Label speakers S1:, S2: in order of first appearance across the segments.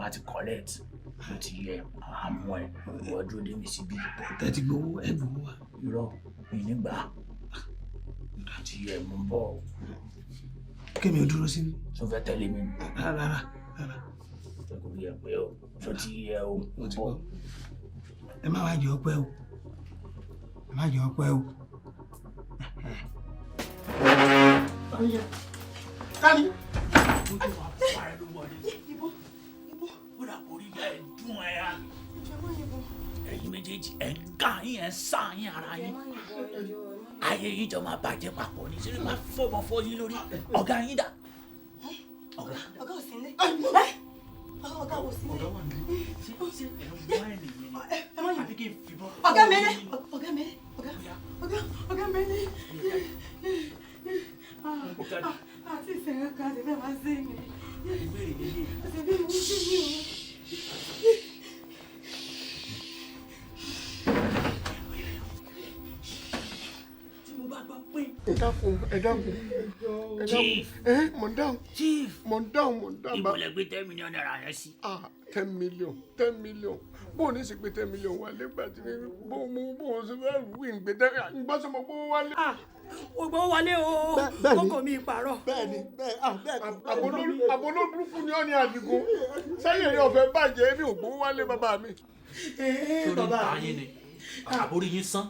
S1: Bá ti collect ló ti yẹ àmọ́ ẹ ìwọ dúró dé mi síbí.
S2: Tẹ́ ti gbowó, ẹ gbowó wa.
S1: Irọ́, mi nígbà ti yẹ mú bọ̀.
S2: Kémi ò dúró síbí.
S1: Tó fẹ́ tẹ̀lé mi?
S2: Rárá, rárá.
S1: Ẹ kò yẹ pé o tó ti yẹ o.
S2: Mo ti gbọ́. Ẹ má wá jẹ́ ọpẹ́ o, ẹ má jẹ́ ọpẹ́ o.
S3: Tani.
S1: Ẹ̀yin méjèèjì, ẹ̀ ń gá yín, ẹ̀ ń sá yín ara yín, ayé yín jọ máa bàjẹ́ papọ̀ ní sírí, máa fọ́mọ fọ́ yín lórí. Ọ̀gá yín dà? Ọ̀gá.
S4: Ọ̀gá ò sí nílé. Ọ̀gá ò sí nílé. Ẹ má yìnbọn. Ọ̀gá mi ní. Ọ̀gá mi ní. Ọ̀gá, ọ̀gá, ọ̀gá mi ní. Àti ìsẹ̀yìn kan àti bẹ́ẹ̀ máa ń sẹ́yìn mi. Àti bí mo ń ṣe mí o.
S3: Ẹ dákun, ẹ dákun, ẹ dákun.
S1: Chief.
S3: Ẹ mọ̀ ń dáhùn.
S1: Chief.
S3: Mọ̀ ń dáhùn, mọ̀ ń dáhùn.
S1: Ibo lẹ gbé 10 million naira yẹn sí?
S3: Ah, 10 million, 10 million. Bó o ní sì gbé 10 million wálé gbà tí bó o mú bó o sì fẹ́ wí ń gbé 10 ń gbọ́ sọmọ gbówó wálé.
S4: O gbọ́ wọlé o, kókò mi ìpàrọ̀.
S3: Bẹ́ẹ̀ni, bẹ́ẹ̀, ah, bẹ́ẹ̀. Àbólóburúkú ni ọ́ ní Àdìgún. Sẹ́yìn èrè ọ̀fẹ́ bàjẹ́, mi ò gbówó wálé bàbá mi.
S1: Torí ń ta yín ni àbórí yín sán.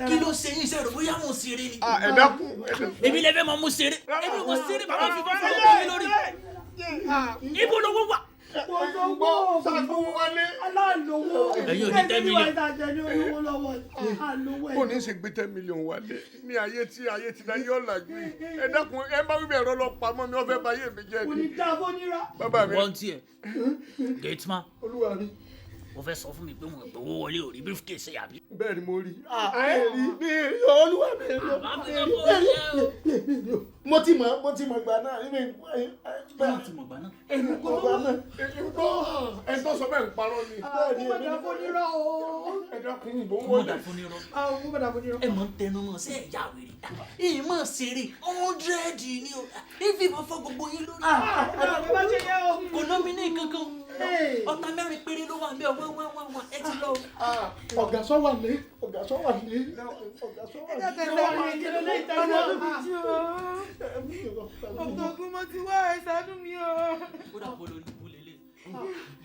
S1: Kí ló ṣe yín? Sẹ́rù bóyá mò ń ṣeré ni?
S3: Ẹ dákun, ẹ dákun.
S1: Èmi lè fẹ́ máa mú ṣeré. Èmi ò ṣeré, bàbá fi fọ́ ọmọ mi lórí. Ibo lowó wà?
S3: Gbọ́ sàgbówó wálé.
S4: Aláàlówó.
S1: Ẹ̀yin ò ní 10 million.
S3: Bó o ní ṣe gbé 10 million wálé ní ayé tí ayé ti dá yọ̀ làjú yìí. Ẹ dákun, ẹ bá wíwẹ̀ ẹ̀rọ lọ pamọ́ mi, wọ́n fẹ́ bà ayé mi jẹ́
S4: Kò
S3: ni.
S4: ní dá fónírà.
S3: Bàbá mi.
S1: Wọ́n tiẹ̀. Gateman.
S3: Olúwa mi.
S1: Mo fẹ́ sọ fún mi pé mo gbowó wọlé ò rí briefcase àbí?
S3: Bẹ́ẹ̀ ni mo rí. Ẹ rí mi rí olúwa mi rí.
S5: Mo ti mọ̀, mo ti mọ̀ gbà náà.
S1: Mo ti mọ̀ gbà náà.
S3: Ẹnu kọ́ ẹ tó sọ bẹ́ẹ̀ ń parọ́ ni.
S4: Kó má dá fónírà o.
S3: Ẹ dákun, ń bọ̀
S1: Kó má dá fónírà.
S4: Kó má dá fónírà.
S1: Ẹ mọ̀ ń tẹnu mọ́ sí ẹ̀yà wèrè. Ìyìn mọ̀ ṣeré 100 ni o. Ìfì ìbọn fọ́ gbogbo yín lórí.
S4: Ẹ má ṣe yẹ o.
S1: Kò ná mi ní kankan. Ọ̀tá mẹ́rin péré ló wà ń bẹ̀ wá wá wá wá ẹ ti lọ.
S5: Ọ̀gá sọ wà ní, ọ̀gá sọ wà ní, ọ̀gá sọ wà ní.
S4: Ẹ dákun, ẹ Ọ̀gbọ̀n mo ti wá, ẹ ṣàánú mi o.
S1: Ó dà bọ́ lórí ibú lélẹ̀.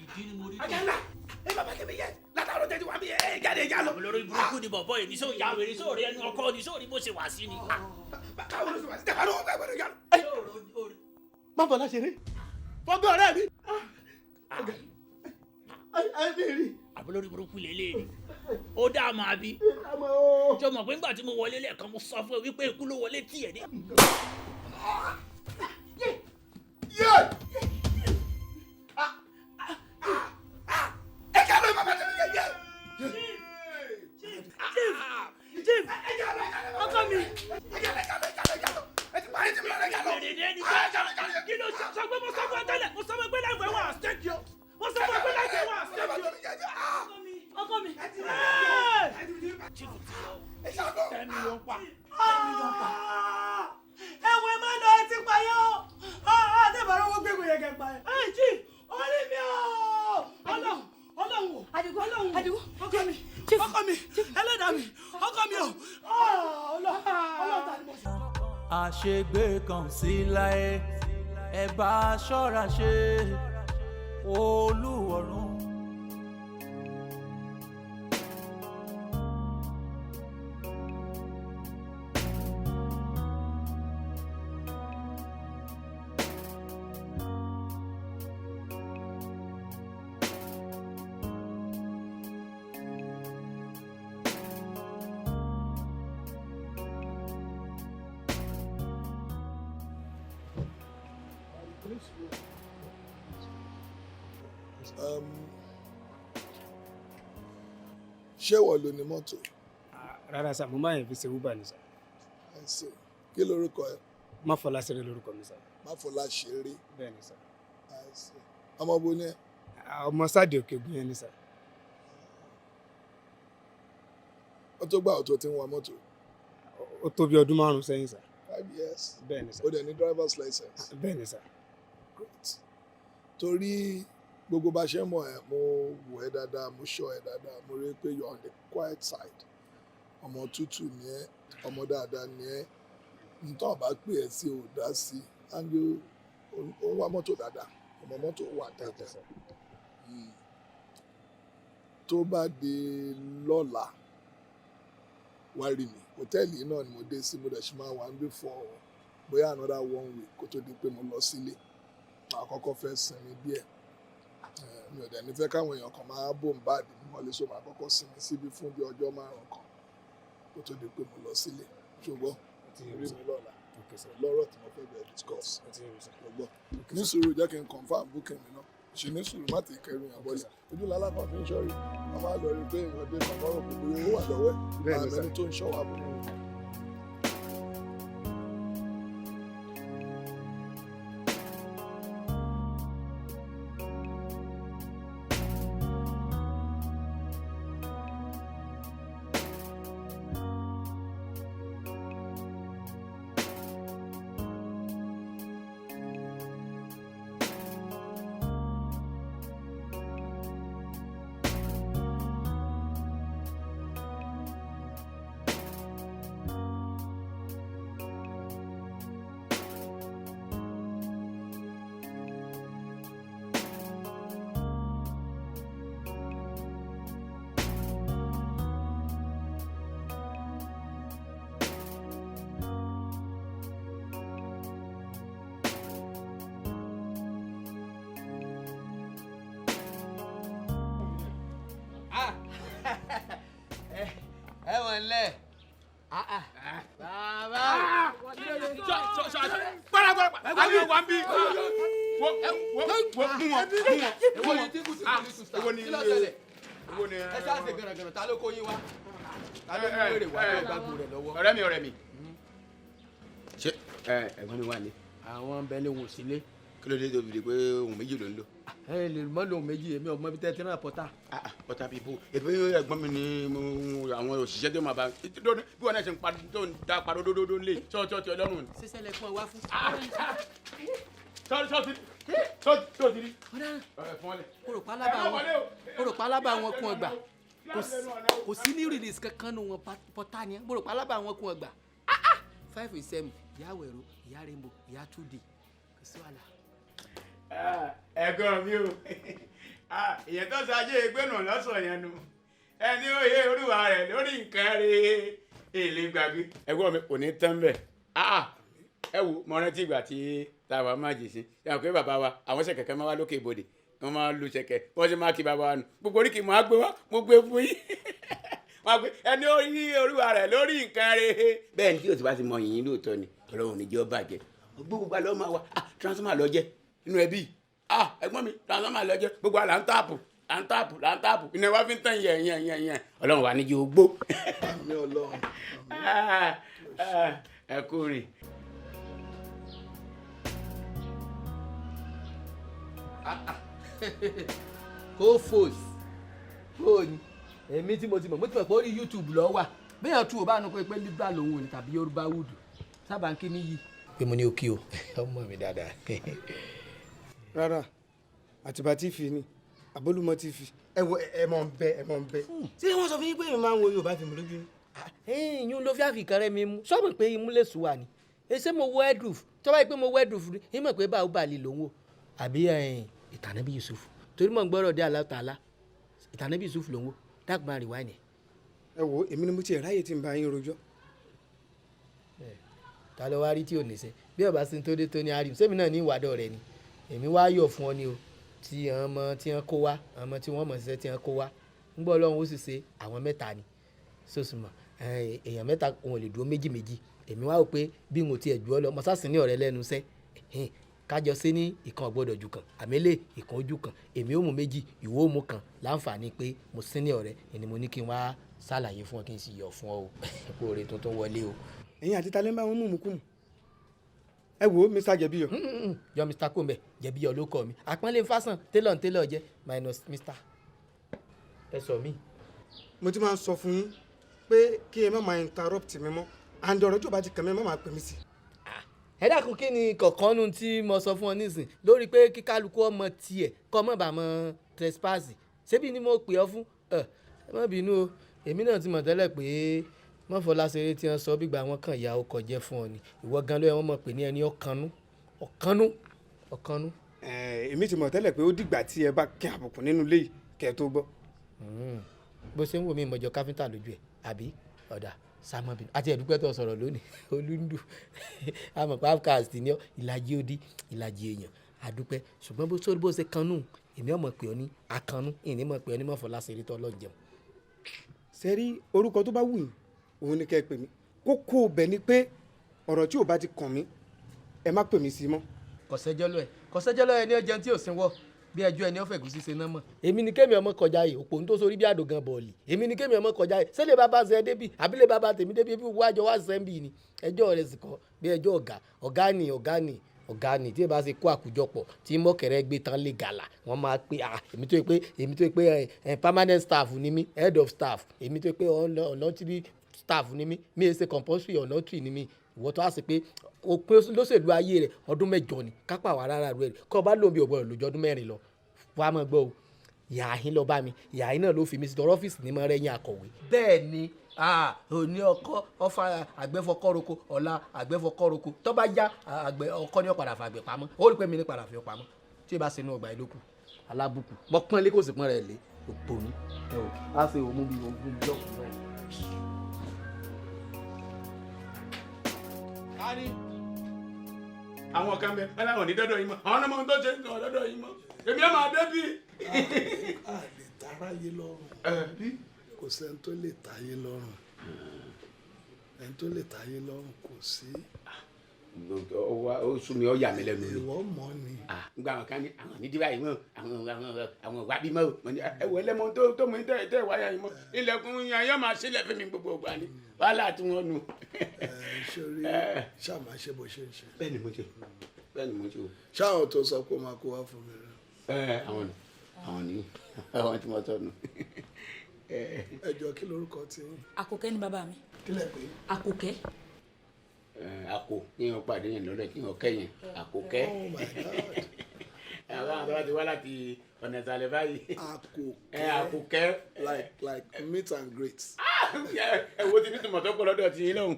S1: Ìdí ni mo rí.
S2: Ọ̀gá ńlá, ẹ bàbá tẹ̀mí yẹ látàrọ tẹ̀sí wà mí ẹ jáde já lọ.
S1: Olórí burúkú ni bọ̀bọ̀ yìí ní sóò ya wèrè sóò rí ẹnu ọkọ ní sóò rí bó ṣe wà sí ni.
S2: Báwo ló ṣe wà sí tẹ̀wá ló wọ́n gbọ́dọ̀ yà lọ.
S5: Má bọ̀ láṣẹ rí fọ́gbọ́n ọ̀rẹ́ mi. Ẹ mi rí.
S1: Àbúlórí burúkú lélẹ̀ ni ó dá máa bí. Ṣé o mọ̀ pé nígbà tí mo wọlé lẹ́ẹ̀kan mo sọ fún ẹ wípé ikú ló wọlé tì ẹ́ ní.
S2: Ẹ jẹ́ lọ bàbá tẹ̀mí yẹ yẹ.
S4: Chief, chief, ọkọ mi.
S2: Ẹ jẹ́ lọ, ẹ jẹ́ lọ, ẹ jẹ́ lọ. Ẹ ti parí ti mi lọ, ẹ jẹ́ lọ.
S1: Kí ló sọ pé mo sọ fún ẹ tẹ́lẹ̀? Mo sọ fún ẹ pé láìpẹ́ wà á stake yo. Mo sọ fún ẹ pé láìpẹ́ wà á stake yo.
S4: Ọkọ mi.
S1: 10 million pa. 10 million pa.
S4: Ẹ̀wọ̀n ẹ máa lọ, ẹ ti payọ́. Àtẹ̀bàrọ̀ owó gbégbé yẹn kẹ́ pa ẹ̀. Ẹ chief, orí mi o. Ọlọ́run, Ọlọ́run o. Adigun, Ọlọ́run. Adigun, ọkọ mi, ọkọ mi, ẹlẹ́dàá mi, ọkọ mi o. Ọlọ́run, Ọlọ́run ta ni mo ṣe.
S6: Àṣegbè kan sí láyé, ẹ bá ṣọ́ra ṣe olúwọ̀run.
S7: Ṣé wọ́n ló ní mọ́tò?
S8: Rárá sá, mo máa ń fi ṣe Uber ni sá.
S7: I see. Kí lorúkọ ẹ?
S8: Máfọláṣeré lorúkọ mi sá.
S7: Máfọláṣeré.
S8: Bẹ́ẹ̀ ni sá.
S7: I see. Ọmọ bo ni ẹ?
S8: Ọmọ sáàdì Òkè Ògùn yẹn ni sá.
S7: Ó tó gbà ọ̀tọ̀ tí ń wa mọ́tò?
S8: Ó tó bí ọdún 5 sẹ́yìn sá.
S7: 5 years.
S8: Bẹ́ẹ̀ ni sá.
S7: Ó dẹ̀ ní driver's license?
S8: Bẹ́ẹ̀ ni sá.
S7: Great. Torí Gbogbo bá ṣe ń mọ̀ ẹ́, mo wò ẹ́ dáadáa, mo ṣọ́ ẹ́ dáadáa, mo rí i pé you are on the quiet side. Ọmọ tútù ni ẹ́, ọmọ dáadáa ni ẹ́. Ntọ́ bá pè ẹ́ sí, ò dá sí, and you ó ń wá mọ́tò dáadáa, ọmọ mọ́tò wà dáadáa. Tó bá di lọ́la, wá rí mi. Hòtẹ́ẹ̀lì yìí náà ni mo dé sí, mo dẹ̀ ṣì máa wà níbí for bóyá another one week kó tó di pé mo lọ sílé. Màá kọ́kọ́ fẹ́ sinmi díẹ̀. Mi ò dẹ̀ ní fẹ́ káwọn èèyàn kan máa bombard mi wọlé, so màá kọ́kọ́ sinmi síbí fún bí ọjọ́ 5 kan kó tó di pé mo lọ sílé. Ṣùgbọ́n rí mi lọ́la, lọ́rọ̀ tí mo fẹ́ bẹ̀rẹ̀ discuss. Ṣùgbọ́n ní sùúrù, jẹ́ kí n confirm booking mi náà. Ṣì ní sùúrù, má ti kẹrin yàn bọ́lẹ̀. Ojú lálá kan fi ń ṣọ́rí. Wọ́n máa lọ rí pé èèyàn dé kan lọ́rọ̀ pé owó wà lọ́wọ́ ẹ̀.
S8: Bẹ́ẹ̀ ni sir.
S7: Àmì ẹni tó ń ṣọ́ wa bọ̀.
S9: Ẹ wọ̀n lẹ̀. Bàbá.
S3: Gbọ́dọ̀ àbí wà ń bí. Wo wo wo, mú wọn, mú wọn.
S9: Èwo ni tí kùtù kùtù sà?
S3: Èwo ni
S9: Kí ló ṣẹlẹ̀?
S3: Èwo ni?
S9: Ẹ ṣáà ṣe gànàgànà, ta ló kó yín wá? Ta ló mú wèrè wá tó gbàgbó rẹ̀ lọ́wọ́?
S10: Ọ̀rẹ́ mi, ọ̀rẹ́ mi. Ṣé ẹ̀gbọ́n mi wà ní?
S9: Àwọn bẹ́ẹ̀ lè wò sílé.
S10: Kí ló dé tó fi di pé ohun méjì ló ń lò?
S9: Ẹ lè mọ́ lòun méjì, èmi ọmọ ibi tẹ́ ti rán pọ́tà.
S10: Pọ́tà bíbó. Èmi ẹ̀gbọ́n mi ni àwọn òṣìṣẹ́ tó máa bá bí wọn náà ṣe ń pa tó ń da parọ́ dódódó lé ṣọ́ọ̀ṣì ọlọ́run.
S9: Ṣíṣẹ́ lẹ fún ẹ wá fún.
S10: Ṣọ́ọ̀ṣì ṣọ́ọ̀ṣì rí.
S9: Kòròpá lábà wọn kún ọgbà. Kò sí ní release kankan nu wọn, pọ́tà ni. Kòròpá lábà wọn kún ọgbà. 5 is 7, ìyá wẹ̀rọ, ìyá rainbow, ìyá 2D. Kò sí wàhálà.
S10: Ẹ̀gbọ́n mi o, ìyẹn tó ṣajé ìgbénu lọ́sọ̀ yẹn nu ẹni òye olúwa rẹ̀ lórí nǹkan rẹ̀ èlé gbàgbé. Ẹ̀gbọ́n mi kò ní tán bẹ́ẹ̀. Ẹ wo, mo rántí ìgbà tí táwa máa jì sí yàrá pé bàbá wa àwọn ṣẹ̀kẹ̀kẹ̀ máa wá lókè ibodè, wọ́n máa lu ṣẹ̀kẹ̀, wọ́n sì máa kí bàbá wa nù gbogbo oríkì mo á gbé wá, mo gbé fún yín. Wọ́n á gbé ẹni orí olúwa rẹ̀ lórí nǹkan rẹ̀. Bẹ́ẹ̀ ni tí o ti bá ti mọ yìnyín lóòótọ́ ni Ọlọ́run ní jẹ́ ó bàjẹ́ gbogbo àlọ́ máa wà transformer lọ jẹ́ inú ẹbí. Ẹ̀gbọ́n mi, transformer lọ jẹ́ gbogbo àlà ń tààpù là ń tààpù là ń tààpù, iná wa fi ń tàn yẹn yẹn yẹn yẹn. Ọlọ́run wà ní jẹ́ ogbó.
S7: Àmín Ọlọ́run.
S10: Ẹ kú rìn.
S9: Kó fòs kó ní èmi tí mo ti mọ̀, mo ti mọ̀ pé orí YouTube lọ wà bẹ́ẹ̀ tún ò bá nu pé libra lòun ò ní tàbí Yorùbá wùdù sábà ń kí níyì. Pé mo ní o kí o, ọmọ mi dáadáa.
S8: Rárá, Àtìbà TV ni Àbólúmọ TV. Ẹ wo, ẹ mọ̀ ń bẹ, ẹ mọ̀ ń bẹ.
S2: Ṣé wọ́n sọ fún yín pé èmi máa ń wo Yorùbá fíìmù lójú ni?
S9: Ìyún ló fi àfikàn rẹ mi mú sọ́mọ̀ pé imú lè sùn wà ní. Ṣé mo wọ ẹ̀dùf tó bá yẹ pé mo wọ ẹ̀dùf rí, ìmọ̀ pé báwo bá lè lòun o àbí ìtànàbí Yusuf, torí mọ̀ ń gbọ́rọ̀ dé aláwọ̀ ìtànàbí Yusuf lòun o dákun máa rewind ẹ̀.
S8: Ẹ wo, èmi ni mo ti ráyè tí ń bá yín rojọ́.
S9: Ta ló wá rí tí ò ní sẹ́ bí ọba sí tó dé tó ní àárín sẹ́mi náà ní ìwádọ̀ rẹ ni èmi wá yọ̀ fún ọ ni o tí àwọn ọmọ tí wọ́n kó wá, àwọn ọmọ tí wọ́n mọ̀ ṣiṣẹ́ tí wọ́n kó wá ń gbọ́ Ọlọ́run ó sì ṣe àwọn mẹ́ta ni sọ́sùmọ̀ èèyàn mẹ́ta òun ò lè dúró méjì méjì. Èmi wá wò pé bí n ò tiẹ̀ jù ọ lọ mọ̀sásì ní ọ̀rẹ́ lẹ́nu iṣẹ́ kájọ sí ní ìkan ọ̀gbọ́dọ̀ jù kan àmẹ́lẹ̀ ìkan ojú kan, èmi ó mú méjì, ìwọ ó mú kan láǹfààní pé mo sí ní ọ̀rẹ́ ni mo ní kí n wá ṣàlàyé fún ọ kí n sì yọ̀ fún ọ o kó o rè tuntun wọlé o.
S8: Ẹ̀yin àti talẹ́ ń bá wọn mú mú kú mu. Ẹ wo Mr. Jẹ̀bíyọ̀.
S9: Yọ Mr. Kúnbẹ̀, Jẹ̀bíyọ̀ ló kọ mi. Àpọ́nlé ń fásán télọ̀ ń télọ̀ jẹ́ minus Mr. Ẹ sọ mí.
S8: Mo ti máa ń sọ fún yín pé kí ẹ má máa interrupt mi mọ́, and ọ̀rọ̀ tí ò bá ti kàn mí, ẹ má máa pè mí sí.
S9: Ẹ dákun, kí ni kọ̀ọ̀kan nu tí mo sọ fún ọ nísìn lórí pé kíkálukú ọmọ tiẹ̀ kọ́ mọ̀ bá mọ trespass? Ṣébí ni mo pè ọ fún ẹ? Ẹ má bínú o, èmi náà ti mọ̀ tẹ́lẹ̀ pé mọ́fọláṣeré tí wọ́n sọ gbígbà wọn kàn ya ọkọ̀ jẹ́ fún ọ ni. Ìwọ gan ló yẹ wọ́n mọ̀ pé ní ẹni ọ̀kanú ọ̀kanú ọ̀kanú.
S8: Èmi ti mọ̀ tẹ́lẹ̀ pé ó dìgbà tí ẹ bá kí àbùkù nínú ilé yìí kẹ́ ẹ tó gbọ́.
S9: Bó ṣe ń wò mí, ìmọ̀jọ káfíńtà lójú ẹ̀ àbí ọ̀dà sàmọ́bìnrin àti ẹ̀dúpẹ́ tó sọ̀rọ̀ lónìí. Olúndù àmọ̀ pé outcast ni ọ́, ìlàjì odi, ìlàjì èèyàn, àdúpẹ́. Ṣùgbọ́n bó sórí bó ṣe kanú, èmi ọmọ pè ọ́ ní akànnú, ìní mọ̀ pé ọ́ ní mọ̀fọ́láṣeré tó ọlọ́run jẹun.
S8: Sẹ́rí, orúkọ tó bá wù yín òun ni kẹ́ ẹ pè mí. Kókó ibẹ̀ ni pé ọ̀rọ̀ tí ò bá ti kàn mí, ẹ má pè mí sí mọ́.
S9: Kọ̀sẹ́jọ́ lọ ẹ̀, kọ̀sẹ́jọ́ lọ ẹ̀ ní ọjọ́ tí ò sin wọ́ bí ẹjọ́ ẹni ọ̀fẹ́ gùsí ṣe náà mọ̀. Èmi ni kémi ọmọ kọjá yìí, òpó tó sórí bí àdògán bọ̀ọ̀lì. Èmi ni kémi ọmọ kọjá yìí, sẹ́lẹ̀ bàbá ṣe débi àbílẹ̀ bàbá tèmi débi bí wájọ wá sẹ́ńbì ni ẹjọ́ rẹ̀ sì kọ́ bí ẹjọ́ ọ̀gá. Ọ̀gá ni, ọ̀gá ni, ọ̀gá ni tí ẹ bá ṣe kó àkójọpọ̀ tí mọ̀kẹ́rẹ́ gbé tán lè gàlà wọ́n máa pé ah, èmi tó yẹ pé ẹ permanent staff ni mí, head of staff, èmi tó yẹ pé honorary staff ni mí, mi ẹ ṣe compulsory, honorary ni mí. Ìwọ tó a sì pé òpin lóṣèlú ayé rẹ̀ ọdún 8 ni kápá wà rárá rẹ̀ kọ́ ọ bá lóun bí ọ̀gbọ́n lójú ọdún 4 lọ. Wàá mọ̀ gbọ́ o, ìyá yín lọ bá mi, ìyá yín náà ló fi mí sí tọrọ ọ́fíìsì ní mọ́ rẹ́yìn akọ̀wé. Bẹ́ẹ̀ ni òní ọkọ ọfà àgbẹ̀fọkọ́roko, ọ̀la àgbẹ̀fọkọ́roko, tó bá yá àgbẹ̀ ọkọ ní ọ̀padà fàgbẹ̀ pamọ́. Ó rí pé mi ní padà fi ọ pamọ́ tí ì bá ṣe inú ọgbà ìlókù alábùkù mọ pọ́n lé kò sì pọ́n rẹ̀ lé òpònú ẹ o á ṣe òmù bíi ogún búlọ̀kù náà.
S10: Kárí àwọn kan bẹ aláwọ̀ ní dọ́dọ̀ yìí mọ́, àwọn ọmọ tó ṣe ń sọ dọ́dọ̀ yìí mọ́, èmi á máa débí.
S7: A lè taráyé lọ́rùn, kò sẹ́ni tó lè táyé lọ́rùn, ẹni tó lè táyé lọ́rùn kò sí.
S10: Ó sún mi, ó yà mí lẹ́nu ni.
S7: Ìwọ mọ̀ ni.
S10: Ngba àwọn kan ní àwọn ní díbà yìí mọ́, àwọn wá bí mọ́ o. Ẹ wọ ẹlẹ́mọ tó mú tẹ́ tẹ́ wáyà yìí mọ́, ilẹ̀kùn yẹn yóò máa sílẹ̀ fún mi gbogbo ìgbà ni wàhálà tí wọ́n nu.
S7: Ẹ ṣorí, ṣáà máa ṣe bó ṣe ń ṣe.
S10: Bẹ́ẹ̀ ni mo ṣe, bẹ́ẹ̀ ni mo ṣe o.
S7: Ṣáà tó sọ pé ó máa kó wá fún mi rẹ.
S10: Ẹ àwọn ni, àwọn ni, àwọn tí mo sọ nù.
S7: Ẹ jọ, kí lorúkọ tí yín?
S11: Àkókẹ́ ni bàbá mi.
S7: Kí lẹ pè?
S11: Àkókẹ́.
S10: Àkó kí wọn pàdé yẹn lọ́dọ̀ kí wọn kẹ́yìn àkókẹ́.
S7: Oh my God.
S10: Àwọn àwọn tó bá ti wá láti ọ̀nà ìsàlẹ̀ báyìí.
S7: Àkókẹ́.
S10: Àkókẹ́.
S7: Like meet and greet.
S10: Ẹ wo ti ní tòmọ̀tò pọ̀ lọ́dọ̀ tí yín lọ́hùn.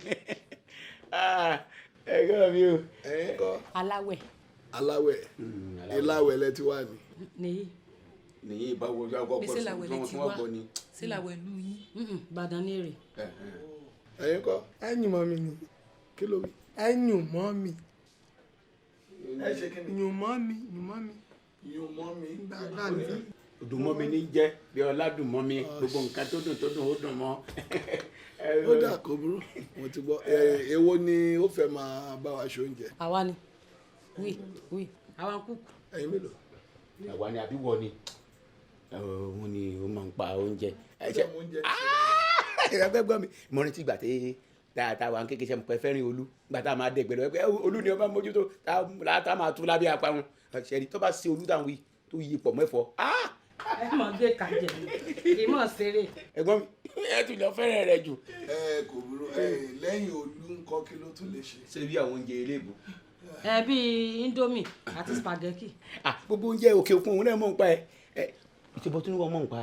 S10: Ẹ gbọ́ mi o.
S7: Ẹ̀yin kọ́?
S11: Aláwẹ̀.
S7: Aláwẹ̀, ìláwẹ̀ lẹ ti wá ni.
S11: Nìyí.
S10: Nìyí ìbáwo ọjọ́ àkọ́kọ́
S11: Bí sílàwẹ̀ lẹ ti
S10: tí wọ́n
S11: wá
S10: gbọ́ ni.
S11: Sílàwẹ̀ lù yín. Ìbàdàn ní èrè.
S7: Ẹ̀yin kọ́?
S5: Ẹ̀yìn mọ́ mi ni.
S7: Kí ló wí?
S5: Ẹ̀yìn mọ́ mi.
S7: Ẹ ṣe kí ni?
S5: Yùn mọ́ mi, yùn mọ́ mi.
S7: Yùn mọ́ mi.
S5: Gbàgbà mi.
S10: Dùn mọ́ mi ní jẹ́ bí ọlá dùn mọ́ mi, gbogbo nǹkan tó dùn tó dùn ó dùn mọ́.
S7: Ó dà, kó burú, mo ti gbọ́. Èwo ni ó fẹ́ máa bá wa ṣe oúnjẹ?
S11: Àwa ni, oui oui, àwa ń kúkú.
S7: Ẹ̀yin mélòó?
S10: Àwa ni àbí wọ ni òun ni ó máa ń pa oúnjẹ.
S7: Ẹ ṣe oúnjẹ ṣe.
S10: Ẹ fẹ́ gbọ́ mi, mo rántí ìgbà tí tá a wà ń kékeré sẹ́mu pẹ́ fẹ́rin olú, ìgbà tá a máa dẹ̀gbẹ́ lọ pé olú ni ọba mójútó, tá a máa tú lábẹ́ apá wọn ṣẹ́ni tó bá ṣe olú táwọn wí tó yí pọ̀ mẹ́fọ́.
S11: Ẹ mọ̀ gbé kàjẹ́ kì í mọ̀ ṣeré.
S10: Ẹ̀gbọ́n mi, ẹ tún lọ fẹ́ràn rẹ jù.
S7: Ẹ kò burú. Ẹ lẹ́yìn olú ńkọ́, kí ló tún lè ṣe?
S10: Ṣé bí àwọn oúnjẹ eléèbù.
S11: Ẹ bíi indomie àti spaghetti.
S10: Gbogbo oúnjẹ òkè òkun òun náà mọ̀ ń pa ẹ ẹ ìṣèbọ̀ tí wọ́n mọ̀ ń pa,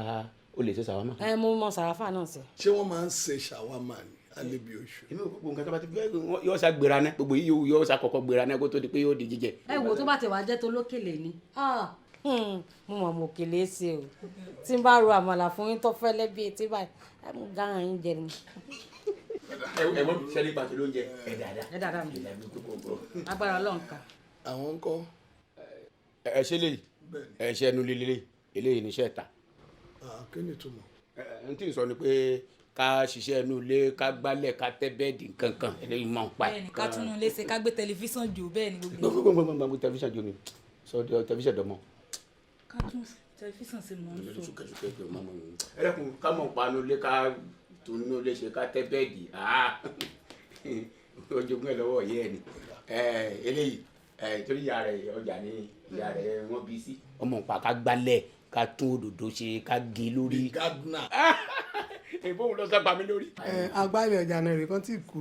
S10: o lè ṣe ṣàwámà.
S11: Ẹ mo mọ sàràfà náà sí.
S7: Ṣé wọ́n máa ń ṣe ṣàwámà ní alẹ́ bí oṣù?
S10: Èmi ò, gbogbo nǹkan tó bá ti gbé yóò ṣá gbéra náà, gbogbo yìí yóò ṣá kọ́kọ́ gbéra náà kó tó di pé yóò di jíjẹ.
S11: Ẹ wo, tó bá ti wà jẹ́ tó lókèlè ni. Mo mọ̀ mọ̀ òkèlè ṣe o, tí n bá ro àmàlà fún yín tó fẹ́lẹ́ bíi etí báyìí, ẹ mú gáràn yín jẹ ni.
S10: Ẹ mọ sẹ́ni pàtó lóúnjẹ ẹ dáadáa.
S11: Ẹ dáadáa mi, agbára Ọlọ́run ká.
S7: Àwọn ńkọ́?
S10: Ẹ ṣe léyìí, ẹ ṣe ẹnu líle eléyìí níṣẹ́ ta.
S7: Kí ni ìtumọ̀?
S10: Ẹ n tí ń sọ ni pé ká ṣiṣẹ́ inú ilé, ká gbálẹ̀, ká tẹ́ bẹ́ẹ̀dì, nkankan eléyìí mọ̀ ń pa ẹ̀.
S11: Bẹ́ẹ̀ni, ká túnú ilé ṣe, ká gbé tẹlifíṣàn jò, bẹ́ẹ̀ ni gbogbo.
S10: Gbogbo tẹlifíṣàn jò ni sọ tẹlifíṣàn dọmọ.
S11: Ká tún tẹlifíṣàn ṣe mọ̀ ń sọ.
S10: Ẹ dẹ́kun, ká mọ̀ panu ilé, ká tún inú ilé ṣe, ká tẹ́ bẹ́ẹ̀dì, ojoogun ẹ lọ́wọ́ yẹ ẹ ni eléyìí torí ìyá rẹ̀ ọjà ni ìyá rẹ̀ wọ́n bí sí. Ọmọ nǹpa ká gbálẹ̀, ká tún òdòdó ṣe, ká gé lórí.
S7: Gardener.
S10: Ìbóhùn lọ sábà mi lórí.
S5: Ẹ agbálẹ̀ ọjà náà rè kan tí kú.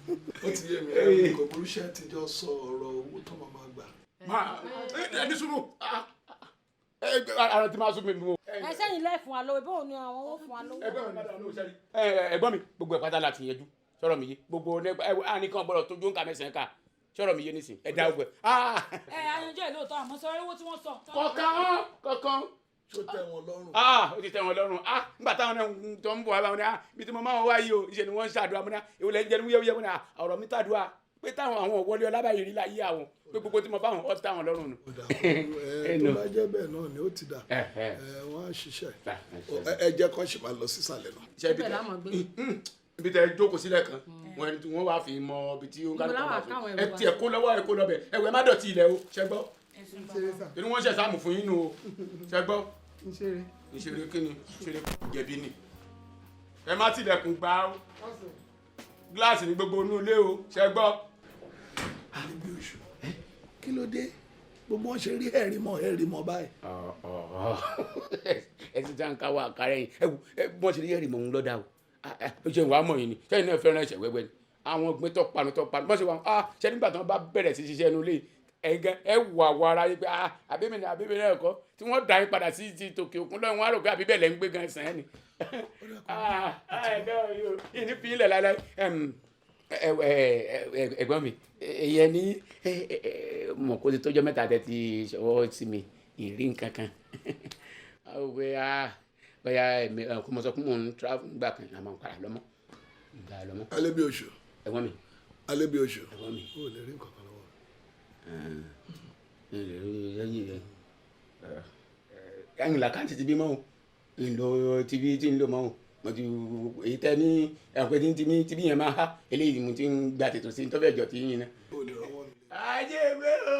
S7: Ó ti yé mi. Ẹ kò burú, ṣe ti jọ sọ ọ̀rọ̀ owó tó máa máa gbà?
S10: Ẹni sùúrù, ara ti máa sún mi mú.
S11: Ẹ sẹ́yìn lẹ́ fún wa lówó, bóun ni àwọn owó fún wa lówó.
S10: Ẹ̀gbọ́n mi, gbogbo ẹ̀ pátá láti yanjú. Sọ̀rọ̀ mi yé, gbogbo àníkàn gbọ́dọ̀ tójú nǹkan mẹ́sàn-án ká. Sọ̀rọ̀ mi yé nísìn, ẹ dá ogun ẹ̀.
S4: Ẹ ayanjọ ẹ lóòótọ́, àmọ́ sọ owó tí wọ́n sọ.
S10: Kọ̀ọ̀kan kọ̀ọ̀kan.
S7: Ṣó tẹ́ wọn lọ́rùn?
S10: Ó ti tẹ́ wọn lọ́rùn. Nígbà táwọn náà tó ń bọ̀ wá báwọn ní bí tí mo máa ń wá yìí o, ìṣe ni wọ́n ń ṣàdúrà mo ní èwo lẹ́ ń jẹ́ ní wúyẹ́wúyẹ́ mo ní ọ̀rọ̀ mi tàdúrà pé táwọn àwọn òwọlé ọlábàá yìí rí láyé àwọn pé gbogbo tí mo bá wọn ọ̀ táwọn lọ́rùn nù.
S7: Ẹ tó bá jẹ́ bẹ́ẹ̀ náà ni ó ti dà, wọ́n á ṣiṣẹ́. Ẹ jẹ́ kán ṣì máa lọ sísàlẹ̀ náà.
S10: Ṣe ibi tẹ jókòó sílẹ̀ kan wọn ni wọ́n wá fi mọ ibi tí ó ń kálukú máa fi ẹ tiẹ̀ kó lọ́wọ́, ẹ kó lọ́bẹ̀ ẹ wẹ̀, má dọ̀tí ilẹ̀ o, ṣẹ gbọ́? Inú wọn ṣe sáàmù fún yín nù o, ṣẹ gbọ́? Ìṣeré kí ni? Ìṣeré jẹ̀bi ni. Ẹ má tilẹ̀kùn gbà o, gíláàsì ní gbogbo inú ilé o, ṣẹ gbọ́?
S7: Àbí oṣù kí ló dé gbogbo wọn ṣe rí ẹ̀rí mọ́ ẹ̀rí mọ́ báyìí?
S10: Ẹ ti já ń káwọ́ àkàrẹ́ yìí. Ẹ wò ẹ, bí wọ́n ṣe rí ẹ̀rí mọ́ òun lọ́dà o. Ó ṣe wàá mọ̀ yìí ni sẹ́yìn náà fẹ́ràn ẹ̀ṣẹ̀ wẹ́wẹ́ ni àwọn ọgbẹ́ tó panu tó panu bọ́n ṣe wà á ṣe nígbà tí wọ́n bá bẹ̀rẹ̀ sí ṣiṣẹ́ inú ilé ẹ̀gẹ́, ẹ wà wọ ara yìí pé àbẹ́mi ni àbẹ́mi náà kọ́ tí wọ́n dà yín padà sí ti tòkè òkun lọ́wọ́, wọn á rò pé àbí bẹ́ẹ̀ lẹ́ ń gbé gan sàn ẹ́ ni. Ìní fi ilẹ̀ láíláí. Ẹ̀gbọ́n mi, ẹ̀yẹ ní mọ̀ kó ti tọ́jọ́ mẹ́ta tẹ́ ti ṣọwọ́ sí mi ìrí nǹkan kan bóyá ẹ̀mí kò mọ̀ sọ pé mò ń travel gbà kan, àmọ́ ń padà lọ́mọ́ gbà lọ́mọ́.
S7: Alẹ́ bí oṣù.
S10: Ẹ̀gbọ́n mi.
S7: Alẹ́ bí oṣù.
S10: Ẹ̀gbọ́n mi.
S7: O lè rí nǹkan kan lọ́wọ́.
S10: Ẹ lè rí lẹ́yìn rẹ̀ ẹ̀yìn làkàntì ti bí mọ́ o, ń lo tibí tí ń lò mọ́ o, mo ti èyí tẹ́ ní ẹ̀pẹ́ tí tí bí yẹn máa há eléyìí, mo ti ń gba tètò sí tọ́fẹ̀ jọ tí yín náà.
S7: O lè rọwọ́ mi.
S10: Ajé ìwé o,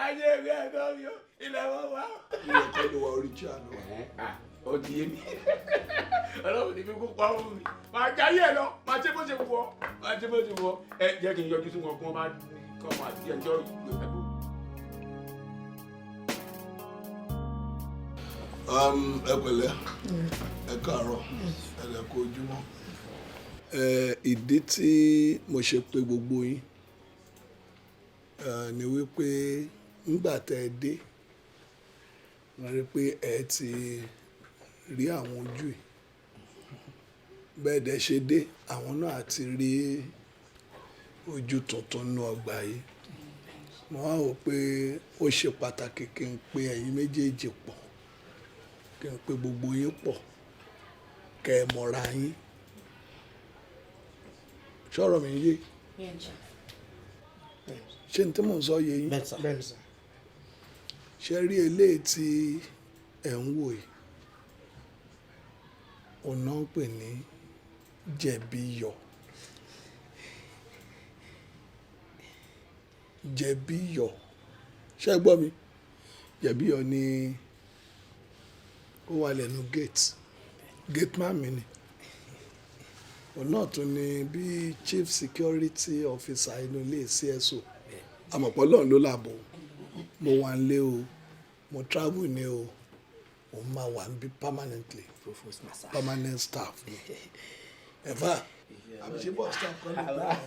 S10: ajé ìwé, ẹ̀gbọ́n mi o, ilẹ̀ wọn wá.
S7: Ilẹ̀ kọ́ ló wà, orí chair ló
S10: wà. Ó ti yé mi, Ọlọ́run ní fi kó pa ọ́ mi, máa jáyé ẹ lọ, máa ṣe bó ṣe wù ọ́, máa ṣe bó ṣe wù ọ́. Ẹ jẹ́ kí n yọjú sí wọn kí wọ́n máa kọ́ wọn àti ẹjọ́ ìgbẹ́.
S7: Ẹ pẹ̀lẹ́, ẹ káàárọ̀, ẹ lẹ kú ojúmọ́. Ìdí tí mo ṣe pè gbogbo yín ni wípé nígbà tẹ́ ẹ dé, wọ́n rí pé ẹ ti rí àwọn ojú yìí. Bẹ́ẹ̀ dẹ̀ ṣe dé, àwọn náà ti rí ojú tuntun nínú ọgbà yìí. Mo wá wò pé ó ṣe pàtàkì kí n pe ẹ̀yin méjèèjì pọ̀, kí n pe gbogbo yín pọ̀, kẹ́ ẹ mọ̀ra yín. Ṣọ́rọ̀ mi yé? Ṣé n tí mò ń sọ yé yín?
S8: Bẹ́ẹ̀ni sà.
S7: Ṣé rí eléyìí tí ẹ̀ ń wò yìí? Òun náà ń pè ní jẹ̀bíyọ̀. Jẹ̀bíyọ̀. Ṣé ẹ gbọ́ mi? Jẹ̀bíyọ̀ ni ó wà lẹ́nu gate. Gate man mi ni. Òun náà tún ni bí chief security officer inú ilé, CSO. Àmọ̀pọ̀ Ọlọ́run ló làbò. Mo wà nílé o, mo travel ni o, òun máa wà níbí permanently. Permanent staff ni. Ẹ̀fà, àbí chief of staff kan ló gbé wọn.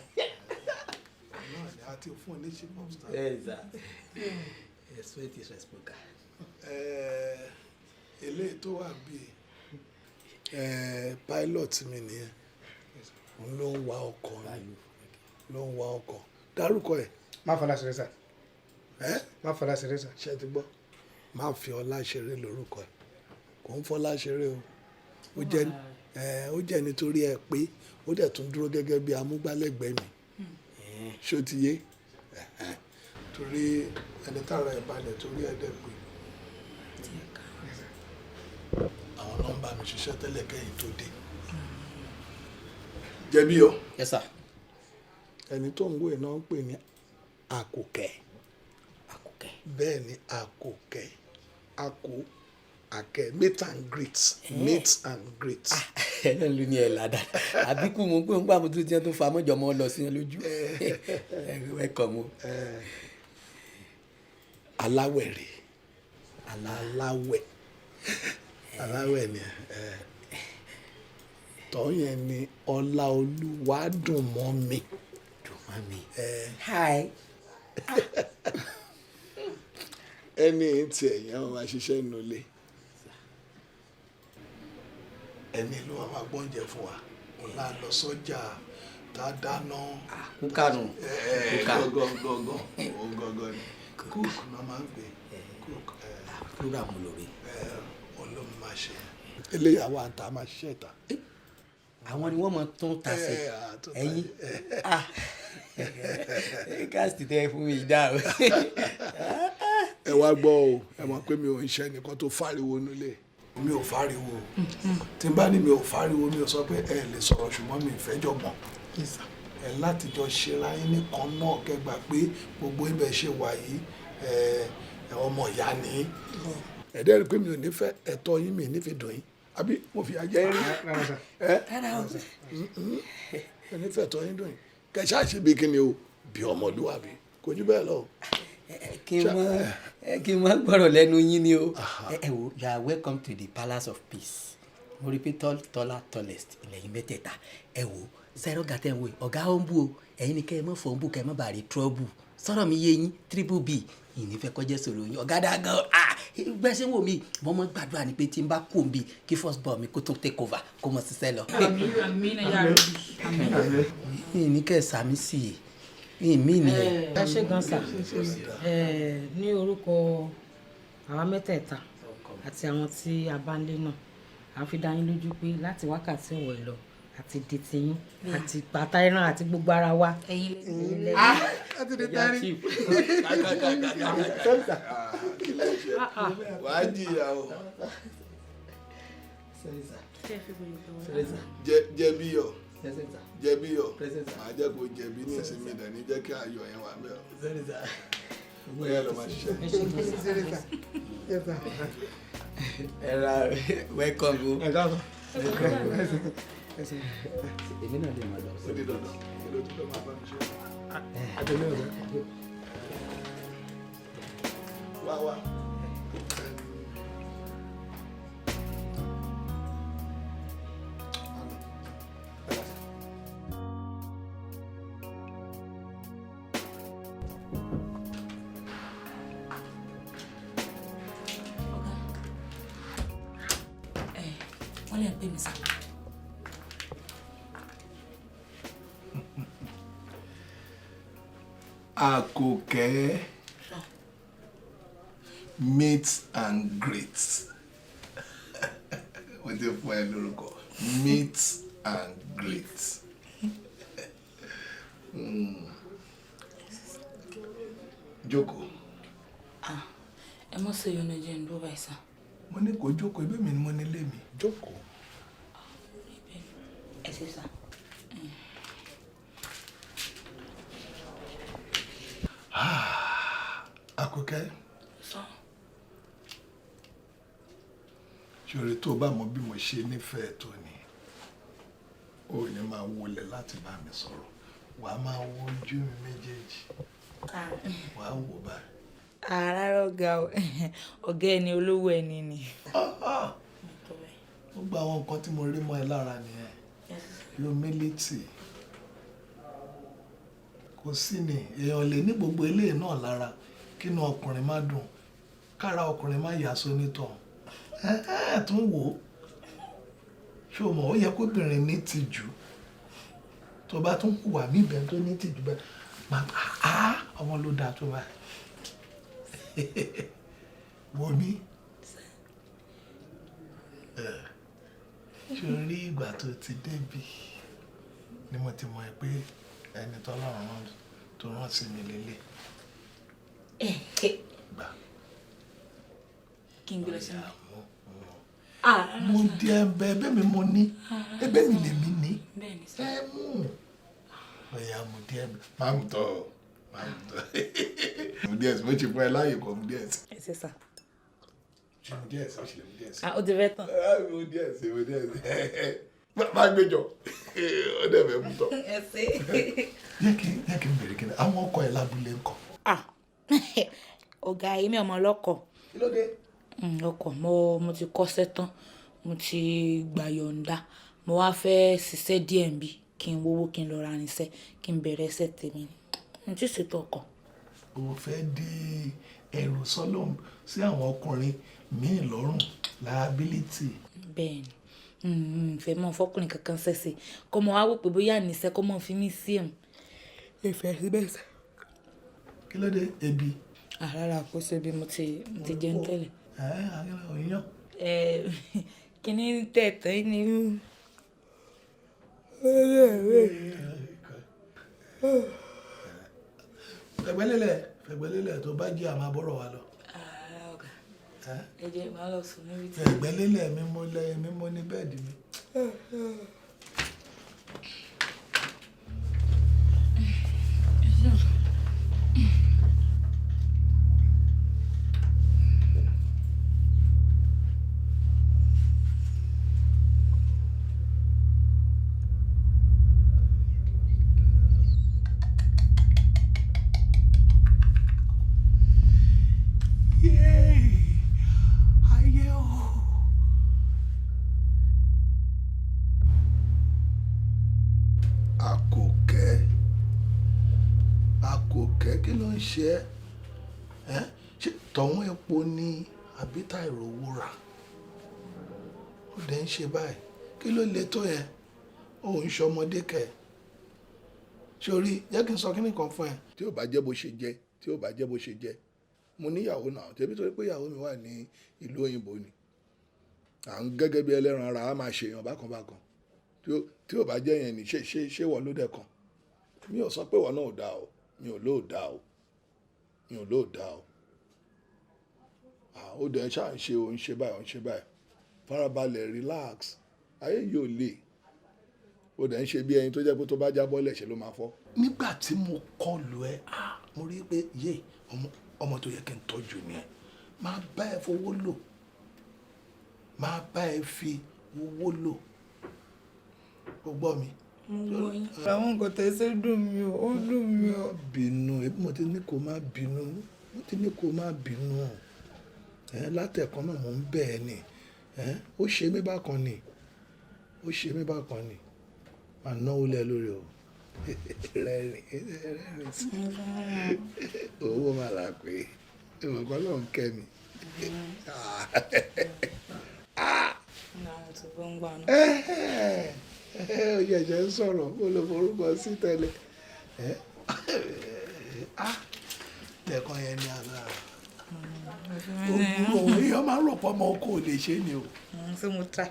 S7: Náà ni a ti fún ní chief of staff.
S9: Yes, sir. Respect is reciprocal.
S7: Eléyìí tó wà bí pilot mi nìyẹn. Òun ló ń wa ọkọ̀ mi, ló ń wa ọkọ̀. Dárúkọ ẹ̀.
S8: Má fọlá ṣeré sà.
S7: Ẹ́?
S8: Má fọlá ṣeré sà.
S7: Ṣé ti gbọ́? Má fi ọlá ṣeré lórúkọ ẹ̀. Kò ń fọlá ṣeré o. Ó jẹ́ nítorí ẹ pé ó dẹ̀ tún dúró gẹ́gẹ́ bí amúgbálẹ́gbẹ̀ẹ́ mi. Ṣé o ti yé? Torí ẹni tára ẹ̀ balẹ̀, torí ẹ̀ dẹ̀ pé. Àwọn náà ń bá mi ṣiṣẹ́ tẹ́lẹ̀ kẹ́yìn tó dé. Jẹ̀bi o.
S9: Yes, sir.
S7: Ẹni tó ń wò yìí náà ń pè ní Àkùkẹ́.
S9: Àkùkẹ́.
S7: Bẹ́ẹ̀ ni, Àkùkẹ́. Àkù àkẹ́, meet and greet, meet and greet.
S9: Ẹ náà ló ní ẹ là dáadáa, àbíkú mo pé ń gbà mo tún tiẹ̀ tó fa mọ́jọ mọ́ lọ sí ẹ lójú ẹ kàn mo.
S7: Aláwẹ̀ rè, aláwẹ̀, aláwẹ̀ ni ẹ tọ́ yẹn ni Ọláolúwa dùn mọ́ mi.
S9: Mami. Hi.
S7: Ẹni tí ẹ̀yìn àwọn máa ṣiṣẹ́ nínú ilé. Ẹni ló wà máa gbọ́njẹ fún wa. Òun là lọ sọ́jà tá a dáná.
S9: Kúkà nù.
S7: Kúkà. Gọ́gọ́gọ́gọ́. Òun gọ́gọ́ ni. Cook náà máa ń pè. Cook.
S9: Plural mo lóore.
S7: Òun ló máa ṣe. Eléyàwó àǹtà máa ṣiṣẹ́ ìta.
S9: Àwọn ni wọ́n mọ tún ta sí ẹ̀yin gáàsì tẹ fún mi dá o.
S7: Ẹ wá gbọ́ o, ẹ mọ̀ pé mi ò ń ṣe ẹnìkan tó fáriwo nílé. Mi ò fáriwo o. Tí n bá ní mi ò fáriwo, mi ò sọ pé ẹ lè sọ̀rọ̀, ṣùgbọ́n mi ì fẹ́ jọ̀gbọ̀n. Ẹ láti jọ ṣera yín nìkan náà kẹgbà pé gbogbo ibẹ̀ ṣe wà yìí, ẹ ọmọ ìyá ni. Ẹ dẹ́ rí i pé mi ò ní fẹ́ ẹ̀tọ́ yín, mi ò ní fi dùn yín. Àbí mo fi àjẹ́ yín rí? Ẹ ẹ ní fẹ́ ẹ̀tọ́ yín dùn yín. Kẹ ṣáà ṣe bí kíni o, bí ọmọlúwàbí, kò jù bẹ́ẹ̀ lọ.
S9: Kí n mọ gbọ́rọ̀ lẹ́nu yín ni o. Ẹ wo, you are welcome to the palace of peace. Mo rí pé tall, taller, tallest ilẹ̀ yín mẹ́tẹ̀ẹ̀ta. Ẹ wo, sẹ́rọ̀ gàtẹ́ ń wo yìí, ọ̀gá ó ń bú o. Ẹ̀yin ni kẹ́ ẹ mọ̀ fọ́ ń bú, kẹ́ ẹ mọ̀ bá rí trouble. Sọ̀rọ̀ mi yé yín, triple B ìní fẹ́ kọjá sọ̀rọ̀ yín. Ọ̀gá dáa gan. Ah, gbẹ́sẹ̀ wò mí, mo mọ̀ gbàdúrà ni pé tí n bá kú òǹbí kí first born mi kó tún take over kó mọ̀ ṣiṣẹ́ lọ.
S12: Àmín, àmín ya Rabbi.
S9: Ìní kẹ́ ẹ sàmí sí i, ìmí ni ẹ.
S11: Ẹ ṣé gan sà. Ní orúkọ àwa mẹ́tẹ̀ẹ̀ta àti àwọn tí a bá ń lé náà, à ń fi dá yín lójú pé láti wákàtí ọ̀wọ̀ lọ àti di tiyín àti bàtà ẹran àti gbogbo ara wa.
S12: Ẹ̀yin lẹ.
S8: Láti di tẹ́rí.
S7: Wàá jìyà o. Jẹ̀bi yọ. Jẹ̀bi yọ. Màá jẹ́ kó jẹ̀bi ní ìsinmi dẹ̀ ní jẹ́ kí ayọ̀ yẹn wà bẹ́ẹ̀ o. Bóyá lọ máa ṣiṣẹ́.
S9: Ẹ ra, welcome o. Èmi náà lè máa lọ.
S7: Ó di dandan. Kí ló tún fẹ́ máa bá mi ṣe? Wá wá.
S12: Wọ́n lè pè mí sá.
S7: Àkòkẹ́, meet and greet. Wọ́n ti fún ẹ lórúkọ, meet and greet. Jókòó.
S12: Ẹ mọ̀ sí ìyọnu, ẹ̀jẹ̀ ń dúró báyìí sá.
S7: Mo ní kó jókòó, ẹbí mi ni mo nílé mi. Jókòó.
S12: Ẹ ṣé sá.
S7: Àkòkẹ́.
S12: Sá.
S7: Ṣòro tó o bá mọ bí mo ṣe nífẹ̀ẹ́ tó ni, o ò ní máa wọlé láti bá mi sọ̀rọ̀. Wàá máa wo ojú mi méjèèjì. Wàá wò báyìí.
S12: Rárá ọ̀gá o, ọ̀gá ẹni olówó ẹni ni.
S7: Gbogbo àwọn nǹkan tí mo rí mọ́ ẹ lára nìyẹn. Humility. Kò sí ni èèyàn lè ní gbogbo eléyìí náà lára kínú ọkùnrin má dùn, kára ọkùnrin má yà sónítọ̀. Ẹ tún wò ó. Ṣé o mọ̀ ó yẹ kóbìnrin ní tìjú? Tó bá tún hùwà mí bẹ́ẹ̀ tó ní tìjú bẹ́ẹ̀, máa á ọmọ ló dáa tó báyìí. Wo mi. Ṣé o rí ìgbà tó ti débi ni mo ti mọ̀ ẹ́ pé ẹni tọ́lọ́run tó rán sí mi lélẹ̀. Gbà.
S12: Kí n gbé lọ sí mi.
S7: Mo di ẹbẹ ẹbẹ mi mo ní ẹbẹ mi lèmi ní. Ẹ mú. Ọ̀yà mo di ẹbẹ. Máa mú tọ́ máa mú tọ́. Mo díẹ̀ sí, mo ti fún ẹ láàyè kan mo díẹ̀ sí.
S12: Ẹ ṣé sà.
S7: Ṣé mo díẹ̀ sí, ó ṣe lè mo díẹ̀ sí.
S12: Ó ti fẹ́ tán.
S7: Mo díẹ̀ sí, mo díẹ̀ sí. Má gbé jọ, ó dẹ̀ fẹ́ mú tọ́.
S12: Ẹ ṣé.
S7: Jẹ́ kí n bèrè kí ni àwọn ọkọ ẹ̀ lábúlé ń kọ́.
S12: Ọ̀gá, èmi ọmọ ọlọ́kọ̀.
S7: Kí ló dé?
S12: Ọkọ̀ mo ti kọ́ṣẹ́ tán, mo ti gbà yọ̀ǹda, mo wá fẹ́ ṣiṣẹ́ díẹ̀ níbí. Kí n wówó, kí n lọ ra irinṣẹ́, kí n bẹ̀rẹ̀ iṣẹ́ tèmi ni. N tí ṣètò ọkọ̀.
S7: O fẹ́ dé ẹrù sọ́lọ́m sí àwọn ọkùnrin míì lọ́rùn, liability.
S12: Bẹ́ẹ̀ni, n fẹ́ mọ fọkùnrin kankan ṣẹ̀ṣẹ̀ kọ́ mọ wá wò pé bóyá níṣẹ́ kọ́ mọ fi mí sí ẹ̀. Ìfẹ́ sí bẹ́ẹ̀ sẹ́.
S7: Kí ló dé, ebi?
S12: Rárá, kó ṣe bí mo ti jẹun tẹ́lẹ̀.
S7: Ẹ akílẹ̀ òyìnbó.
S12: Ẹ kíní tẹ̀tẹ̀ ni.
S7: Fẹ̀gbẹ́lélẹ̀, fẹ̀gbẹ́lélẹ̀, tó bá jẹ́ àmà bọ́rọ̀ wa lọ.
S12: Ẹ jẹ́ màá lọ sùn níbi tí.
S7: Fẹ̀gbẹ́lélẹ̀, mímọ́ lẹ́yìn mímọ́ ní bẹ́ẹ̀dì mi. Àkòkẹ́, Àkòkẹ́, kí ló ń ṣe ẹ́? Ẹ́ ṣé tọ̀hún epo ní àbítà ìrówó rà? Ó dẹ̀ ń ṣe báyìí. Kí ló le tó yẹn? Ó ń ṣọmọdé kẹ̀. Sórí, jẹ́ kí n sọ kíní kan fún ẹ. Tí ò bá jẹ́ bó ṣe jẹ́, tí ò bá jẹ́ bó ṣe jẹ́, mo níyàwó náà, tẹ̀bí torí pé ìyàwó mi wà ní ìlú òyìnbó ni. À ń gẹ́gẹ́ bí ẹlẹ́ran ara, a máa ṣèyàn bákan bákan. Tí ò bá jẹ́ yẹn ni ṣé wọ́n ló dẹ̀ kàn? Mi ò sọ pé ìwọ náà ò dáa o, mi ò lóò dáa o, mi ò lóò dáa o. Ó dẹ̀ ṣáà ń ṣe, òun ṣe báyìí, òun ṣe báyìí. Farabalẹ̀, relax, ayé yìí ò le. Ó dẹ̀ ń ṣe bí ẹni tó jẹ́ pé tó bá jábọ́ lẹ̀ṣẹ̀ ló máa fọ́. Nígbà tí mo kọlù ẹ, mo rí i pé yé ọmọ tó yẹ kí n tọ́jú ni ẹ. Máa bá ẹ fowó lò, máa bá ẹ fi owó lò. O gbọ́ mi.
S12: Mo gbọ́ yín. Àwọn nǹkan tẹ̀ ṣe dùn mí o, ó dùn mí o.
S7: Má bínú, ebi mo ti ní kó má bínú, mo ti ní kó má bínú. Látẹ̀kọ́ náà mò ń bẹ̀ ẹ́ ni. Ó ṣe mí bákan ni, ó ṣe mí bákan ni. Màá náwó lé ẹ lórí o. Rẹ́rìn, rẹ́rìn sí. Owó máa là pé, ìmọ̀ kan náà ń kẹ́ mi. Ó ṣẹ̀ṣẹ̀ ń sọ̀rọ̀, ó lọ forúkọ sí tẹ́lẹ̀. Tẹ̀kan yẹn ní agbára. Òun èèyàn máa ń rò pọ̀ ọmọ oko ò lè ṣe ni o.
S12: Ṣé mo try?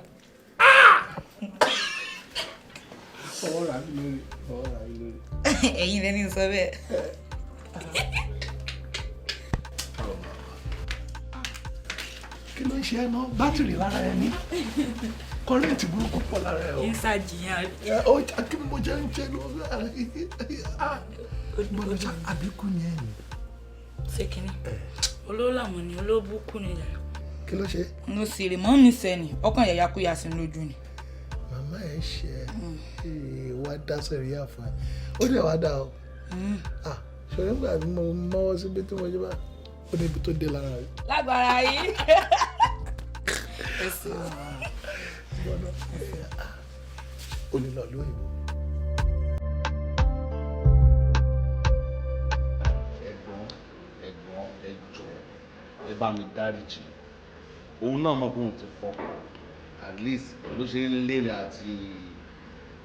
S7: Ọwọ́ rà mí lórí, ọwọ́ rà mí lórí.
S12: Ẹ̀yin lẹni sọ bẹ́ẹ̀.
S7: Kí ló ń ṣe ẹ náà? Bátìrì lára ẹ ní. Kọ́rẹ́ǹtì burúkú pọ̀ lára ẹ o.
S12: Ń ṣàjìyàn.
S7: Ó kí ni mo jẹ́ ń jẹ́ lọ? Mo lọ ṣá àbíkú ni ẹ ní.
S12: Ṣé kínní? Olówó làwọn ni olóbùkún ni yàrá.
S7: Kí ló ṣe?
S12: Mo sì rè mọ́ mi sẹ́ni, ọkàn yàyà kúyà sí lójú ni.
S7: Màmá ẹ ṣe ẹ wá dá sẹ̀ríyà fún ẹ. Ó dẹ̀ wá dá o. Ṣòro nígbà tí mo mọ́wọ́ síbi tí mo ṣe bá ó níbi tó dé lára rẹ̀.
S12: Lágbára yìí.
S7: O lè lọ lóyìnbó.
S13: Ẹ̀gbọ́n, ẹ jọ̀ọ́, ẹ bá mi dáríjì. Òun náà mọ̀ pé òun ti fọkàn. At least ló ṣe ń lérè àti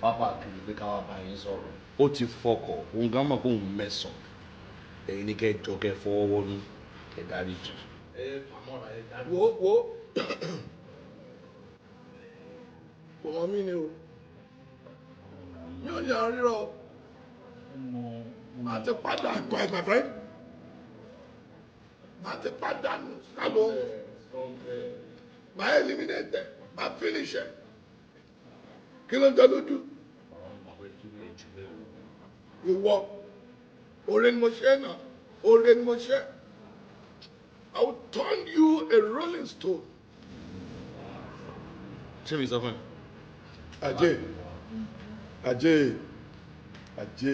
S13: pápá kiri pé káwá bá yín sọ̀rọ̀. Ó ti fọkàn, òun gan mọ̀ pé òun mẹ́sàn-án. Ẹ̀yin ní kẹ́ jọ kẹ́ fọwọ́ wọnú, kẹ́ dáríjì. Ẹ pàmòrà, ẹ dáríjì.
S7: Wo wo kò mọ mí ni o, mi ò yàn rírọ àti padà quiet my friend àti padà kálọ máa eliminate máa finish ẹ. Kí ló ń jẹ lójú ìwọ? Oore ni mo ṣe náà, oore ni mo ṣe. I will turn you a rolling stone.
S13: Ṣé mi sọ fún ẹ?
S5: Ajé, ajé, ajé,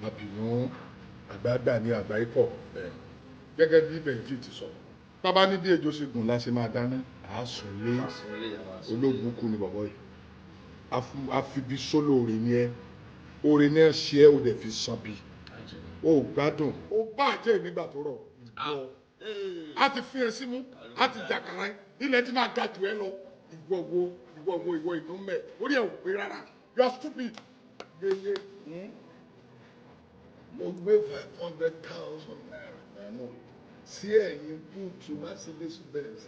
S5: má bínú, àgbààgbà ní àgbà ikọ̀. Gẹ́gẹ́ bí Benji ti sọ, bàbá ní bí ejò ṣe gùn la ṣe máa dáná, àá sùn lé ológun kú ni bọ̀bọ̀ yìí. Àfibisólóore ni ẹ, oore ni ẹ ṣe ẹ, o dẹ̀ fi san bí o ò gbádùn. O bá àjẹ́ nígbà tó rọ̀ a ti fi ẹ símú, a ti jàkàrà ẹ, ilẹ̀ tí máa ga jù ẹ lọ. Ìwọ wo, ìwọ wo, ìwọ ìlú mẹ orí ẹ ò pé rárá. You are stupid.
S7: Gbélé, mo gbé ₦500,000 sí ẹ̀yìn búùtù Mercedes Benz,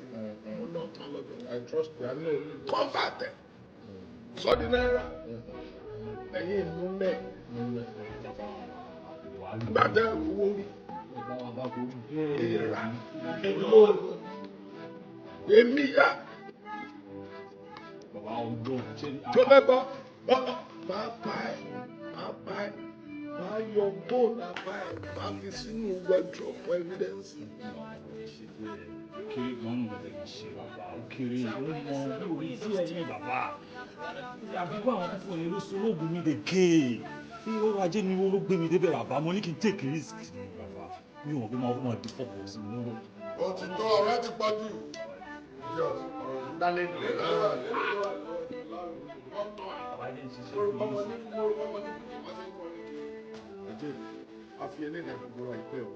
S7: mo náà tán lọ́dọ̀.
S5: I trust you, I know.
S7: Convert ẹ̀ sọ́dí náírà, ẹ̀yìn ìlú mẹ́ gbàdá owó rí èèrà èmi yá tó fẹ́ bọ́ máa pa ẹ́, máa pa ẹ́, máa yọ bóòlù apá ẹ̀, máa fi sínú wardrobe for evidence.
S1: Kéré gan-an ló lè ṣe bàbá, ó kéré, ó mọ bí orí sí ẹ̀yìn bàbá. Àbíkú àwọn púpọ̀ yẹn ló sọ olóògùn mi dè ké. Bí ọrọ̀ ajé ni wọ́n ló gbé mi débẹ̀ bàbá, mo ní kí n take risk ni bàbá. Mi ò mọ̀ pé máa máa di fọ́pọ̀ sí mi lọ́rọ̀.
S7: Ó ti tó, ọ̀rẹ́ ti pọ̀ jù.
S13: Dálé nù.
S5: Ajé, a fi eléyìí náà gbogbo ra ìpẹ́ o,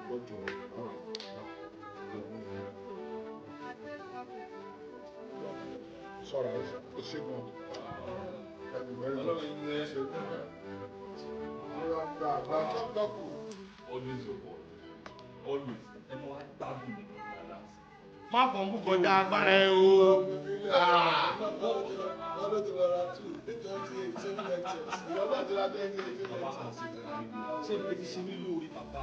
S5: gbọ́dọ̀ ọ̀rọ̀ sọ̀rọ̀ o ṣe gan.
S1: Always your boy. Always. Ẹ mọ wá gbádùn mi dáadáa.
S13: Má fọ̀n bú kọjá agbára ẹ o.
S7: Ọdún ti lọ ra 2 2018 lectures. Ìwọ náà ti ra 2018 lectures.
S1: Ṣé ibi ti ṣe mí lóore bàbá?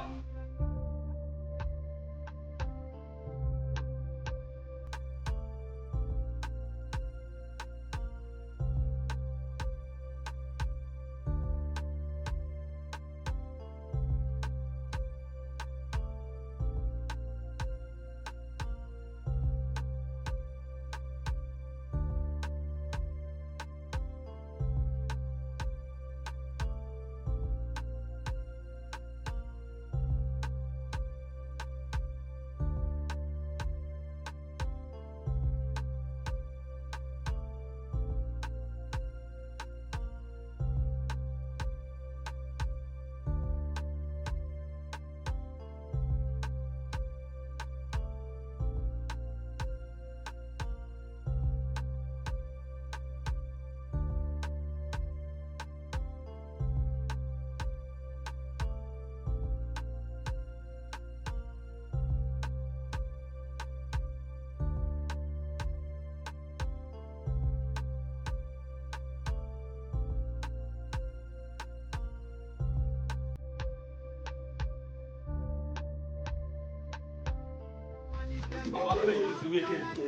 S1: Bàbá bẹ́ẹ̀ yìí sí wíkẹ́ tó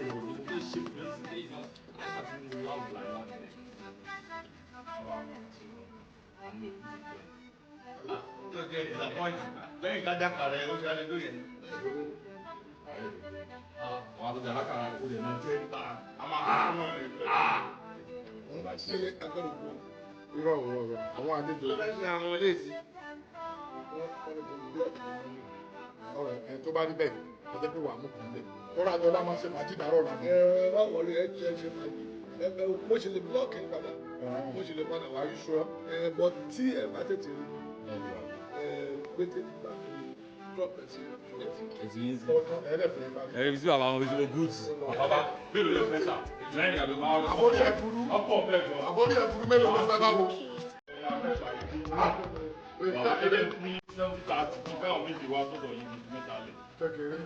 S1: tó ṣe fún mi sí àti mo láwùjọ láì
S13: Tó jẹ́ disappoint. Lẹ́yìn ká dákàrà ẹ, ó ṣe alẹ́ lóye.
S1: Àwọn àtọ̀jà lákàrà ó lè máa jẹ́.
S13: A máa kọ́ ọmọ rẹ̀.
S5: Ṣé agbẹ́rù kú? Irọ́ irọ́ irọ́, àwọn àlejò.
S13: Tó fẹ́ ṣe àwọn eléyìí.
S5: Ọ̀rẹ́ ẹ̀ tó bá rí bẹ́ẹ̀, ẹ jẹ́ pé wàá mú kàn lé. Tọ́lá àjọ lá máa ṣe fàájì dàrọ́ ọ̀la.
S7: Ẹ má wọlé, ẹ jẹ́ ṣe fàájì. Ẹ mo ṣe lè blọọkì ní padà. Mo ṣe lè padà wá. Ẹ bọ tí ẹ bá tètè rí ẹ gbé tètè bá fi drop ẹ sí ẹ ti.
S1: Ẹ fi sí bàbá wọn fi sí goods. Bàbá mélòó ló fẹ́ sà? Lẹ́yìn àbí máa rọ.
S5: Àbórí ẹ̀ burú.
S1: Ọkọ̀ bẹ́ẹ̀ gan.
S5: Àbórí ẹ̀ burú mélòó ló fẹ́ bá wo?
S1: Bàbá ẹ jẹ́ fún 70-30 kí káwọn méjì wá sọ́dọ̀ yìí ní mẹ́ta lẹ̀.
S5: Kékeré,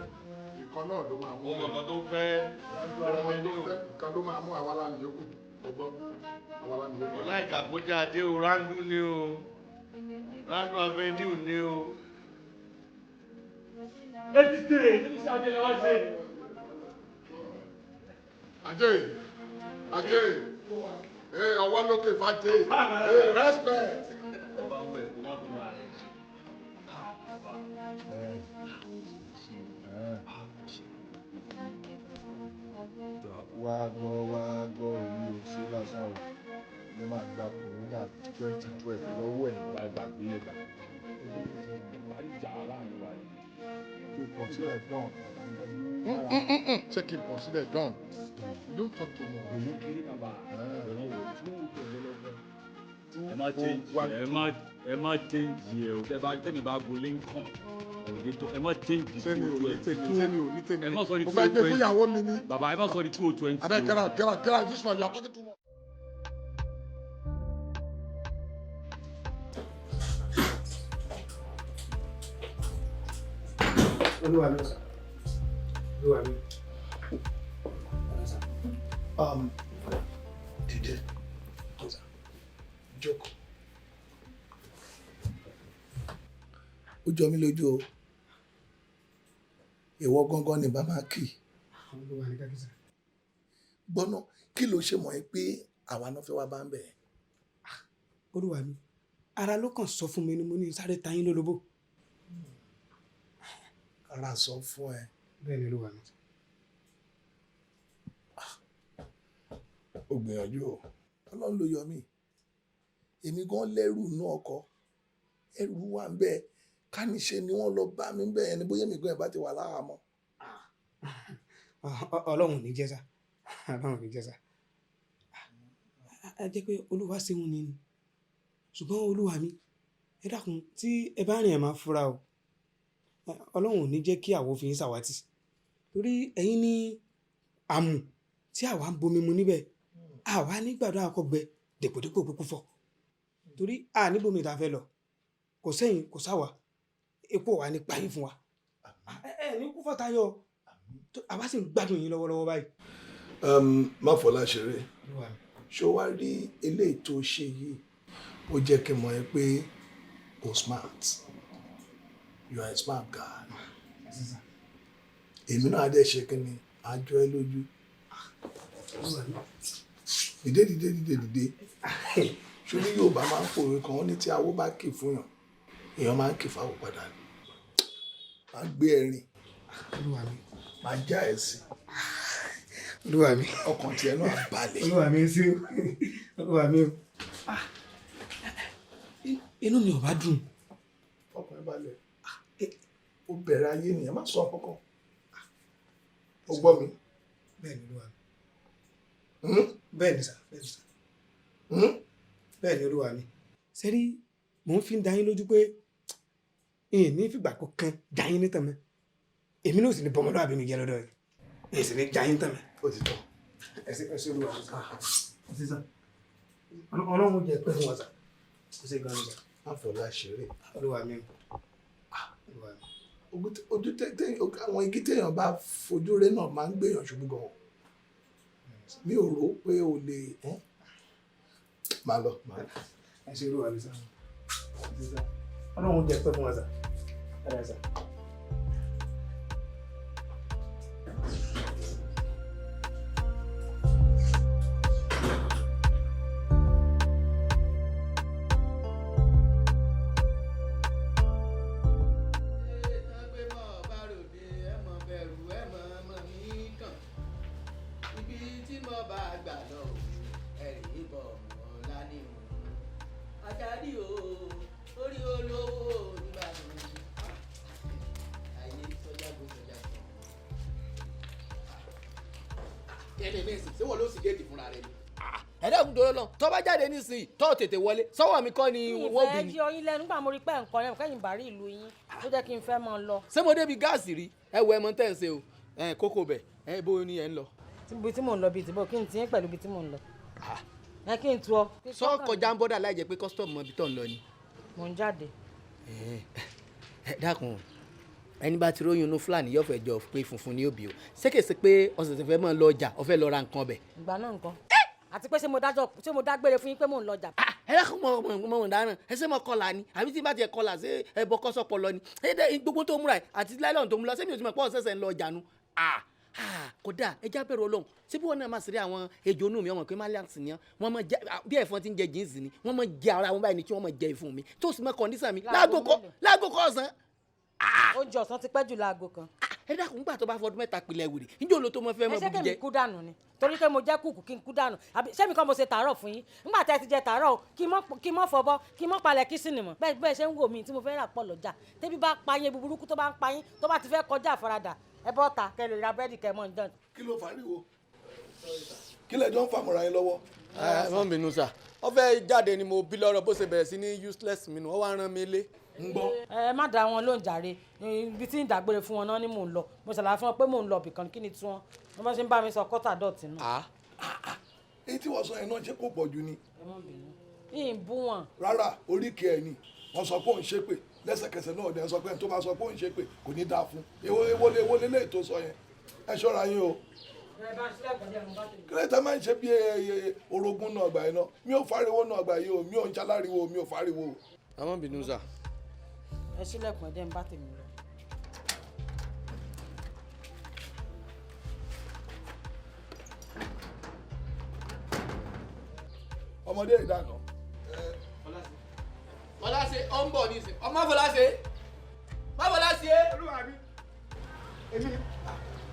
S5: ìkan náà ló máa mú.
S13: Ọmọ kan tó fẹ́.
S5: Ọmọ tó fẹ́, ìkan ló máa mú àwa la nìyókù. Ọgbọ́n, àwa la nìyókù.
S13: Láìka bójá adé o, Randu ni o. Randu Avenue ni o.
S1: Ẹ ti tè é, ní sàjẹ́ lọ́wọ́ ṣe.
S5: Ajé, Ajé, ee ọwọ́ lókè fàjé, ee respect.
S7: Wá gbọ́, wá gbọ́, èmi ò ṣe lásán o. Mo máa gba Corona 2012 lọ́wọ́ ẹ̀.
S1: Bá gbàgbé ẹ̀ gbà. Parí ìjà láàrin wa yìí.
S5: Kí n consider done. Ṣé kí n consider done? You don't talk too much.
S1: Òun kiri bàbá. Ẹ má change ẹ má change ẹ o. Tẹ bá tẹ́mi bá gun Lincoln. Òye tó ẹ má change
S5: Sẹ́mi ò ní tèmi, sẹ́mi ò ní tèmi.
S1: Ẹ má sọ di
S5: Mo fẹ́ gbé fún ìyàwó mi ni.
S1: Bàbá ẹ má sọ di 2020.
S5: Abeg get out, get out, get out. This one you are talking too much.
S8: Olúwa mi, olúwa mi.
S7: Dìde, jókòó. Ó jọ mí lójú o. Ìwọ gangan ni bàbá kì í.
S8: Olúwa mi kákísà.
S7: Gbọ́nà kí ló ṣe mọ̀ ẹ́ pé àwa náà fẹ́ wá bá ń bẹ̀?
S8: Olúwa mi, ara ló kàn sọ fún mi ni mo ní sáré ta yín lólobó.
S7: Ara sọ fún ẹ.
S8: Bẹ́ẹ̀ ni olúwa mi.
S7: Ó gbìyànjú o. Ọlọ́run ló yọ mí. Èmi gan lẹ́rù inú ọkọ̀. Ẹrù wà ń bẹ́ẹ̀. Ká ní ṣe ni wọ́n lọ bá mi bẹ́ẹ̀ ni bóyá èmi gan ẹ̀ bá ti wà láhàámọ́.
S8: Ọlọ́run ò ní jẹ́ sá. Ọlọ́run ò ní jẹ́ sá. A jẹ́ pé olúwa ṣeun ni. Ṣùgbọ́n olúwa mi, ẹ dákun tí ẹ bá rìn ẹ̀ máa fura o. Ọlọ́run ò ní jẹ́ kí àwo fi yín ṣàwátì. Torí ẹ̀yin ní àmù tí àwa ń bomi mu níbẹ̀. Àwa nígbàdo àkọ́gbẹ dèpòdépò kúkú fọ́. Torí a níbomi tá a fẹ́ lọ. Kò sẹ́yìn, kò sáwà. Epo wà ní payín fún wa. Ẹ ní kú fọ́ tayọ. Àwa sì ń gbádùn yín lọ́wọ́lọ́wọ́ báyìí.
S7: Má fọlá ṣeré. Ṣé o wá rí eléyìí tó ṣe yìí? Ó jẹ́ kí n mọ̀ ẹ́ pé o smart. You are a smart guy. Èmi náà á dẹ̀ ṣe kí ni? Màá jọ ẹ́ lójú. Dìde dìde dìde dìde. Ṣé ní Yorùbá máa ń pòwe kan, ó ní tí awó bá kì fún yàn, èèyàn máa ń kì fáwọ̀ padà ni. Màá gbé ẹ rìn. Màá já ẹ sí.
S8: Olúwa mi.
S7: Ọkàn tiẹ̀ náà á balẹ̀.
S8: Olúwa mi sí o. Olúwa mi o. Inú mi ò bá dùn.
S7: Ọkàn ẹ balẹ̀. Ó bẹ̀rẹ̀ ayé nìyẹn, má sọ kankan. O gbọ́ mi.
S8: Bẹ́ẹ̀ ni olúwa mi. Bẹ́ẹ̀ ni sà, bẹ́ẹ̀ ni sà. Bẹ́ẹ̀ ni olúwa mi. Ṣé rí, mò ń fi ń da yín lójú pé n ní fìgbà kankan já yín ní tàn mọ́. Èmi náà sì ní bọ́mọlúwàbí mi jẹ́ lọ́dọ̀ yìí. Èyí sì ní já yín tàn mọ́.
S7: Ó ti tán.
S8: Ẹ ṣé olúwa mi. Ẹ ṣé sà. Ọlọ́run jẹ́ pẹ́ fún wa sà. Ẹ ṣé gan-an sà.
S7: Má fọlá ṣeré.
S8: Olúwa mi. Olúwa mi.
S7: Ojú tẹ àwọn igi téèyàn bá fojú rẹ náà máa ń gbéyàn ṣubú gan. Mi ò rò pé o lè máa lọ.
S8: Ẹ ṣé olúwa mi sà. Ọlọ́run jẹ́ pẹ́ fún wa sà. Ẹ sà.
S9: Tó bá jáde nísìnyí tó tètè wọlé sọ́wọ́ mi kọ́ ni wọ́n bí mi.
S11: Ìfẹ́ yọ yín lẹ́nu nígbà mo rí pé nǹkan rẹ̀ kẹ́yìn bá rí ìlú yín ló jẹ́ kí n fẹ́ máa lọ.
S9: Ṣé mo débi gáàsì rí? Ẹ wo ẹmọ tẹ́ ń ṣe o, kókó bẹ̀ ẹ bó ni ẹ ń lọ.
S11: Ibi tí mò ń lọ bíi tìbọ̀ kí n ti yín pẹ̀lú ibi tí mò ń lọ. Ẹ kí n tu ọ.
S9: Sọ kọjá ń bọ́dà láì jẹ́ pé kọ́sítọ́ọ̀mù mọ ibi tó ń lọ ni.
S11: Mò ń jáde.
S9: Ẹ dákun, ẹni bá ti róyún inú Fúlàní yóò fẹ́ jọ pé funfun ni òbí o. Ṣé kèsì pé ọ̀sẹ̀sẹ̀ fẹ́ máa lọ ọjà ó fẹ́ lọ ra nǹkan ọbẹ̀?
S11: Ìgbà náà nǹkan. Àti pé ṣé mo dágbére fún yín pé mò ń lọjà.
S9: Ẹ dákun mọ mọ dáràn ẹ ṣé mo kọlà ni àbí tí bá tiẹ̀ kọlà ṣé ẹ bọ kọ́sọ̀pọ̀ lọ ni ẹ gbogbo tó múra ẹ àti láìlọ́n tó mú lọ ṣé mi ò ti mọ̀ pé ọ̀sẹ̀sẹ̀ ń lọ ọjà nu. Kódà ẹ já bẹ̀rù Ọlọ́run ṣé bí wọn náà máa ṣeré àwọn ejò inú mi ọmọ pé malians ni wọn máa jẹ bí ẹ̀fọn ti ń jẹ jíǹsì ni wọn máa jẹ ara wọn báyìí ni tí wọn máa jẹ ìfun mi tó sì mọ kọ̀ǹdísàn mi láago kọ́ ọ̀sán.
S11: Oúnjẹ ọ̀sán ti pẹ́ jù láago kan.
S9: Ẹ dákun nígbà tó bá fọdún mẹ́ta pilẹ̀ wèrè níjẹ́ òun ló tó mọ fẹ́ mọ
S11: Ẹ ṣé
S9: bùbí
S11: kèmí
S9: jẹ.
S11: kú dànù ni torí pé mo jẹ́ kúkú kí n kú dànù àbí ṣé mi kọ́ mo ṣe tàárọ̀ fún yín nígbà tẹ́ ẹ ti jẹ tàárọ̀ o kí n mọ́ fọbọ́ kí n mọ́ palẹ̀ kí sìnì mọ́ bẹ́ẹ̀ bẹ́ẹ̀ ṣe ń wò mí tí mo fẹ́ rà pọ̀ lọ́jà tẹ́bí bá pa yín ebi burúkú tó bá ń pa yín tó bá ti fẹ́ kọjá àfaradà ẹ bọ́ ta kẹ́ lè ra búrẹ́dì kẹ́ mọ́ ń dán.
S7: Kí ló fariwo? Kí lẹ́jọ́ ń fàmúra yín lọ́wọ́.
S9: Ẹ má bínú sà, ó fẹ́ jáde ni mo bí lọ́rọ̀ bó ṣe bẹ̀rẹ̀ sí ní useless mi nù, ó wá rán mi lé.
S7: Ń gbọ́.
S11: Ẹ má dá wọn lóhùn jàre, ibi tí ń dágbére fún wọn náà ni mò ń lọ. Mo ṣàlàyé fún wọn pé mò ń lọ ibìkan, kí ni tí wọn wọn bá ṣe ń bá mi sọ kọ́tà dọ̀tí náà.
S7: Èyí tí wọ́n sọ yẹn náà ṣé kò pọ̀ jù ni.
S11: Ẹ má bínú, yìí ń bú wọn.
S7: Rárá, oríkèé ẹ ni wọ́n sọ pé òun ṣépè lẹ́sẹ̀kẹsẹ̀ náà ọ̀dẹ̀ sọ pé ẹni tó bá sọ pé òun ṣépè kò ní dáa fún. Èwo èwo èwo lélẹ́yìí tó sọ yẹn, ẹ ṣọ́ra yín o. Kílẹ̀tà máa ń ṣe bí orogún náà gbà yín náà, mi ò fariwo náà gbà yín o, mi ò ń ṣaláriwo, mi ò fariwo.
S9: Ẹ má bínú sà.
S11: Ẹ ṣílẹ̀kùn, ẹ jẹ́ n bá tèmi lọ.
S7: Ọmọdé ìdáná.
S9: Fọláṣe ó ń bọ̀ nísìn, ọmọ Fọláṣe, má Fọláṣe.
S8: Olúwa mi, èmi ni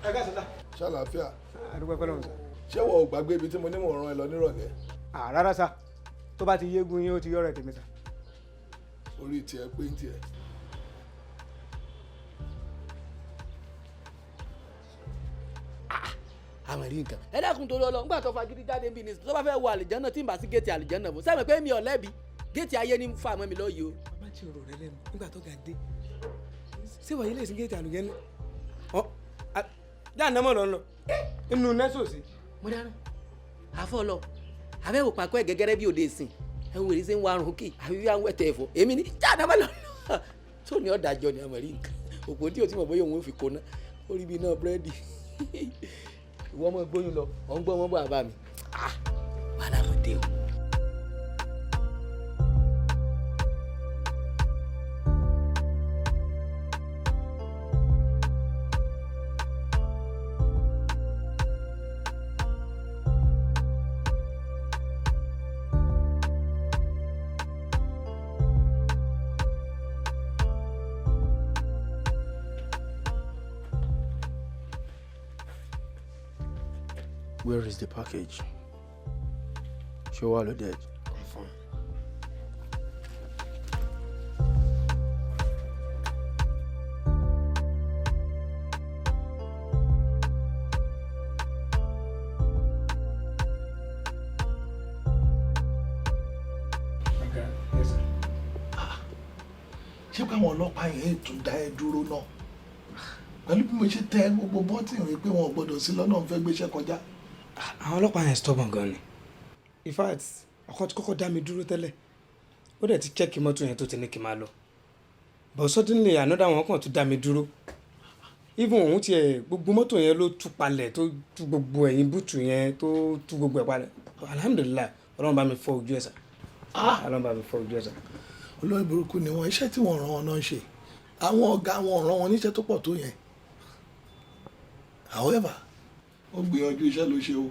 S8: ẹ ká sọ sá.
S7: Ṣàlàáfíà.
S8: Àdúgbò fọlọ́run sá.
S7: Ṣé wọ́n ò gbàgbé ibi tí mo ní mò ń rán ẹ lọ nírọ̀lẹ́?
S8: Rárá sá, tó bá ti yégun yín ó ti yọ̀rọ̀ tèmi sá.
S7: Orí tiẹ̀ pé ń tiẹ̀.
S9: Àmọ̀ rí nǹkan. Ẹ dákun torí Ọlọ́run, nígbà tó fagídí jáde ń bí ni tó bá fẹ́ wọ àlìjánná tí ń bá sí géètì àlìjánná fún sẹ́mi pé mi ò lẹ́bi géètì ayé ní fà mọ́ mi lọ yìí o.
S8: Bàbá ti rò rẹ lẹ́nu nígbà tó ga dé, ṣé wàá yí lè sí géètì àlùjánná? Ọ jáà náà mọ̀ lọ lọ inú nẹ́sọ̀sì.
S9: Mo dáná àfọ lọ àbẹ̀wò pàkó ẹ̀ gẹ́gẹ́rẹ́ bí òde ìsìn ẹ̀ ń wèrè sí ń warun òkè àbí bí àwọn ẹ̀tẹ̀ ẹ̀fọ́ èmi ní jáà náà mọ̀ lọ lọ tó ní ọ̀dàjọ ni àmọ̀ rí nǹkan òpó tí o ti mọ̀ bóyá òun ò fi kóná ó rí bí iná búrẹ́dì. Ìwọ ọmọ gbóyún lọ, ọ̀ ń gbọ́ ọmọ bọ̀ àbá mi. Wàhálà mo dé o.
S14: Where is the package? Ṣé wàá loaded?
S3: Confirm.
S7: Ṣé káwọn ọlọ́pàá yẹn tún dá ẹ dúró náà? Pẹ̀lú bí mo ṣe tẹ gbogbo bọ́tì rẹ pé wọn ò gbọ́dọ̀ sí lọ́nà ń fẹ́ gbéṣẹ́ kọjá.
S8: Àwọn ọlọ́pàá yẹn stubborn gan ni. In fact, ọkọ ti kọ́kọ́ dá mi dúró tẹ́lẹ̀, ó dẹ̀ ti check mọ́tò yẹn tó ti ní kí n máa lọ, but suddenly another one kàn tún dá mi dúró. Even òun tiẹ̀ gbogbo mọ́tò yẹn ló tú palẹ̀, tó tú gbogbo ẹ̀yìn búùtù yẹn, tó tú gbogbo ẹ̀ palẹ̀. Alhamdulilayi, Ọlọ́run bá mi fọ́ ojú ẹ̀ sà. Ọlọ́run bá mi fọ́ ojú ẹ̀ sà.
S7: Olórí burúkú ni wọn, iṣẹ́ tí wọ́n rán wọn náà ń ṣe, àwọn ọ̀gá wọn rán wọn níṣẹ́ tó pọ̀ tó yẹn. However, ó gbìyànjú iṣẹ́ ló ṣe o.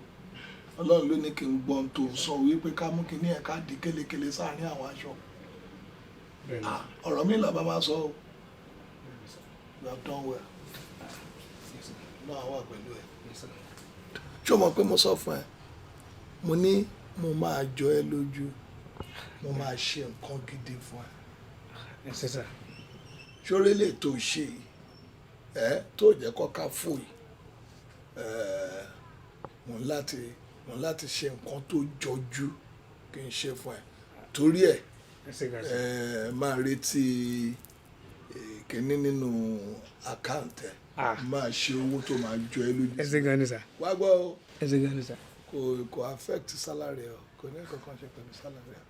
S7: Ọlọ́run ló ní kí n gbọ́n tó ń sọ wípé ká mú kinní ẹ̀ ká di kélekèle sáàárín àwọn aṣọ. Ọ̀rọ̀ mi làbá máa sọ o. You have done well. Náà wà pẹ̀lú ẹ. Ṣé o mọ̀ pé mo sọ fún ẹ? Mo ní mo máa jọ ẹ lójú, mo máa ṣe nǹkan gidi fún ẹ. Ṣoré lè tó ṣe yìí, ẹ tó jẹ́ kọ́ka fò yìí, mo ń láti ṣe nǹkan tó jọjú kí n ṣe fún ẹ. Torí ẹ máa retí kíní nínú àkáǹtì ẹ, máa ṣe owó tó máa jọ ẹ lójú.
S8: Ẹ ṣé gan ni sà.
S7: Wá gbọ́ o.
S8: Ẹ ṣé gan ni sà.
S7: Kò affect salary ẹ o, kò ní nǹkan kan ṣe pẹ̀lú salary ẹ.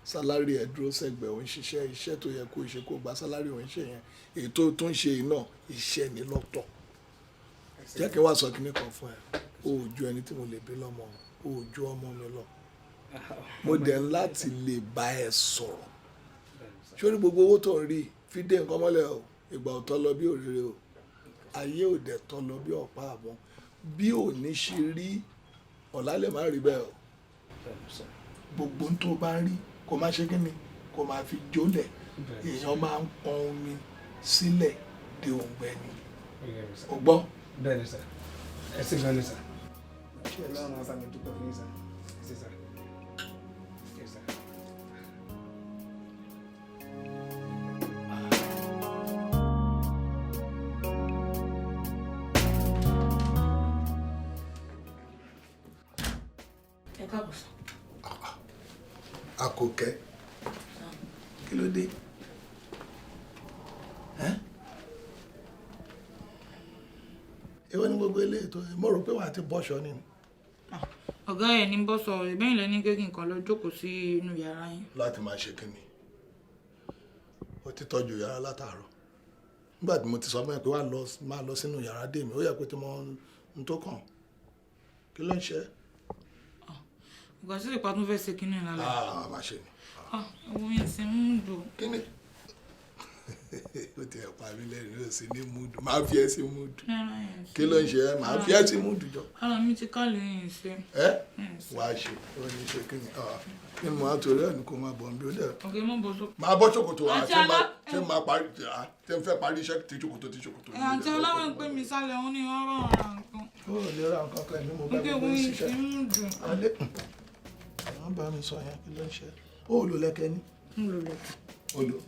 S7: Salary ẹ dúró sẹ́gbẹ̀ẹ́, òun ṣiṣẹ́ iṣẹ́ tó yẹ kó ṣe kó gba salary òun ṣe yẹn, èyí tó tún ṣe yìí náà iṣẹ́ ni lọ́tọ̀. Jẹ́ kí n wá sọ kíní kan fún ẹ, o ò ju ẹni tí mo lè bí lọ́mọ, o ò ju ọmọ mi lọ. Mo dẹ̀ ń láti lè bá ẹ sọ̀rọ̀. Sórí gbogbo owó tó ń rí fi dé nǹkan mọ́lẹ̀ o, ìgbà ò tọ́ lọ bí òréré o, ayé ò dẹ̀ tọ́ lọ bí ọ̀pá àbọ̀n. Bí ò ní ṣe rí ọ̀la lè má rí bẹ́ẹ̀ o. Gbogbo ohun tó bá ń rí kó má ṣe kí ni, kó má fi jólẹ̀. Èèyàn máa ń pọn omi sílẹ̀ de òǹgbẹ ni. O gbọ́?
S8: Bẹ́ẹ̀ ni sà, ẹ ṣé gan ni sà. Ọlọ́run á bá mi dúpẹ́ fún yín sà. Ẹ ṣé sà. Ẹ ṣé sà.
S7: Àkókẹ́, kí ló dé? Èwo ni gbogbo eléyìí tó mo rò pé wàá ti bọ́ṣọ ni.
S12: Ọ̀gá ẹ̀ ní bọ́ sọ ìbẹ́yìn lẹ́ni pé kí n kàn lọ jókòó sí inú yàrá yín.
S7: Láti máa ṣe kí ni? Ó ti tọ́jú yàrá látàárọ̀. Nígbà tí mo ti sọ fún ẹ pé wàá lọ máa lọ sínú yàrá dé mi, ó yẹ pé tí mo ń tó kàn. Kí ló ń ṣe?
S12: Ọ̀gá sí ìpa tún fẹ́ ṣe kínní lálẹ́.
S7: Ah, máa ṣe ni.
S12: Òun yìí sì ń dùn.
S7: Kí ni? Ó ti ẹ̀ pa mí lẹ́rìn-ín, ó sì ní múdù. Máa fi ẹ́ sí múdù. Kí ló ń ṣe ẹ́? Máa fi ẹ́ sí múdù jọ.
S12: Ara mi ti kálẹ̀ yìí ṣe.
S7: Ẹ́ wàá ṣe, ó ní ṣe kí ni? Kí ni mo á torí ẹ̀ ní kó máa bọ̀ nbí ó dẹ̀.
S12: Ọ̀gá mọ̀ bọ̀ sókè.
S7: Máa bọ́ ṣòkòtò wá, ṣé máa parí ṣé ń fẹ́ parí iṣẹ́ tí ṣòkòtò tí ṣòkòtò.
S12: Àǹtí Ọláwọ̀ ń pè mí sálẹ̀, òun ni wọ́n rán ara nǹkan.
S7: Ó lè ra nǹkan kan ní mo bá gbogbo ṣiṣẹ́. Alẹ́ àwọn bá mi sọ yẹn, kí ló ń ṣe? Ó lò lẹ́kẹ́ ní.
S12: Ń lò lẹ́kẹ́.
S7: Ó lò.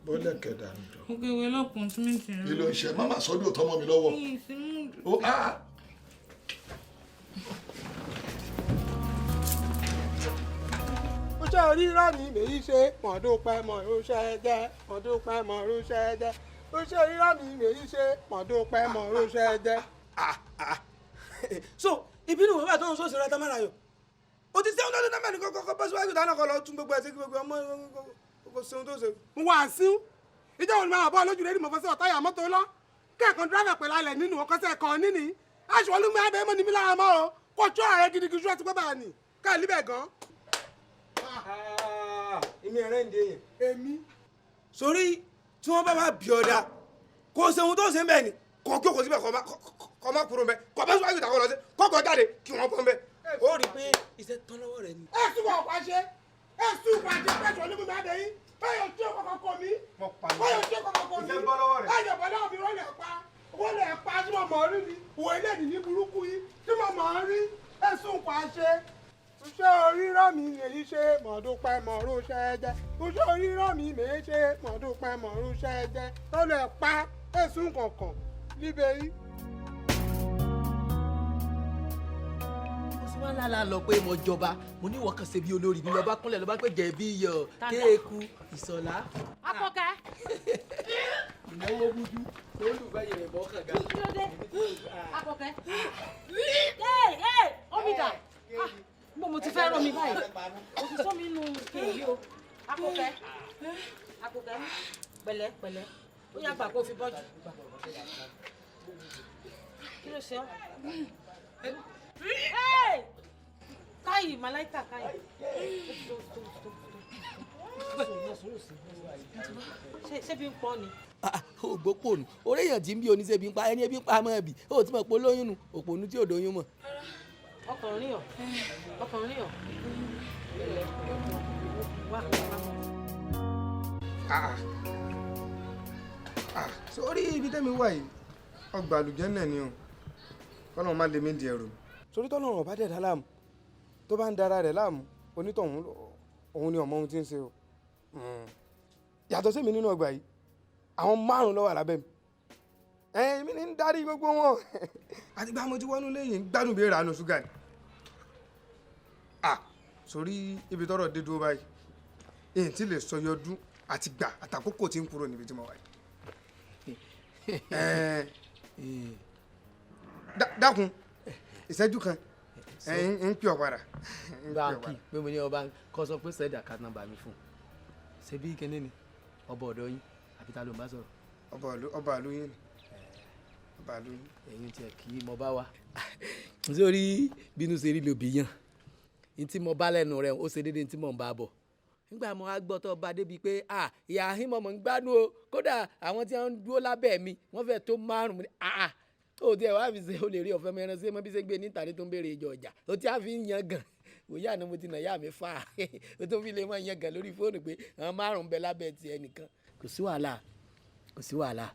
S7: Bọ́lẹ̀ kẹ̀dà ń jọ.
S12: Ó kéwé lọ́kùn tí mi ti rí.
S7: Kí ló ń ṣe? Má má sọ́dún òtọ́ mọ́ mi lọ́wọ́. Ó á.
S15: Ó ṣe rírọ́ mi lèyí ṣe mọ̀dúpẹ́ mọ̀rúṣẹ́ jẹ́ mọ̀dúpẹ́ mọ̀rúṣẹ́ jẹ́. Ó ṣe rírọ́ mi lèyí ṣe mọ̀dúpẹ́ mọ̀rúṣẹ́ jẹ́.
S8: So ìbínú bàbá tó ń sọ̀sẹ̀ rẹ̀ tamara yọ. O ti sẹ́wọ́n tó dáná ní kọ́kọ́ bọ́ síwájú dáná kọ́ lọ tún gbogbo ẹ̀sìn gbogbo ọmọ kò sẹ́wọ́n tó ṣe.
S15: Mo wà sín ìjọ òní máa bọ́ lójú rẹ̀ ní mo fọ́ sí ọ̀tá ìyá mọ́tò lọ kẹ́ẹ̀kan dírẹ́fà pẹ̀lú alẹ̀ nínú ọkọ̀ṣẹ́ kan níní aṣọ olúmi abẹ́ mọ́ ni mí lára mọ́ o kò tó ààrẹ gidigidi ṣú ẹ ti pẹ́ báyà nì káà líbẹ̀ gan.
S8: Èmi ẹ̀rẹ́ ń de yẹn.
S15: Èmi.
S8: Sórí tí wọ́n bá wá bí ọ̀dà kò sẹ́wọ́n tó ṣe ń bẹ̀ ni kò kí o kò síbẹ̀ kọ́ má kúrò mbẹ́ kọ́ bá síwájú ìtàkọ́ lọ sí kọ́kọ́ jáde kí wọ́n bọ́ mbẹ́. Ó rí i pé iṣẹ́ tán lọ́wọ́ rẹ ni.
S15: Ẹ sùn wọ̀ pàṣẹ ẹ sùn pàṣẹ pẹ̀sọ̀ olúmi abẹ́ yín báyọ̀ tí ó kọ̀kọ̀ kọ̀ mí báyọ̀ tí ó kọ̀kọ̀ kọ̀ mí báyọ̀ bọ́ lọ́wọ́ mi rọ́lẹ̀ pa wọ́lẹ̀ pa tí mo mọ̀ rí ni wọ ilé ìdí burúkú yìí tí mo mọ̀ rí ẹ̀sùn pàṣẹ. Iṣẹ́ orírọ́ mi lèyí ṣe mọ̀dúpẹ́ mọ̀rúṣẹ́ jẹ́ iṣẹ́ orírọ́ mi lèyí ṣe mọ̀dúpẹ́ mọ̀rúṣẹ́ jẹ́ rọ́lẹ̀ pa ẹ̀sùn kọ̀ọ̀kan níbẹ̀ yìí.
S9: Wọ́n lálá lọ pé mo jọba mo ní ìwọ kan ṣe bí olórí mi lọ́ba kúnlẹ̀ lọ́ba pé jẹ̀bi iyọ̀ kéèkù ìsọ̀lá.
S11: Akọkẹ.
S9: Ìnáwó gúdú lólùfẹ́ yẹn bọ́ kànga.
S11: Kí ló dé? Akọkẹ. Ee omi dà. Mo ti fẹ́ rọ mi báyìí. Mo ti sọ mi nù kéyìí o. Akọkẹ. Akọkẹ. Pẹ̀lẹ́ pẹ̀lẹ́. Ó yá gbà kó fi bọ́jú. Kí ló ṣe ọ́? Hey! Káyì, Màláíkà káyì. Ṣé bí ń pọ́ ni?
S9: Ògbópònù, orí èèyàn tí ń bí oníṣẹ́ bí ń pa ẹni ẹbí ń pa mọ́ ẹbí, ó ti mọ̀ pé olóyún nu, òpònú tí ò dóyún mọ̀.
S11: Ọkùnrin ọ̀, ọkùnrin ọ̀. Wá.
S8: Sórí ibi tẹ́mi wà yìí, ọgbà àlùjẹ́ náà ni o, kọ́nà má lè mí di ẹrù mi. Torí tọ́lọ́run ọ̀bá dẹ̀ dá láàmú tó bá ń dara rẹ̀ láàmú onítọ̀hún òun ni ọmọ ohun tí ń ṣe o. Yàtọ̀ sí mi nínú ọgbà yìí, àwọn márùn-ún ló wà lábẹ́ mi. Èmi ní ń darí gbogbo wọn. Àti gba mo ti wọnú lẹ́yìn gbádùn bí ìrànú ṣúgà ni. Sórí ibi tọ́rọ̀ dé dúró báyìí, èyí tí lè sọ yọdún àti gbà àtàkókò tí ń kúrò níbi tí mo wà yìí. Dákun ìṣẹ́jú kan ń pè ọ́ padà.
S9: Báńkì pé mo ní ọba kọ́ sọ pé sẹ́ẹ̀dì àkáǹtì nọ́mbà mi fún un ṣe bí kíní ni ọba ọ̀dọ́ yín àbí ta ló ń bá sọ̀rọ̀.
S8: Ọba àlú yín ni ọba àlú yín.
S9: Ẹ̀yin tiẹ̀ kì í mọ bá wa. Sórí bínú ṣe rí lòbí yàn ní tí mo bá lẹ́nu rẹ̀ ó ṣe déédéé ní tí mò ń bá bọ̀ nígbà mo á gbọ́ tó bá débi pé ìyá ahín mọ̀mọ́ ń gbádùn o kódà àwọn tí wọ́n ń dúró lábẹ́ mi wọ́n fẹ́ tó márùn-ún ó tiẹ̀ wá fi ṣe o lè rí ọ̀fẹ́ mẹ́rin sí mọ́ bí ṣe gbé níta ní tó ń béèrè ìjọ ọjà ó ti á fi ń yan gàn òye àná mo ti nà yá mi fà á ó tó fi lè mọ yan gàn lórí fóònù pé àwọn márùn-ún bẹ lábẹ́ ti ẹnìkan. Kò sí wàhálà kò sí wàhálà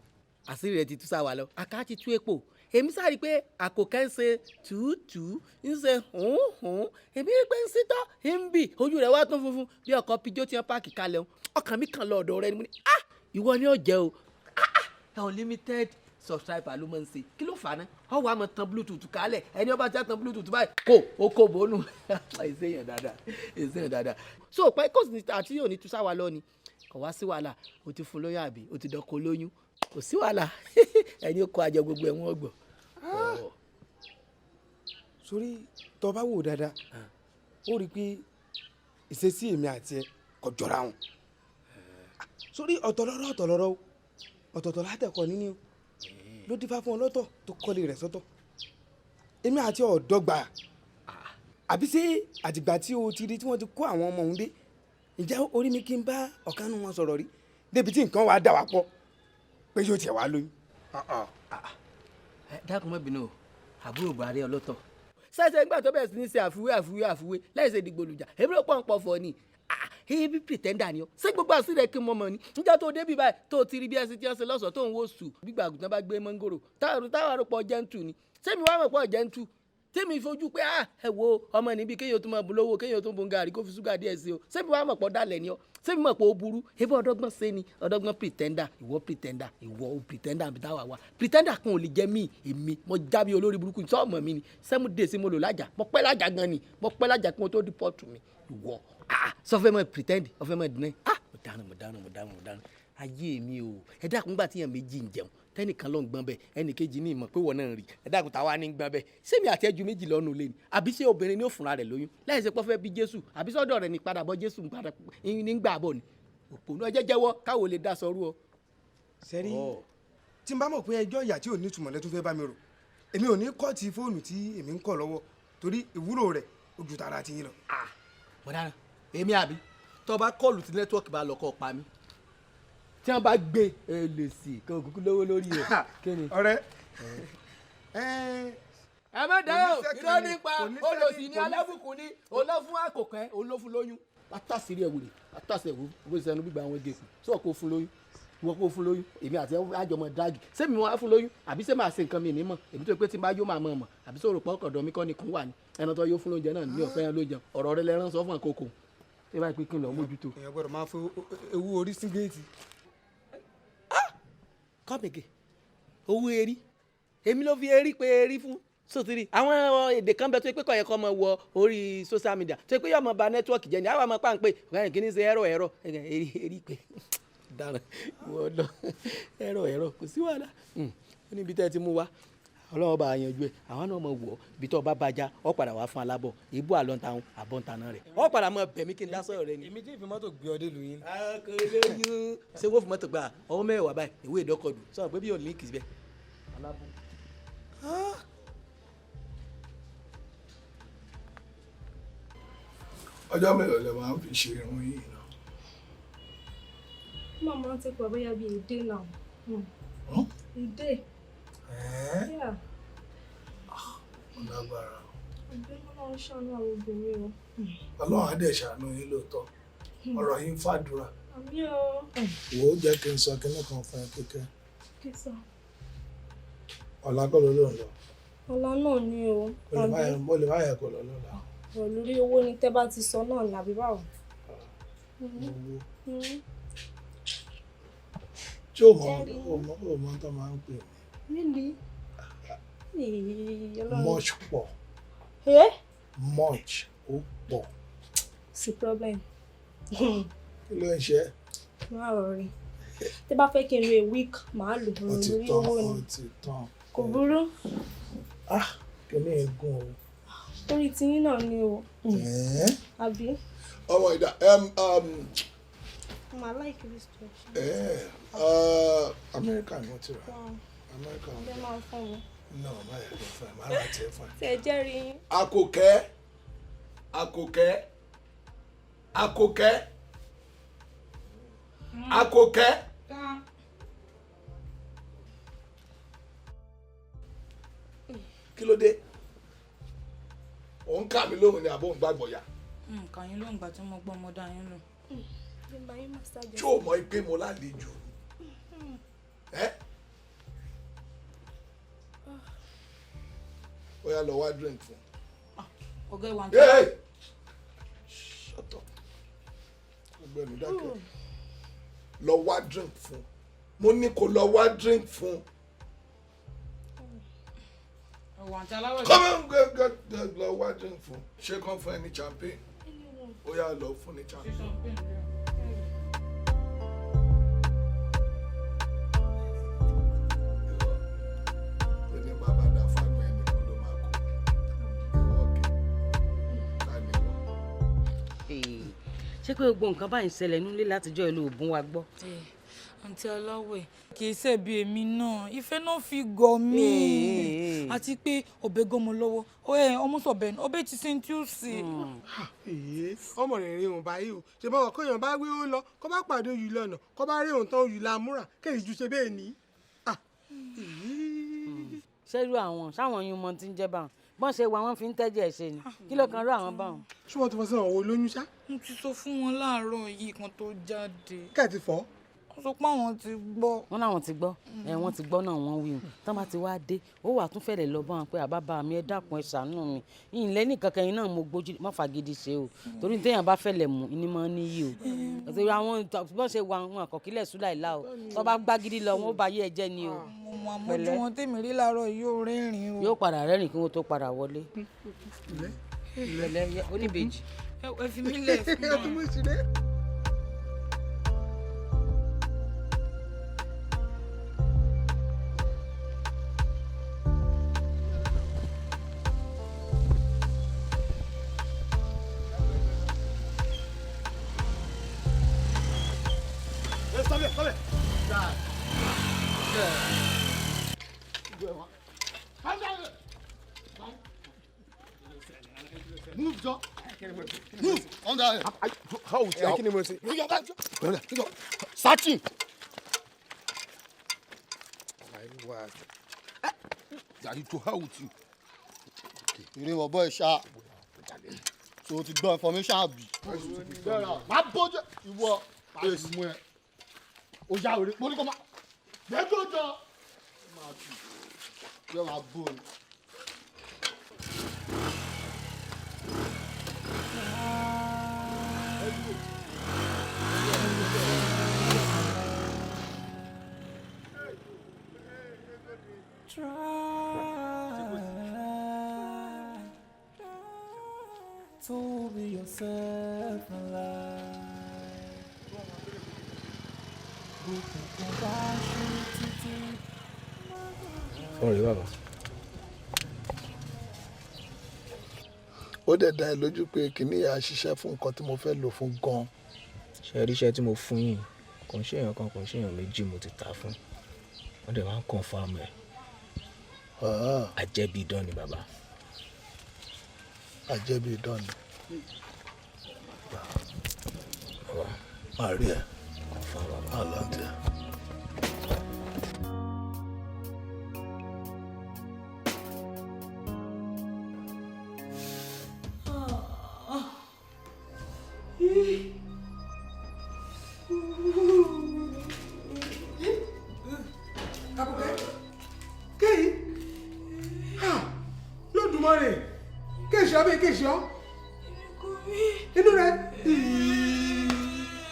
S9: àṣírí rẹ ti tú sáwà lọ àká ti tú epo èmi sáré pé àkókẹ́ ń ṣe tùútùú ń ṣe hùn-hùn èmi rí pé ń sítọ́ ń bì ojú rẹ̀ wá tún funfun bí ọkọ̀ pijó tí wọ́n páàkì kalẹ̀ ọkàn mi kàn lọ ọ̀dọ̀ rẹ ni mo ní ah ìwọ ni ó jẹ́ o ah unlimited Subscriber ló máa ń ṣe. Kí ló fà á ná? Ọwọ́ àmọ́ tan Bluetooth kálẹ̀, ẹni ọba tí a tan Bluetooth báyìí kò ó kò bónú. Ìṣèyàn dáadáa, ìṣèyàn dáadáa. So pé kò sí àti yóò ní tú sáwa lọ ni kò wá sí wàhálà. O ti fún lóyún àbí o ti dọkọ lóyún, kò sí wàhálà. Ẹni ó kọ àjọ gbogbo ẹ̀ wọ́n gbọ́.
S8: Sórí tó bá wò dáadáa, ó rí i pé ìṣesí èmi àti ẹ kò jọra wọn. Sórí ọ̀tọ̀lọ́rọ̀ ọ̀tọ̀lọ́rọ̀ o, ọ̀tọ̀ọ̀tọ̀ látẹ̀kọ́ níní o, ló dífá fún ọ lọ́tọ̀ tó kọ́lé rẹ̀ sọ́tọ̀. Èmi àti ọ̀dọ́gba àbí ṣé àtìgbà tí o ti rí tí wọ́n ti kó àwọn ọmọ òun dé, ǹjẹ́ orí mi kí n bá ọ̀kan nínú wọn sọ̀rọ̀ rí débi tí nǹkan wàá dà wá pọ̀ pé yóò tiẹ̀ wá lóyún?
S9: Dákun, má bínú o, àbúrò Buhari ọlọ́tọ̀ ṣẹ̀ṣẹ̀ nígbà tó bẹ̀rẹ̀ sí ní ṣe àfiwé àfiwé àfiwé láì ṣe dìgbòlùjà, èmi ló pọ̀ ń pọ̀fọ̀ ni ebi pretender ni ọ. Ṣé gbogbo àṣírí rẹ kí n mọ̀ mọ̀ ni? Níjọ́ tó débi báyìí tó ti rí bí ẹsẹ̀ tí wọ́n ṣe lọ́sọ̀ọ́ tó ń wò sù gbígbà àgùntàn bá gbé mọ́ngòrò táwọn àròpọ̀ jẹ́ntù ni. Sẹ́mi wàá mọ̀ pọ̀ jẹ́ntù tèmi fojú pé ah, ẹ wo ọmọ níbi kéèyàn tó máa bu lówó, kéèyàn tó bu gàrí kó fi ṣúgà díẹ̀ sí o. Sẹ́mi wàá mọ̀ pọ̀ dalẹ̀ ni ọ? Sẹ́mi mọ̀ pé ó burú ebi ọ̀dọ́gbọ́n ṣe ni ọ̀dọ́gbọ́n pretender? Ìwọ pretender, ìwọ o pretender àbí táwa wa pretender kan ò lè jẹ́ mí. Èmi mo jábí olórí burúkú sọ ọmọ mi ni 7 days mo lò lájà, mo pẹ́ lájà gan ni, mo pẹ́ lájà kí wọ́n tó deport mi. Ìwọ ah, sọ fẹ́ mọ̀ pretend, ọ fẹ́ mọ̀ deny. Ah, mo dáná, mo dáná, mo dáná, mo dáná ayé mi o. Ẹ dákun, gbà tíyàn méjì ń jẹun, tẹnìkan ló ń gbọ́n bẹ́ẹ̀, ẹnìkejì ní ìmọ̀ pé wọ́n náà ń rí. Ẹ dákun, táwa ní ń gbọ́n bẹ́ẹ̀? Sẹ́mi àti ẹjú méjì lọ́nu lé ni àbí ṣé obìnrin ní ó fúnra rẹ̀ lóyún láì ṣe pé ó fẹ́ bí Jésù, àbí sọ́dọ̀ rẹ̀ ní padà bọ́ Jésù padà ní gbà bọ̀ ni? Òpònú ọjọ́, jẹ́wọ́ káwo lè dá sọrú ọ.
S8: Sẹ́rí, tí n bá mọ̀ pé ẹjọ́ ìyà tí ò ní ìtumọ̀ lẹ́tún fẹ́ bá mi rò, èmi ò ní kọ́ ti fóònù tí èmi ń kọ̀ lọ́wọ́, torí ìwúlò rẹ̀ ó ju tara ti yín lọ.
S9: Mo dáná èmi àbí tó bá call tí network bá lọ kọ́ pa mí tí wọ́n bá gbé e lè sí kí o kúkú lówó lórí ẹ̀ kí ni.
S8: Ọ̀rẹ́.
S9: Ẹ má dá o, irọ́ nípa olòṣì ní alábùkún ní olófún àkókò olófún lóyún. Látàsírí ẹ̀ wèrè, látàsí ẹ̀ wò sẹ́nu gbígba àwọn ege kù sọ kó fún lóyún, ìwọ kó fún lóyún. Èmi àti àjọmọ drag sẹ́mi wọn á fún lóyún àbí sẹ́mi àṣe nǹkan mi ní mọ̀? Èmi tó pé tí n bá yó máa mọ̀ mọ̀ àbí sọ̀rọ̀ pọ̀ ọ̀dọ̀ mi kọ́ ni kún wà ní ẹran tó yó fún lóúnjẹ náà ní ọ̀fẹ́ yẹn lóúnjẹ. Ọ̀rọ̀ rẹ lẹ́rán sọ fún àkókò tí bá pé kí n lọ mójútó.
S8: Èèyàn gbọ́dọ̀ máa fo ewu orí síngéètì.
S9: Kọ́mìkì owó erí, èmi ló fi erí pé erí fún sotiri. Àwọn èdè kan bẹ tó pé kò yẹ kó máa wọ orí social media, tó pé yóò máa ba network jẹ́ ni. Àwọn ọmọ pàǹpẹ́ ọ̀gá kí ni ṣe ẹ̀rọ ẹ̀rọ erí erí pé dára ìwọ lọ ẹ̀rọ ẹ̀rọ, kò sí wàhálà. Ó níbi tẹ́ ẹ ti mú wa, Ọlọ́run bá yanjú ẹ̀. Àwọn náà mọ̀ wọ̀ ibi tó bá bàjá ọ padà wá fún alábọ̀ ìbú àlọ́ntàun àbọ̀ntàná rẹ̀ ọ padà mọ̀ bẹ̀mí kí n dá sọ̀rọ̀ rẹ ni.
S8: Èmi tí ìfi mọ́tò gbé ọ dé lu yín.
S9: Kò lóyún, ṣé wọ́n fi mọ́tò gba ọwọ́ mẹ́wàá báyìí ìwé ìdọ́kọ̀dù sọ pé bí yóò líǹkì síbẹ̀. Alábọ̀.
S7: Ọjọ́ mélòó lẹ máa ń fi ṣe irun yìí náà?
S16: Mama ń tẹ́kọ̀ọ́ bóyá bíi a day now. A day. Yeah.
S7: Ó lágbára.
S16: Ọ̀gbẹ́ni náà ń ṣàánú àwọn obìnrin o.
S7: Ọlọ́run á dẹ̀ ṣàánú yín lóòótọ́. Ọ̀rọ̀ yín fàdúrà.
S16: Àmín o.
S7: Wò ó, jẹ́ kí n sọ kinní kan fún ẹ kékeré.
S16: Kí sọ?
S7: Ọ̀la kọ́ ló ló ń lọ?
S16: Ọ̀la náà ni o.
S7: Mo lè má yẹ kó lọ lọ́la.
S16: Ọ̀ lórí owó ni, tẹ́ bá ti sọ náà ní àbí báwo?
S7: Owó. Tí o mọ o mọ tó máa ń pè
S16: mí? Really?
S7: Much pọ̀.
S16: Eh?
S7: Much ó pọ̀.
S16: Sí problem.
S7: Kí ló ń ṣe?
S16: Má worry. Tẹ́ bá fẹ́ kí n lo a week, màá lò ó.
S7: Ó ti
S16: lórí
S7: tán,
S16: owó
S7: ó
S16: ni.
S7: ti tán.
S16: Kò burú.
S7: Ah, kìíní egun o.
S16: Torí tiyín náà ni o.
S7: Ẹ̀ẹ́.
S16: Àbí?
S7: Ọmọ ìdá
S16: Màá like this stretch.
S7: Amẹ́ríkà ni wọ́n ti rà.
S16: Wow.
S7: Amẹ́ríkà.
S16: Ọbẹ̀ máa ń fún mi.
S7: No, má yẹ kó fún ẹ, má rà tiẹ̀ fún ẹ.
S16: Ṣé ẹ jẹ́rìí yín?
S7: Àkòkẹ́, Àkòkẹ́, Àkòkẹ́, Àkòkẹ́. Kí ló dé? Òun kà mí lóhùn ni àbó ń gbàgbọ́ ya?
S12: Nǹkan yín ló ń gbà tí mo gbọ́, mo dá yín lò.
S7: Tí o mọ̀ pé mo lálejò ẹ́, ó yá, lọ wá drink fún.
S12: Ọ̀gá, ìwà ń
S7: Hey! Shut up. Ọgbẹ́ni, dákẹ́. Lọ wá drink fún. Mo ní kó lọ wá drink fún.
S12: Àǹtí aláwọ̀.
S7: Come on, go go lọ wá drink fún. Ṣé kàn fún ẹ ní champagne? Ó yá lọ fún ní champagne. Ẹni bàbá dá fánú ẹnìkan ló máa kú. Ìwọ kẹ, ká ní wọ.
S11: Ṣé pé gbogbo nǹkan báyìí ń ṣẹlẹ̀ nílé látijọ́ ìlú ògùn wa gbọ́.
S12: Àǹtí aláwẹ̀, kì í ṣẹ̀bi èmi náà, ìfẹ́ náà fi gọ̀ mí, àti pé ọbẹ̀ gọmọ lọ́wọ́ ọmọ sọ̀bẹ̀ ọbẹ̀ ti ṣe ń tí ó ṣe.
S15: Ọmọ rẹ̀ rí òun báyìí o, ṣe báwọn kóyàn bá wí ó lọ kó bá pàdé òyì lọ́nà kó bá rí òun tán òyì lámúra kéyìí ju ṣe bẹ́ẹ̀ ní.
S11: Ṣerú àwọn sáwọn yún mọ tí ń jẹ́ báwọn bọ́n ṣe wà wọ́n fi ń tẹ́jẹ̀ ṣe ni, kí ló kan rú àwọn báwọn.
S15: Ṣé wọ́n ti fọ́ sí àwọn olóyún ṣá.
S12: Mo ti sọ fún wọn láàárọ̀ yìí kan tó jáde.
S15: Kẹ́ ẹ̀ ti fọ́.
S12: Wọ́n sọ pé àwọn ti gbọ́.
S11: Wọ́n láwọn ti gbọ́, ẹ wọ́n ti gbọ́ náà wọ́n wí hùn tán bá ti wá dé ó wà tún fẹ́lẹ̀ lọ bá wọn pé àbábá mi ẹ dákun ẹ ṣàánú mi ìyìnlẹ́ nìkan kẹyìn náà mo gbójú má fagidi ṣe o, torí téèyàn bá fẹ́lẹ̀ mú ni mọ́ níyì o, torí àwọn bọ́n ṣe wà wọn àkọ́kílẹ̀ sùlá ìlà o, tó bá gbágídí lọ wọn ó bá yé ẹ jẹ́ ni o.
S12: Mo mọ àmójú wọn tèmi rí láàárọ̀ yóò rẹ́rìn-ín o.
S11: Yóò padà rẹ́rìn kí wọ́n tó padà wọlé. Pẹ̀lẹ́ oníbejì.
S12: Ẹ fi mí lẹ̀ fún mi.
S13: Stop it, stop it. Move, John. Move. On that. How would you? Searching. Daddy, to hell with you.
S17: Ìrè wọ̀ bọ́ ìṣá. So ti gbọ́ information àbí. Má bójú ìwọ. Èsì mú ẹ. O ya wèrè, mo ní kó má. Gbẹ́jọ́ jọ. Máa tù. Yọ máa bó ni.
S6: Try to be yourself in life.
S14: Sorry, bàbá.
S7: Ó dẹ̀ dá ẹ lójú pé kìnìún yà á ṣiṣẹ́ fún nǹkan tí mo fẹ́ lò fún gan-an.
S14: Ṣé rí iṣẹ́ tí mo fún yín, kò ń ṣèyàn kan, kò ń ṣèyàn méjì mo ti tà fún. Wọ́n dẹ̀ máa ń confirm ẹ̀. Àjẹbí idán ni bàbá.
S7: Àjẹbí idán ni. Máa rí ẹ. Máa lọ tẹ.
S15: Àbùkẹ́ kéyì lódùmarè kéèṣì abẹ́ kéèṣì ọ́ inú rẹ̀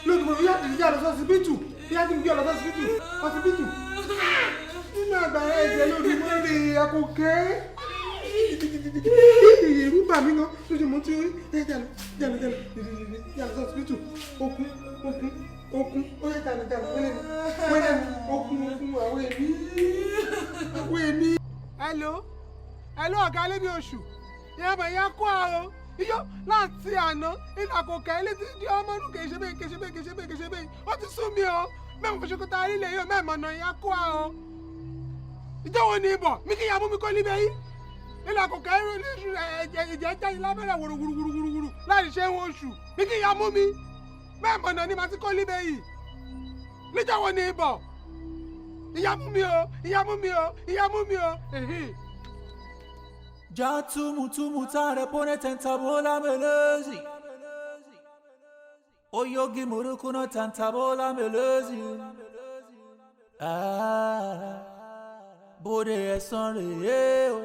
S15: lódùmarè yá tìjú yá lọ sọ́sibítù yá tìjú yá lọ sọ́sibítù sọ́sibítù nínú àgbàrá ẹ̀jẹ̀ lódùmarè Àkùkẹ́ ìrú bà mí gan lójú mo ti rí jálọ jálọ jálọ jálọ sọ́sibítù okun okun okun ó yẹ jálọ jálọ wẹ́lẹ́ wẹ́lẹ́ okun okun àwọn èmi àwọn èmi. Hello hello ọ̀gá alẹ́ mi oṣù ìyá bẹ̀ yá kó àrùn iyọ́ láti àná ilé Àkùkẹ́ ilé ti di ọmọ inú kìí ṣe bẹ́ẹ̀ kìí ṣe bẹ́ẹ̀ kìí ṣe bẹ́ẹ̀ kìí ṣe bẹ́ẹ̀ ó ti sún mi o mẹ́mọ̀ fún ṣokòtà arílẹ̀ yóò mẹ́mọ̀ náà yá kó àrùn ìjọ wo ni ibọ̀ mi kì í yà mú mi kọ́ níbẹ̀ yìí ilé Àkùkẹ́ ẹ̀jẹ̀ jáde lábẹ́rẹ́ wòròwòròwòrò láì ṣe ń oṣù mi kì í yà mú mi mẹ́mọ̀ náà ni màá ti kọ́ níbẹ̀ yìí níjọ́ wo ni ibọ̀ ìyá mú mi o ìyá mú mi o ìyá mú mi o.
S6: Ja tumu tumu tare pone tentabola melezi. Oyogi murukuno tantabola melezi. Ah, bóde ẹ̀sán rèé o.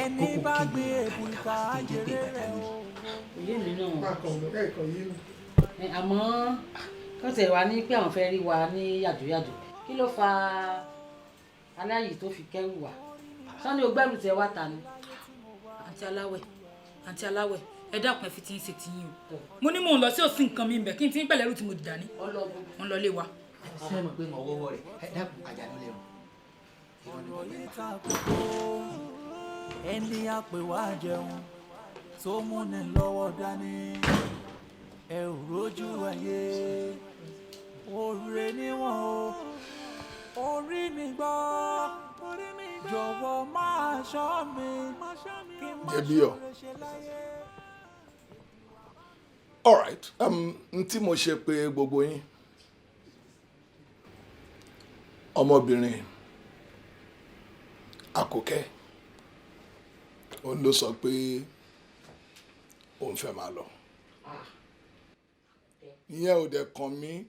S6: Ẹni bá gbé èbùkà ajere rẹ̀ o.
S11: Òye mi náà. Àmọ́ kó tẹ̀ wá ní pé àwọn fẹ́ rí wa ní yàjóyàjó, kí ló fa aláyìí tó fi kẹ́rù wá? Sani o gbẹ́rù tiẹ̀ wá ta ni.
S12: Àǹtí Aláwẹ̀, àǹtí Aláwẹ̀, ẹ dákun, ẹ fi ti ń ṣe tiyín o. Mo ní mò ń lọ sí òsín nǹkan mi ń bẹ̀ kí n ti ń pẹ̀lẹ́rù tí mo dì dání. Mo ń lọ ilé wa.
S9: Ṣé ẹ mọ̀ pé mo wọ́wọ́ rẹ̀? Ẹ dákun, àjànú lẹ́rù.
S6: Ẹni àpè wá jẹun tó múni lọ́wọ́ dání, ẹ ò rójú ayé oore níwọ̀n o. Orí mi gbọ́, jọ̀wọ́ máa ṣọ́ mi kí n má
S7: Jẹ̀bíyọ̀.
S6: ṣoore ṣe láyé.
S7: All right, n tí mo ṣe pé gbogbo yín, ọmọbìnrin Àkókẹ́, òun ló sọ pé òun fẹ́ máa lọ. Ìyẹn ò dẹ̀ kàn mí.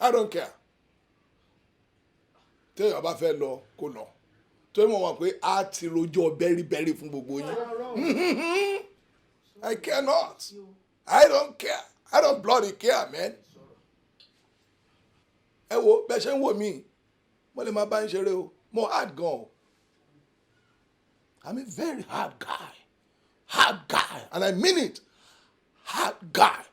S7: I don't care. Téèyàn bá fẹ́ lọ, kó lọ, torí mo mọ̀ pé a ti rojọ́ bẹ́ríbẹ́rí fún gbogbo yín. I care not. I don't care. I don't bloody care, man. Ẹ wo bẹ́ẹ̀ ṣe ń wò mí, mo lè máa bá ń ṣeré o. Mo hard gan o. I'm a very hard guy, hard guy, and I mean it, hard guy.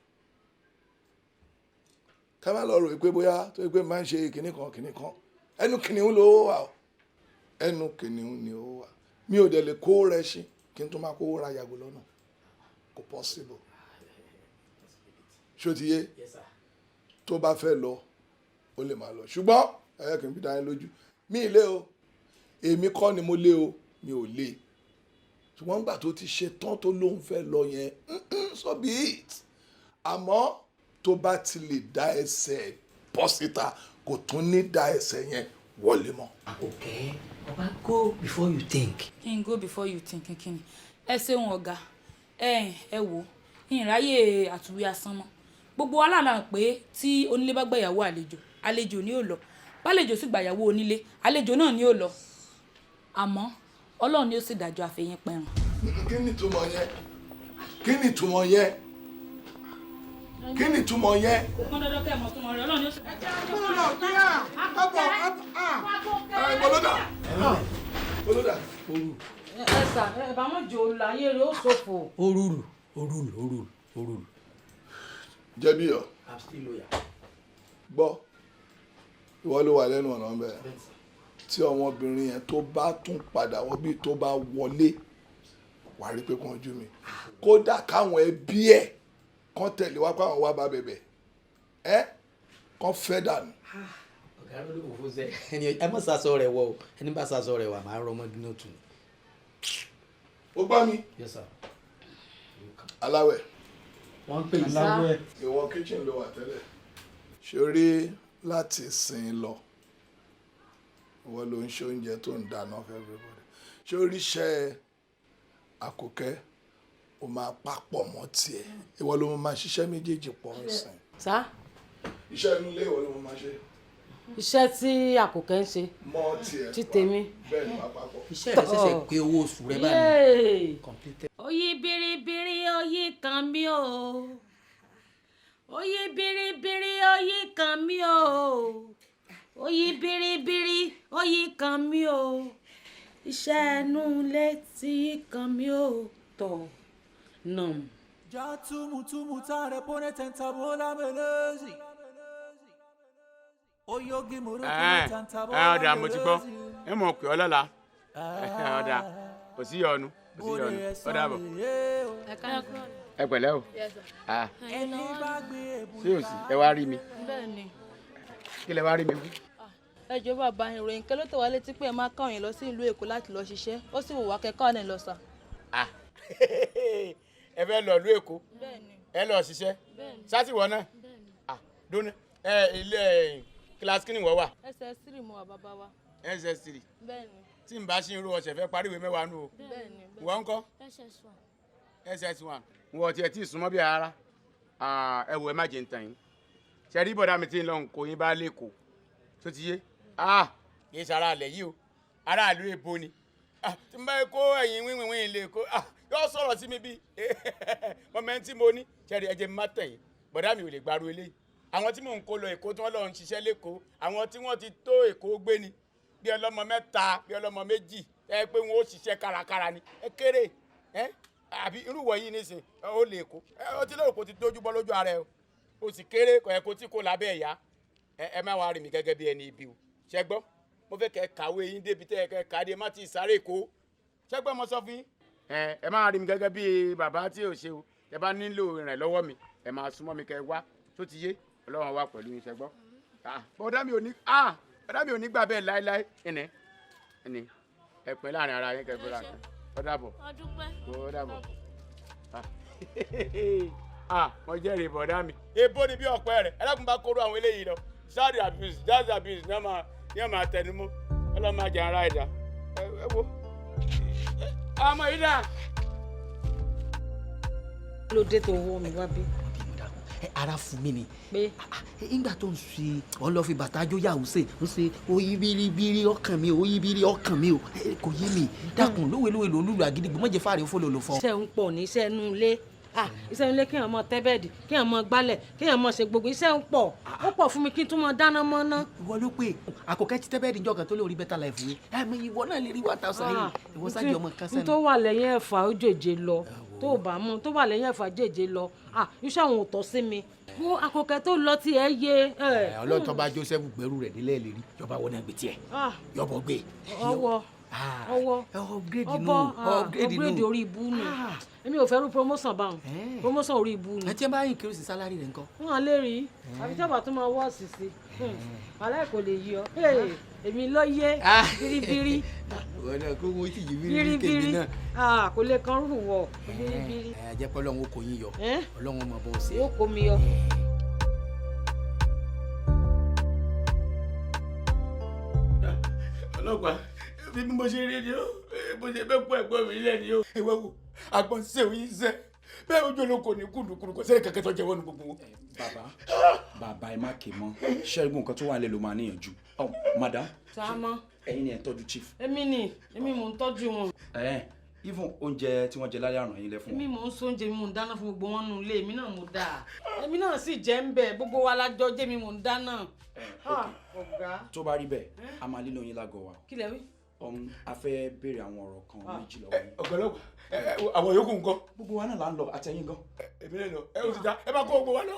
S7: Ká má lọ rò pé bóyá tó yẹ pé máa ń ṣe kinní kan kinní kan. Ẹnu kìnìún ló wà o, ẹnu kìnìún ni ó wà. Mi ò dẹ̀ lè kó rẹ ṣin kí n tó máa kó ra yàgò lọ́nà, kò possible. Ṣó ti yé? Tó bá fẹ́ lọ, ó lè máa lọ, ṣùgbọ́n ẹ kì í fi dá yín lójú, mi ì lé o. Èmi kọ́ ni mo lé o, mi ò lé. Ṣùgbọ́n nígbà tó ti ṣe tán tó lóun fẹ́ lọ yẹn, so be it. Àmọ́ tó bá ti lè dá ẹsẹ̀ bọ́ síta, kò tún ní dá ẹsẹ̀ yẹn wọlé mọ́.
S9: Okay, Oga, go before you think.
S12: Kí n go before you think? Kí ni? Ẹ ṣeun ọ̀gá. Ẹ ẹ wò ìráyè àtúwí asán mọ́. Gbogbo wa lànà pé tí onílé bá gbàyàwó àlejò, àlejò ni ó lọ. Bálejò sì gbàyàwó onílé, àlejò náà ni ó lọ. Àmọ́ Ọlọ́run ni ó sì dájọ́ àfẹ̀yìn pẹ̀rùn.
S7: Kí ni ìtumọ̀ yẹn? Kí ni ìtumọ̀ yẹn? Kí ni ìtumọ̀ yẹn?
S12: Kò pọn dandan kẹ́ ẹ̀ mọ̀ túmọ̀ rẹ̀. Ọlọ́run ni ó sì.
S7: Ẹ bọ́lódà, bọ́lódà.
S11: Ẹ sà, ẹ bá mọ̀ jò láyé rẹ̀ ó ṣòfò.
S9: Orulu, orulu, orulu, orulu.
S7: Jẹ́bíyọ̀.
S9: I'm still loyal.
S7: Gbọ́, ìwọ ló wà lẹ́nu ọ̀nà bẹ́ẹ̀. Tí ọmọbìnrin yẹn tó bá tún padà wọ́n bí tó bá wọlé, wàá rí pé kàn ojú mi. Kódà káwọn ẹbí ẹ̀ kàn tẹ̀lé wá, káwọn wá bá bẹ̀bẹ̀ ẹ́, kàn fẹ́ dànù.
S9: Ọ̀gá ló ló fò sẹ́ ẹni ẹ má sasọ rẹ̀ wọ o. Ẹni bá sasọ rẹ̀ wà, máa rọ ọmọdé náà tù ní.
S7: Ó gbọ́ mi.
S9: Yes sir.
S7: Aláwẹ̀.
S9: Wọ́n ń pè é.
S7: Aláwẹ̀. Ìwọ, kitchen ló wà tẹ́lẹ̀. Ṣorí láti sìn lọ, ìwọ ló ń ṣe oúnjẹ tó ń dáná for everybody. Ṣorí iṣẹ́ Àkókẹ́, o máa papọ̀ mọ́ tiẹ̀. Ìwọ ló máa ṣiṣẹ́ méjèèjì pọ̀ ń sìn.
S11: Sá.
S7: Iṣẹ́ inú ilé, ìwọ ló máa ṣe.
S11: Iṣẹ́ tí Àkókẹ́ ń ṣe.
S7: Mọ́ tiẹ̀.
S11: Tí tèmi.
S7: Bẹ́ẹ̀ ni, wàá papọ̀.
S9: Iṣẹ́ rẹ̀ ṣẹ̀ṣẹ̀ pé owó oṣù rẹ̀ báyìí. Completed.
S11: Oyi biribiri oyi kan mi o, oyi biribiri oyi kan mi o, oyi biribiri oyi kan mi o, iṣẹ́ inú ilé tí kan mi o tọ̀ nà.
S6: Ja tumu tumu tare pone tentabola melezi. Oyogi muru
S10: Ẹ
S6: tantabola
S10: ẹ ọ̀dà, mo ti gbọ́. Ẹ mọ̀ pé ọlọ́la. Ọ̀dà, kò sí yọnu, kò sí yọnu. Ó dàbọ̀. Ẹ pẹ̀lẹ́ o. Ah, ṣé o sì ẹ wá rí mi?
S18: Bẹ́ẹ̀ni.
S10: Kí lẹ wá rí mi fún?
S18: Ẹ jọ̀ọ́ bàbá, ìròyìn kan ló tẹ̀ wá létí pé ẹ máa káwọn yẹn lọ sí ìlú Èkó láti lọ ṣiṣẹ́. Ó sì wù wá kẹ́kọ̀ọ́ ní lọ sà.
S10: Ah, ẹ fẹ́ lọ ìlú Èkó? Ẹ lọ ṣiṣẹ́ sátìwọ́ náà? Ah, dóná ẹ, ilé ẹ, kíláàsì kí ni wọ́n wà?
S18: SS3 mo wà, bàbá wa.
S10: SS3?
S18: Bẹ́ẹ̀ni.
S10: Tí n bá ṣì ń ro ọ̀sẹ̀ fẹ́ parí ìwé mẹ́wàá nù o.
S18: Bẹ́ẹ̀ni.
S10: Wọ́n ń kọ́?
S18: SS1.
S10: SS1. Wọ́n tiẹ̀ tí ì súnmọ́ bí ara. Ah, ẹ wò, ẹ má jẹ́ ń tàn yín. Ṣe rí bọ̀dá mi tí ń lọ nǹkó yín bá lẹ́kọ̀ọ́ tó ti yé? Ah, kì í ṣe ara àlẹ́ yìí o, aráàlú èbó ni. Ah, tí n bá kó ẹ̀yìn wíwìnwín lè kó, ah, yóò sọ̀rọ̀ sí mi bí mọ̀mọ́ tí mo ní. Ṣe rí, ẹ jẹ́ n má tàn yín, bọ̀dá mi ò lè gbaru eléyìí. Àwọn tí mò ń kó lọ Èkó tí wọ́n lọ ń ṣiṣẹ́ lẹ́kọ̀ọ́, àwọn tí wọ́n ti tó Èkó gbé ni, bí ọlọ́mọ mẹ́ta, bí ọlọ́mọ méjì. Ẹ pé wọn ó ṣiṣẹ́ kárakára ni. Ẹ kéré ẹ àbí irú wọ̀ yìí nísìn ó lè kó. Ó ti lérò kó ti dójú bọ́ lójú ara ẹ o. O sì kéré kò yẹ kó tí kò lábẹ́ ẹ̀yà. Ẹ má wàá rí mi gẹ́gẹ́ bí ẹni ibi o. Ṣẹ gbọ́? Mo fẹ́ kẹ́ kàwé yín débi tẹ́ ẹ kẹ́ kàdé má ti sáré kó. Ṣẹ gbọ́ mo sọ fún yín? Ẹ má rí mi gẹ́gẹ́ bí bàbá tí ò ṣe o. Ẹ bá nílò ìrànlọ́wọ́ mi, ẹ máa súnmọ́ mi kẹ́ wá. Tó ti yé, Ọlọ́run wà pẹ̀lú yín, ṣẹ gbọ́? Bọ̀dá mi ò ní gbà bẹ́ẹ̀ láéláé. Ẹnì ẹnì ẹ pín láàrin ara yín kẹ́ fúnra kan. Ó dàbọ̀. Ó dàbọ̀. Mo jẹ́rìí bọ̀dá mi. Ebo ni bí ọ̀pẹ rẹ̀, ẹlẹ́kùn bá kóró àwọn eléyìí lọ. Child abuse, child abuse ní ọmọ àtẹnumọ́. Ọlọ́run máa jẹ ara ẹ̀dá. Ẹ wo. Ọmọ yìí dà.
S11: Ló dé tó wọ́ mi wá bí?
S9: Ara fún mi ni. Pé ìgbà tó ń ṣe ọ lọ fi bàtà jó yàwó ṣe ń ṣe oyi biribiri ọkàn mi oyi biri ọkàn mi o kò yé mi dákun lówelówe ló lùlù àgídìgbò mọ̀jẹ̀ fáre ó fọlọ́ ló fọ.
S11: Iṣẹ́ ń pọ̀ ní iṣẹ́ inú ilé, iṣẹ́ inú ilé kéèyàn mọ tẹ́ bẹ́ẹ̀dì, kéèyàn mọ gbálẹ̀, kéèyàn mọ ṣe gbogbo iṣẹ́ ń pọ̀, ó pọ̀ fún mi kí n tún mọ dáná mọ́ná.
S9: Ìwọ ló pé àkókẹ́ ti tẹ́ bẹ́ẹ̀dì níjọ́ kan tó lórí better life wé ìwọ náà lè rí 1000 yìí ìwọ sáájú ọmọ kan sẹ́nu.
S11: N tó wà lẹ́yìn ẹ̀fà ó jèjè lọ, tó bá mú tó wà lẹ́yìn ẹ̀fà jèjè lọ, iṣẹ́ àwọn ò tọ́ sí mi. Wo àkókẹ́ tó lọ tí ẹ yé.
S9: Ọlọ́tọ́ bá Joseph gbẹ́rù rẹ̀ nílẹ̀ lérí yọba wọn náà gbé tiẹ̀ yọbọ gbé.
S11: Ọwọ́ ọwọ́ upgrade orí ibú nù. Èmi ò fẹ́ rú promotion báwọn, promotion orí ibú nù.
S9: Ẹ tí ẹ bá increase salary rẹ̀ ńkọ́.
S11: Wọ́n á lè rí àbí tí ọba tó máa wọ́ ọ̀sìsì wàhálà kò lè yí ọ. Èmi ló yé biribiri.
S9: Ìwọ náà kó wo tí yìí biribiri kèmí náà.
S11: Kò lè kan rú wọ biribiri.
S9: Ẹ jẹ́ pé Ọlọ́run ó kó yín yọ, Ọlọ́run ó mọ bó ṣe.
S11: Ó kó mi yọ.
S10: Ọlọ́pàá bí mo ṣe rí ni ó bó ṣe fẹ́ kó ẹ̀gbọ́n mi lẹ́ ni ó. Ìwé wo àgbọn ṣe òyìn ṣe bẹ́ẹ̀ ojú olóko ní kùdùkùdù kò sẹ́ni kankan tó jẹ́ wọ́n ní gbogbo wọn.
S1: Bàbá bàbá ẹ má ké mọ́, ṣẹ́gun nǹkan tó wà nílẹ̀ ló máa níyànjú. Ọ madam, ẹ̀yin ni ẹ̀ ń tọ́jú chief.
S11: Èmi ni èmi mò ń tọ́jú wọn.
S1: Even oúnjẹ tí wọ́n jẹ lálẹ́ àná yín lẹ fún wọn.
S11: Èmi mò ń sóúnjẹ, mi mò ń dáná fún gbogbo wọn nù ilé, èmi náà mo dáa. Èmi náà sì jẹ́ ń bẹ̀, gbogbo wa la jọ jẹ́ mi mò ń dáná. Ọ̀gá.
S1: Tó bá rí bẹ́ẹ̀, a máa lílo yín lágọ̀ọ́ wa.
S11: Kí lẹ wí?
S1: A fẹ́ béèrè àwọn ọ̀rọ̀ kan méjì lọ́wọ́ yín.
S10: Ọ̀gọ́lọ́pàá àwọn yòókù ńkọ́.
S1: Gbogbo wa náà là ń lọ àtẹ̀yìn gan.
S10: Èmi lè lọ ẹ ò sì já ẹ bá kó gbogbo wa lọ.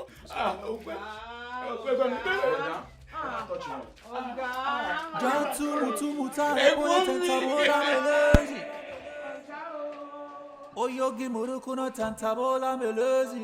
S10: Ọ̀pẹ ọ̀pẹ mi.
S11: Ọ̀gá.
S6: Jọ túmùtúmù tá a kó tẹ̀tàbó lámẹ́lẹ́sì. Oyogi murukuna tàǹtàbó lámẹ́lẹ́sì.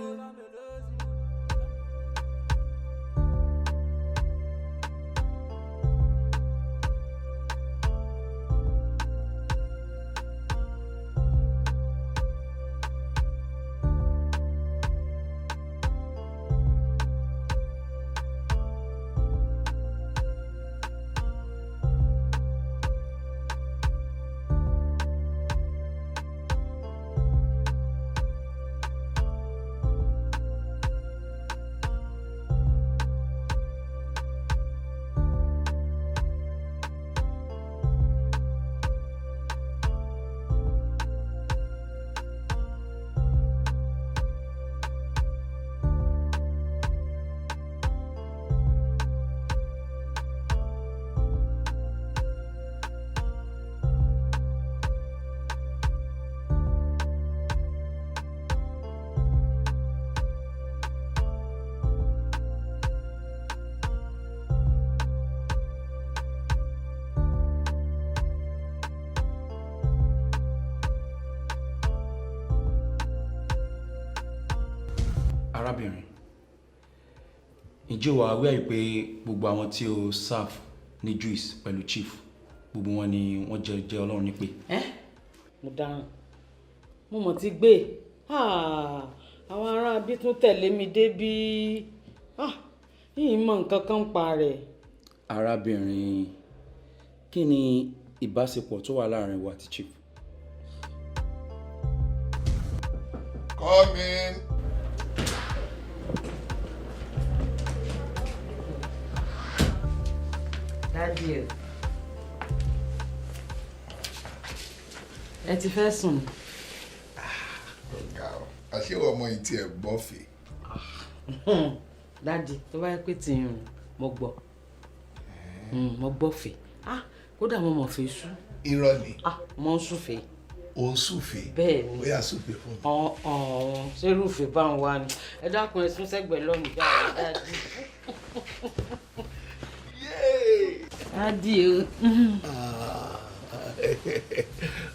S1: Arábìnrin, ǹjẹ́ o wà aware pé gbogbo àwọn tí o serve ní juice pẹ̀lú chief gbogbo wọn ni wọ́n jẹ́ Ọlọ́run nípè.
S11: Mo dáràn, mo mọ̀ ti gbé àwọn ará bí tún tẹ̀lé mi débí yìí mọ nǹkan kan pa rẹ̀.
S1: Arábìnrin, kí ni ìbáṣepọ̀ tó wà láàrin wa àti chief?
S5: Come in.
S11: Dádì ẹ, ẹ ti fẹ́ sùn.
S7: Ọ̀gá o, àṣé ọmọ yìí tiẹ̀ gbọ́ fè.
S11: Dádì, tó bá yẹ pé tí ń rùn, mo gbọ́. Mo gbọ́ fè. Kódà mo mọ̀ fè sú.
S7: Irọ́ ni.
S11: Ah, mo ń súfèé.
S7: Ò ń súfèé?
S11: Bẹ́ẹ̀ ni.
S7: Ó yá, súfèé fún mi.
S11: Ọ̀hún, ṣé irúfẹ́ bá ń wá ni? Ẹ dákun, ẹ sún sẹ́gbẹ̀ẹ́ lọ́nù jáde, daddy. Daddy o.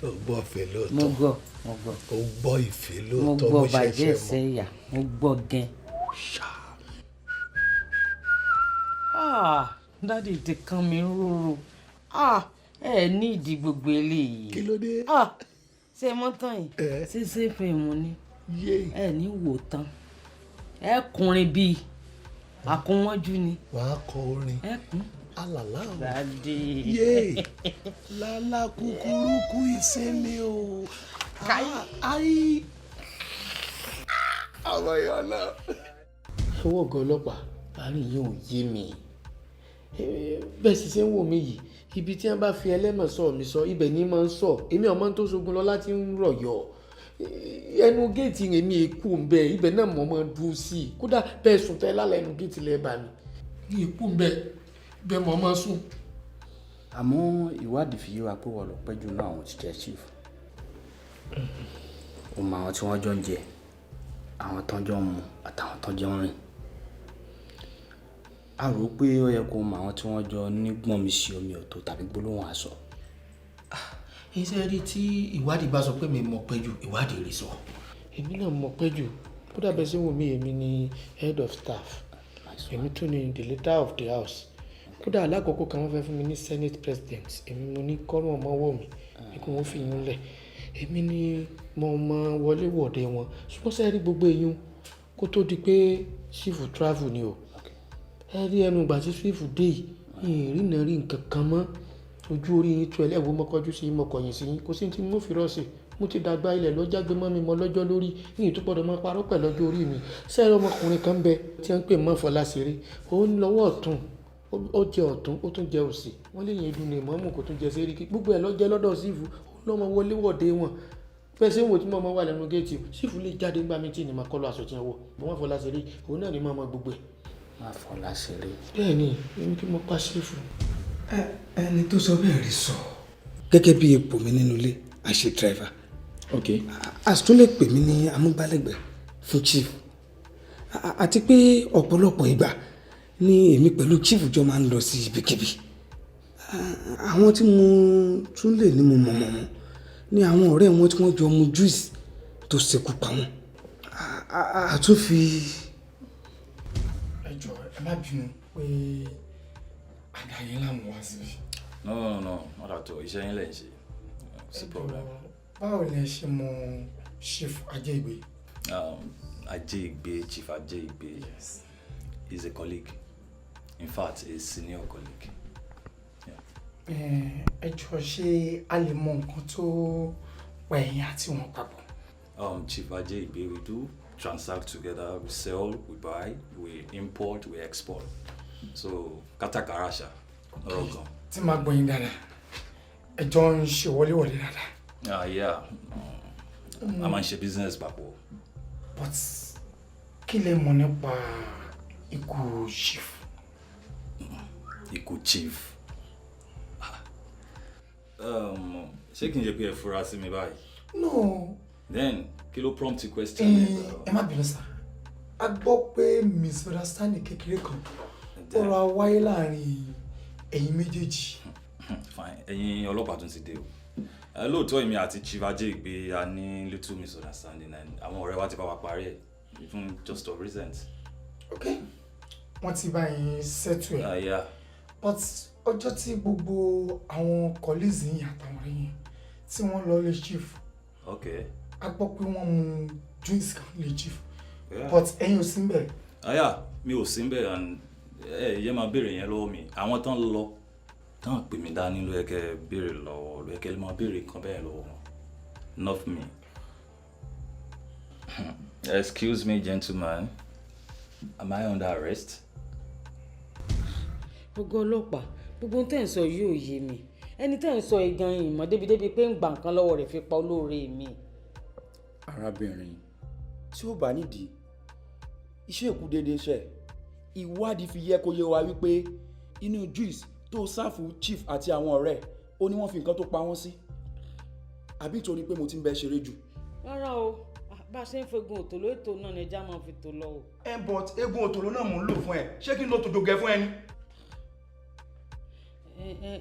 S7: O gbọ́ ìfẹ́ lóòótọ́.
S11: Mo gbọ́, mo gbọ́.
S7: O gbọ́ ìfẹ́
S11: Mo
S7: lóòótọ́.
S11: gbọ́
S7: Mo
S11: bàjẹ́
S7: ṣẹ̀ṣẹ̀ mọ̀.
S11: ìsẹ́yà, mo gbọ́ gan. Ah, daddy ti kán mi rúru. Ah, ẹ ní ìdí gbogbo eléyìí.
S7: Kí ló dé?
S11: Ah, ṣé mọ́tàn yìí? Ṣé ṣé fíìmù ni? Ẹ ní wò tán. Ẹ kùnrin bíi àkúnwọ́jú ni.
S7: Wàá kọ orin.
S11: Ẹ kún.
S7: Alàlá o.
S11: Daddy.
S7: Yé lálá kúkúrú kú ìsinmi o. Ayi. Àwọn èèyàn náà.
S9: Owó ọ̀gá ọlọ́pàá, àárín yìí ò yé mi. Bẹ́ẹ̀ sì ṣe ń wò mí yìí, ibi tí wọ́n bá fi ẹlẹ́mọ̀ sọ mi sọ, ibẹ̀ ni máa ń sọ. Èmi ọmọ tó ṣogun lọ láti ń rọ̀yọ̀. Ẹnu géètì èmi èkó ń bẹ, ibẹ̀ náà mọ̀ máa dúró sí i. Kódà bẹ́ẹ̀ sùn tẹ́ lálẹ́, ẹnu géètì lẹ́ẹ̀ bá mi. Ní èkó ń bẹ, ibẹ̀ mọ̀ máa sùn.
S19: Àmọ́ ìwádìí fi yé wa pé wọ́n lọ pẹ́ jù náà àwọn òṣìṣẹ́ chief. Ó mọ àwọn tí wọ́n jọ ń jẹ, àwọn tán jọ ń mu àtàwọn tán jọ ń rìn. A rò pé ó yẹ kó mọ àwọn tí wọ́n jọ ní gbọ́n mi sí omi ọ̀tọ̀ tàbí gbólóhùn aṣọ.
S9: Iṣẹ́ rí tí ìwádìí bá sọ pé mi mọ̀ pẹ́ jù, ìwádìí rí sọ. Èmi náà mọ̀ pẹ́ jù. Kódà bẹ́ẹ̀ sí wò mí, èmi ni head of staff. Èmi tún ni the leader of the house. Kódà alákọ̀ọ́kọ́ kan, wọ́n fẹ́ fún mi ní senate president. Èmi mo ní kọ́rùn ọmọ wọ̀ mí pé kí wọ́n fi yún lẹ̀. Èmi ni mo mọ wọléwọ̀de wọn. Ṣùgbọ́n ṣé ẹ rí gbogbo eyín kó tó di pé chief travel ni o. Ẹ rí ẹnu ìgbà tí chief dé yìí, ìrìnà rí nǹkan kan mọ́. Ojú orí yín tú ẹlẹ́wọ̀n, mọ́ kọjú sí yín, mọ́ kọ̀yìn sí yín. Kò sí tí mo fi rọ́ sí. Mo ti dàgbà, ilẹ̀ lọ jágbe mọ́ mi mọ́ lọ́jọ́ lórí. Yìnyín tó gbọ́dọ̀ máa parọ́ pẹ̀lú ọjọ́ orí mi. Ṣé ọmọkùnrin kan bẹ tí wọ́n ń pè mọ́ Fọláṣeré? Ó ń lọ́wọ́ ọ̀tún, ó jẹ ọ̀tún, ó tún jẹ òsì. Wọ́n lè yẹn dùn ní ìmọ̀ọ́mù, kò tún jẹ sẹ́ríkì. Gbogbo ẹ̀ lọ jẹ́ lọ́dọ̀ chief. Ó lọ́mọ wọléwọ̀de wọn. Bẹ́ẹ̀ ṣé ń wò tí mo máa wà lẹ́nu géètì. Chief lè jáde nígbà mi tí ní máa kọ́ lọ aṣọ tí wọ́n wọ̀. Bí wọ́n Fọláṣeré, òun náà ni máa mọ gbogbo ẹ̀.
S19: Má Fọláṣeré.
S9: Bẹ́ẹ̀ ni, èmi kí mo pa chief.
S8: Ẹni tó sọ bẹ́ẹ̀ rí sọ. Gẹ́gẹ́ bí ipò mi nínú ilé, àṣẹ driver. A sì tún lè pè mí ní amúgbálẹ́gbẹ̀ẹ́ fún chief. Àti pé ọ̀pọ̀lọpọ̀ ìgbà ni èmi pẹ̀lú chief jọ máa ń lọ sí ibikíbi. Àwọn tí mo tún lè ní mo mọ̀ mọ̀ wọn ní àwọn ọ̀rẹ́ wọn tí wọ́n jọ mu juice tó ṣekú pa wọ́n. A tún fi.
S20: Ẹ jọ̀ọ́, ẹ má bínú pé àdáyé làmú wá síbí.
S1: No, no, no, not at all. Iṣẹ́ yín lẹ̀ ń ṣe. Kò sí problem.
S20: Báwo ni ẹ ṣe mọ Chief Ajégbé?
S1: Ajégbé, Chief Ajégbé. Yes. Is a colleague. In fact, a senior colleague.
S20: Ẹ jọ̀ọ́, ṣé a lè mọ nǹkan tó pa ẹ̀yin àti wọn papọ̀?
S1: Chief Ajégbé, we do transact together. We sell, we buy, we import, we export. So, kátàkárà ṣá, ọ̀rọ̀ gan.
S20: Tí màá gbọ́ yín dáadáa, ẹ jọ ń ṣe wọléwọ̀de dáadáa.
S1: Ah, yeah. A máa ń ṣe business papọ̀.
S20: But kí lẹ mọ̀ nípa ikú chief?
S1: Ikú chief? Ṣé kí n ṣe pé ẹ fura sí mi báyìí?
S20: No.
S1: Then, kí ló prompt the question?
S20: Ẹ má bínú sá. A gbọ́ pé misunderstanding kékeré kan ó ra wáyé láàrin ẹ̀yin méjèèjì.
S1: Fine, ẹ̀yin ọlọ́pàá tún ti dé o. Lóòótọ́, èmi àti Chief Ajégbé a ní little misunderstanding and àwọn ọ̀rẹ́ wa ti bá wa parí ẹ̀, even just of recent.
S20: Okay, wọ́n ti bá yín settle ẹ̀.
S1: Ah, yeah.
S20: But ọjọ́ tí gbogbo àwọn colleagues yín àtàwọn ọ̀rẹ́ yín tí wọ́n lọ lé chief, a gbọ́ pé wọ́n mu drinks kan lé chief. But ẹ̀yin ò sí níbẹ̀.
S1: Ah, yeah, mi ò sí níbẹ̀ and ẹ yẹ máa béèrè yẹn lọ́wọ́ mi. Àwọn tán lọ tán pè mí dání ló yẹ kẹ́ béèrè lọ́wọ́, ló yẹ kẹ́ máa béèrè nǹkan bẹ́ẹ̀ lọ́wọ́ wọn. Not me. Excuse me, gentleman. Am I under arrest?
S11: Gbogbo ọlọ́pàá, gbogbo ohun tẹ́ ń sọ yìí ò yé mi. Ẹni tẹ́ ń sọ yìí gan ìmọ̀ débi-débi pé ń gba nǹkan lọ́wọ́ rẹ̀ fi pa olóore mi.
S21: Arábìnrin, tí ó bá nídìí iṣẹ́ ìkú déédéé ṣe, ìwádìí fi yẹ kó yé wa wípé inú juice tó serve chief àti àwọn ọ̀rẹ́ Ó ní wọ́n fi nǹkan tó pa wọ́n sí. Àbí torí pé mo ti ń bẹ ṣeré jù.
S11: Rárá o, bá a ṣe ń fegun òtòló ètò náà ni ẹja máa fi tò lọ o.
S21: Ẹ but eégún òtòló náà mò ń lò fún ẹ, ṣé kí n lo tòjògẹ fún ẹ ni?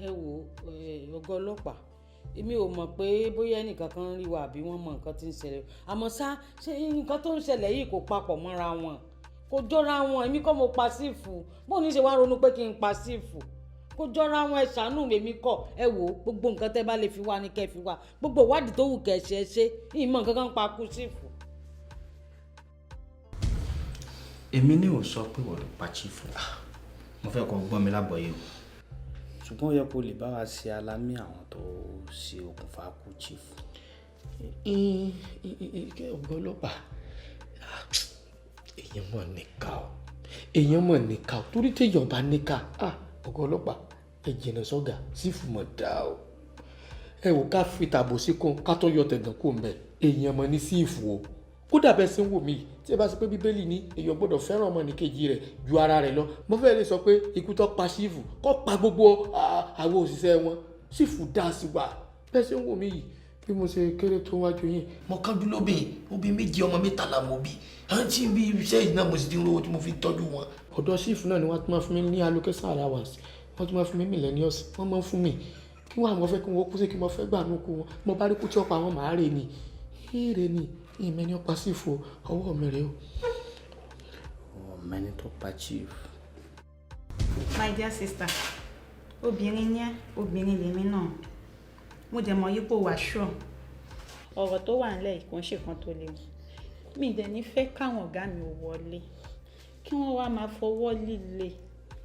S11: Ẹ wò ọ̀gá ọlọ́pàá, èmi ò mọ̀ pé bóyá ẹnìkan kan ń rí wa àbí wọ́n mọ nǹkan tí ń ṣẹlẹ̀, àmọ́ ṣá, ṣé nǹkan tó ń ṣẹlẹ̀ yìí kò papọ̀ mọ́ra wọn, kò jọra wọn. Èmi kọ́ mo pa sífù, bóun ní ṣe wá ronú pé kí n pa sífù, kò jọra wọn. Ẹ ṣàánú èmi kọ́. Ẹ wò ó, gbogbo nǹkan tẹ́ bá lè fi wá ní kẹ́ fi wá, gbogbo ìwádìí tó wù kẹ́ ṣe é ṣe, ìmọ̀ nǹkan kan pa kú sífù.
S19: Èmi ní ò sọ pé wọ́n ló pa chief, mo fẹ́ kó gbọ́n mi lábọ̀ọ́yé o, ṣùgbọ́n ó yẹ kó lè bá wa ṣe alámì àwọn tó ṣe okùnfà kú chief.
S9: Ọ̀gá ọlọ́pàá, èèyàn mọ̀ níkà o, èèyàn mọ̀ níkà o, torí téèyàn bá níkà, ọ̀gá ọlọ́pàá, ẹ jìnnà sọ́gà, sífù mọ̀ dá o. Ẹ wò ká fi tàbó sí kún ká tó yọ tẹ̀gàn kó mbẹ, èèyàn mọ̀ ní sífù o. Kódà bẹ́ẹ̀ sì ń wò mí, tí ẹ bá sọ pé Bíbélì ní èèyàn gbọ́dọ̀ fẹ́ràn ọmọnìkejì rẹ̀ ju ara rẹ̀ lọ, mo fẹ́ lè sọ pé ikú tó pa sífù kó pa gbogbo àwọn òṣìṣẹ́ wọn, sífù dá sí wa. Bẹ́ẹ̀ sì ń wò mí yìí, bí mo ṣe kéré tó wájú yín, mo kánjú lóbìn, obìn méjì ọmọ mẹ́tàlá mo bí, àǹtí bí iṣẹ́ yìí náà mo sì ti ń rówó tí mo fi tọ́jú wọn. Ọ̀dọ̀ sífù náà ni wọ́n ti máa fún mi ní allocation allowance, wọ́n ti máa fún mi millennials, wọ́n máa ń fún mi kí wọ́n àwọn fẹ́ kí wọ́n kú sí kí wọ́n fẹ́ gbà nù kú wọn, mo bá rí kú tí ọ̀pọ̀ àwọn màá rè ni, èrè ni. Ìmẹ́ni ọ̀pá sífù ọwọ́ mi rè o.
S19: Ọ̀mẹ́ni tó pa chief.
S2: My dear sister, obìnrin ni ẹ́, obìnrin lèmi náà. Mo dẹ̀ mọ̀ yípo wà sure. Ọ̀rọ̀ tó wà nílẹ̀ yìí kò ń ṣe kan tó léwu. Mi dẹ̀ ní fẹ́ káwọn ọ̀gá mi ò wọlé, kí wọ́n wá máa fọwọ́ líle,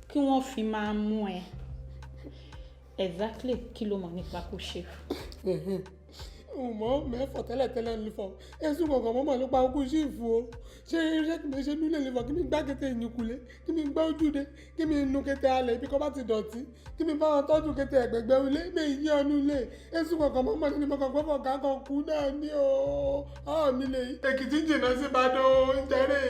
S2: kí wọ́n fi máa mú ẹ. Exactly kí ló mọ̀ nípa kó ṣe.
S15: Mọ mẹ́fọ̀ tẹ́lẹ̀tẹ́lẹ̀ ń fọ èsù kọ̀ọ̀kan mọ́mọ́ ló pa ogún sí ìfú o. Ṣé iṣẹ́ kí mi ṣe nílé lè fọ kí mi gbá kété ìyìnkùlé, kí mi gbá ojúde, kí mi nu kété alẹ̀ ibi kọ́ bá ti dọ̀tí, kí mi bá wọn tọ́jú kété ẹ̀gbẹ̀gbẹ̀ ilé mi yí ọnú ilé. Èsù kọ̀ọ̀kan mọ́mọ́ ní mo kàn gbọ́fọ̀ kákan kú náà ní o. Ọ̀ mi lè Èkìtì jìnnà sí Ìbàdàn oúnjẹ rè.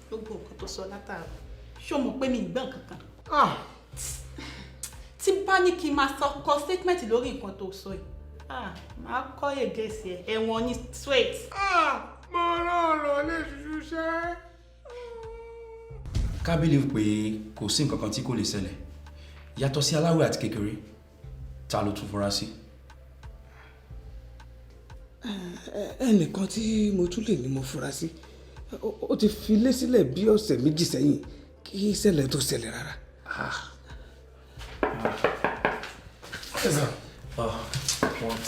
S2: Gbogbo nǹkan tó sọ látàárọ̀, ṣé o mọ̀ pé mi ì gbọ́n kankan? Tí bá ní kí n máa sọ kọ statement lórí nǹkan tó sọ yìí, máa kọ́ èdè sí ẹ, ẹ̀wọ̀n ní straight.
S15: Mo rán ọ̀rọ̀ lè ṣiṣẹ́.
S21: Ká believe pé kò sí nǹkan kan tí kò lè ṣẹlẹ̀ yàtọ̀ sí aláwẹ̀ àti kékeré, ta ló tún fura sí?
S8: Ẹnìkan tí mo tún lè ní mo fura sí, ó ti fi lé sílẹ̀ bí ọ̀sẹ̀ méjì sẹ́yìn kí ìṣẹ̀lẹ̀ tó ṣẹlẹ̀ rárá.
S21: Oh, what?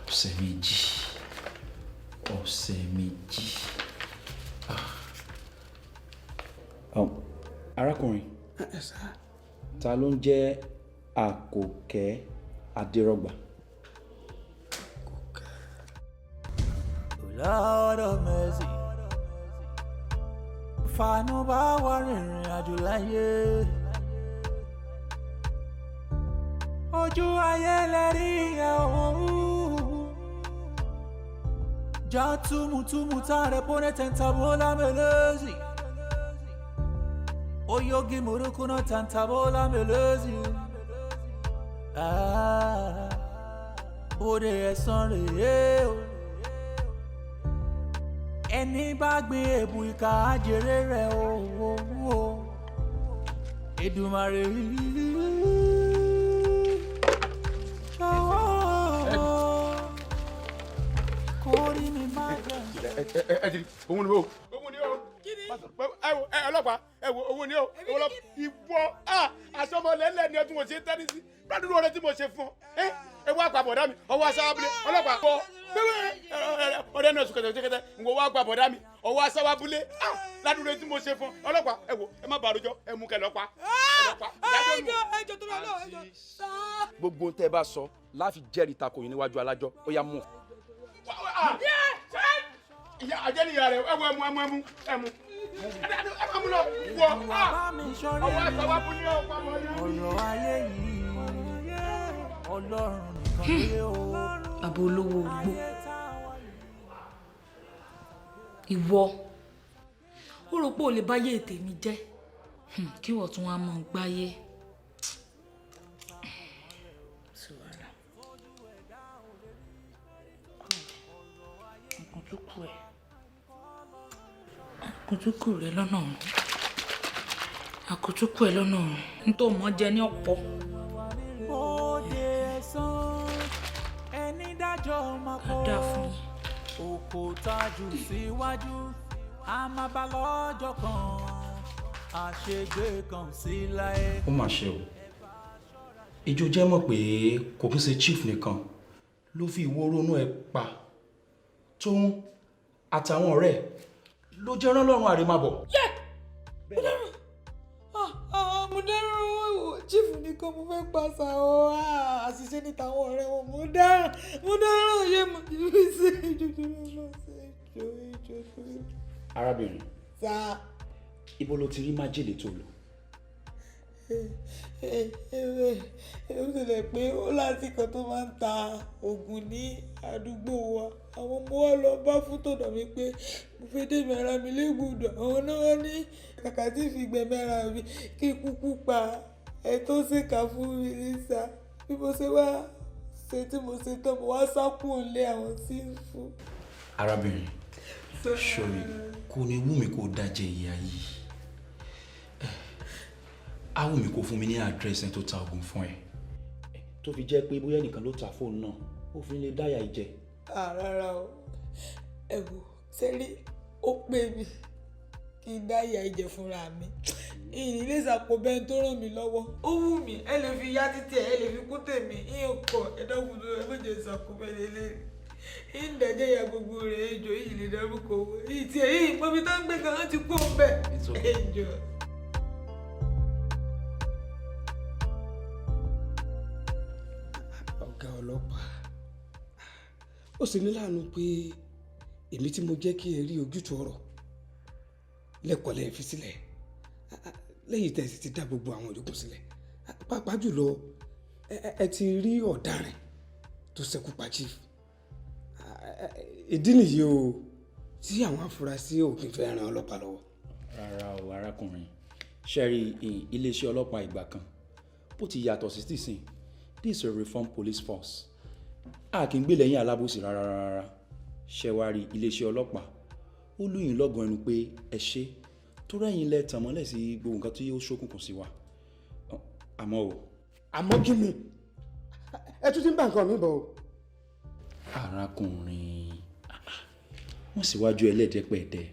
S21: Ọ̀sẹ̀ méjì. Ọ̀sẹ̀ méjì. Arákùnrin, ta ló ń jẹ́ Àkòkẹ́ Adérọ́gbà?
S6: Lord of mercy, fàánú bá wà rìnrìn àjò láyé. Ojú ayé lẹ́rí ẹ̀ òun. Já tumutumu tare pone tentabola melezi. Oyogi murukuna tantabola melezi. Ah, bóde ẹ̀san rèé o. Ẹni bá gbin èbù ìkà àjèrè rẹ̀ o. Èdùmàrè jọ̀wọ́ kórí mi má jẹ́.
S10: Ẹ ti òun ni o. Òun ni o. Ẹ wo ẹ ọlọ́pàá, ẹ wo òun ni o. Ìwọ aṣọ́mọlẹ́lẹ̀ ni ọtún mo ṣe tẹ́ni sí. Ládùúgbò rẹ tí mo ṣe fún ọ. Ẹ wá pa bọ̀dá mi, ọwọ́ aṣáábúlé, ọlọ́pàá bọ̀. Ọ̀rẹ́ náà sùn kẹtẹkẹtẹ, ń wọ wá gba bọ̀dá mi, ọwọ́ aṣáábúlé, ládùúgbò tí mo ṣe fún ọ. Ọlọ́pàá, ẹ wo, ẹ má bàrújọ, ẹ mú kẹ lọ́pàá.
S21: Gbogbo ohun tẹ́ ẹ bá sọ láfi jẹ́rìí tako yín níwájú alájọ́, ó yá mú.
S10: Ìyá àjẹ́niyà rẹ̀, ẹ wo ẹmu ẹmu ẹmu ẹmu. Ẹ má mú lọ, wọ ọwọ́ aṣáábúlé ọ̀pá bọ̀dá mi.
S6: Ọ̀rọ̀ ayé yìí, Ọlọ́run nìkan lé o.
S12: Bàbá olówó ogbó, ìwọ Ó rò pé ò lè báyé tèmi jẹ́. Kí wọ́n tún wá mọ̀ gbáyé. Àkùtùkù rẹ lọ́nà ọ̀run. Àkùtùkù ẹ lọ́nà ọ̀run. Nítorí mọ́ jẹ ní ọ̀pọ̀.
S6: Òde ẹ̀san ẹni dájọ́ máa kọ́.
S12: Á dáa fún yín.
S6: Òkò tájù síwájú, a máa bá lọ́jọ́ kan, àṣegbè kan sí láyé.
S21: Ó mà ṣe o, ìjọ jẹ́ mọ̀ pé kò kí ń ṣe chief nìkan ló fi ìwọ ronú ẹ pa tóun àtàwọn ọ̀rẹ́ ẹ̀ ló jẹ́ rán lọ́rùn àrèmábọ̀.
S4: Mo dáràn o, chief nìkan mo fẹ́ pàṣà o, àṣìṣe ní tàwọn ọ̀rẹ́ wọn, mo dáràn, mo dáràn, yé mo ti fi ṣe ìjọjọ lọ ṣe ìjọ ìjọ tó.
S21: Arábìnrin,
S4: Sá.
S21: ibo ló ti rí májèlé tó lò?
S4: Ó ṣẹlẹ̀ pé ó lásìkò tó máa ń ta oògùn ní àdúgbò wa, àwọn ọmọ wa lọ bá fún tọ̀dọ̀ mi pé mo fẹ́ dèmi ara mi légbodò, àwọn náà wá ní kàkà tí ìfìgbẹ́mí ara mi kí n kúkú pa ẹ tó ṣèkà fún mi nísà. Bí mo ṣe wá ṣe tí mo ṣe tán, mo wá sá kúrò nílé àwọn tí ń fún.
S21: Arábìnrin, ṣòrí kò ní wú mi kó dájẹ́ ìyá yìí, á wù mí kó fún mi ní àdírẹ́sì tó ta oògùn fún ẹ, tó fi jẹ́ pé bóyá ẹnìkan ló ta fóònù náà ó fi lè dáyà ìjẹ.
S4: Rárá o, ẹ wò sẹ́rí, ó pè mí kí n dáyà ìjẹ fúnra mi, ìyìn lè ṣàpò bẹ́ẹ̀ tó ràn mí lọ́wọ́. Ó wù mí, ẹ lè fi yá títí ẹ lè fi kún tèmi, ìyẹn kọ ẹ dákun tó ẹ méje ṣàkó bẹ́ẹ̀ lélẹ̀, ìyìn dájẹ́ ìyá gbogbo rẹ̀ ejò, ìyìn lè dárúkọ owó ìyìn tí ìyìn pọ́nmi tó ń gbé gan-an ti kú òun bẹ́ẹ̀ ejò.
S8: Ọ̀gá ọlọ́pàá, ó sì ní láàánú pé èmi tí mo jẹ́ kí ẹ rí ojútùú ọ̀rọ̀ lẹ́kọ̀ọ́ lẹ́ẹ̀ fi sílẹ̀ lẹ́yìn tẹ̀ sì ti dá gbogbo àwọn ìyókù sílẹ̀, pàápàá jùlọ ẹ ti rí ọ̀daràn tó ṣekú pa chief. Ìdí nìyí o tí àwọn afurasí ò kì í fẹ́ ran ọlọ́pàá lọ́wọ́.
S21: Rárá o arákùnrin, ṣẹ́rí iléeṣẹ́ ọlọ́pàá ìgbà kan bó ti yàtọ̀ sí tìsín. This is a reform police force. A kì í gbé lẹ́yìn alábòsí rárá rárá. Ṣé wàá rí iléeṣẹ́ ọlọ́pàá ó lóyún lọ́gàn ẹnu pé ẹ ṣe tó rẹ́yìn lẹ tàn mọ́lẹ̀ sí gbogbo nǹkan tí ó ṣókùnkùn sí wa. Àmọ́ o.
S8: Àmọ́ kí ni? Ẹ tún ti ń bá nǹkan mi bọ̀ o.
S21: Arákùnrin, wọ́n síwájú ẹlẹ́dẹ̀pẹ̀dẹ̀.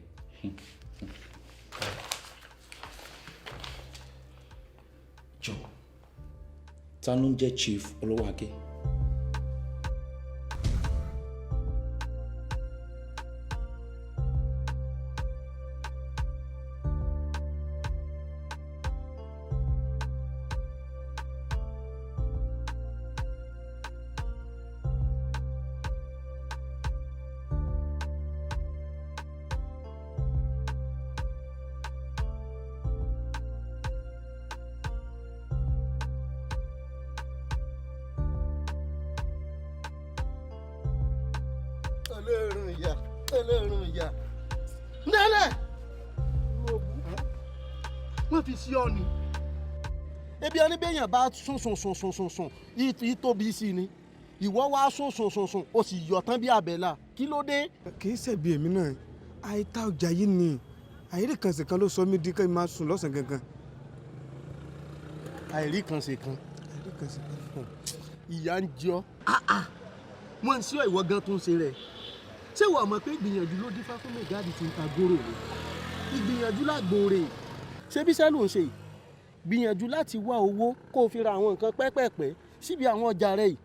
S21: Jọ, ta ló ń jẹ́ Chief Olówákẹ́?
S17: Olóòrùn ìyá, olóòrùn ìyá nílẹ̀ wọ́n fi sí ọ ni. Ebi ẹni bẹ́yàn bá sùn sùn sùn sùn sùn sùn ìtóbi sí ni, ìwọ wá sùn sùn sùn sùn o sì yọ̀ tán bí àbẹ̀là, kí ló dé?
S8: Kì í ṣẹ̀bi èmi náà, àìta ọjà yìí ni àìrí kan ṣe kan ló sọ mí di kí n máa sùn lọ́sàn-án gangan.
S17: Àìrí kan ṣe kan.
S8: Àìrí kan ṣe kan.
S17: Ìyá ń jẹ ọ́. Wọ́n ń sí ọ, ìwọ gan tó ń ṣe rẹ̀. Ṣé ìwọ mọ̀ pé ìgbìyànjú ló dífá fún mẹ́gáàdì tí ń ta góró rẹ̀? Ìgbìyànjú lágbóore. Ṣé bí sẹ́lù ń ṣe yìí? Gbìyànjú láti wá owó kó o fi ra àwọn nǹkan pẹ́pẹ́pẹ́ síbi àwọn ọjà rẹ̀ yìí,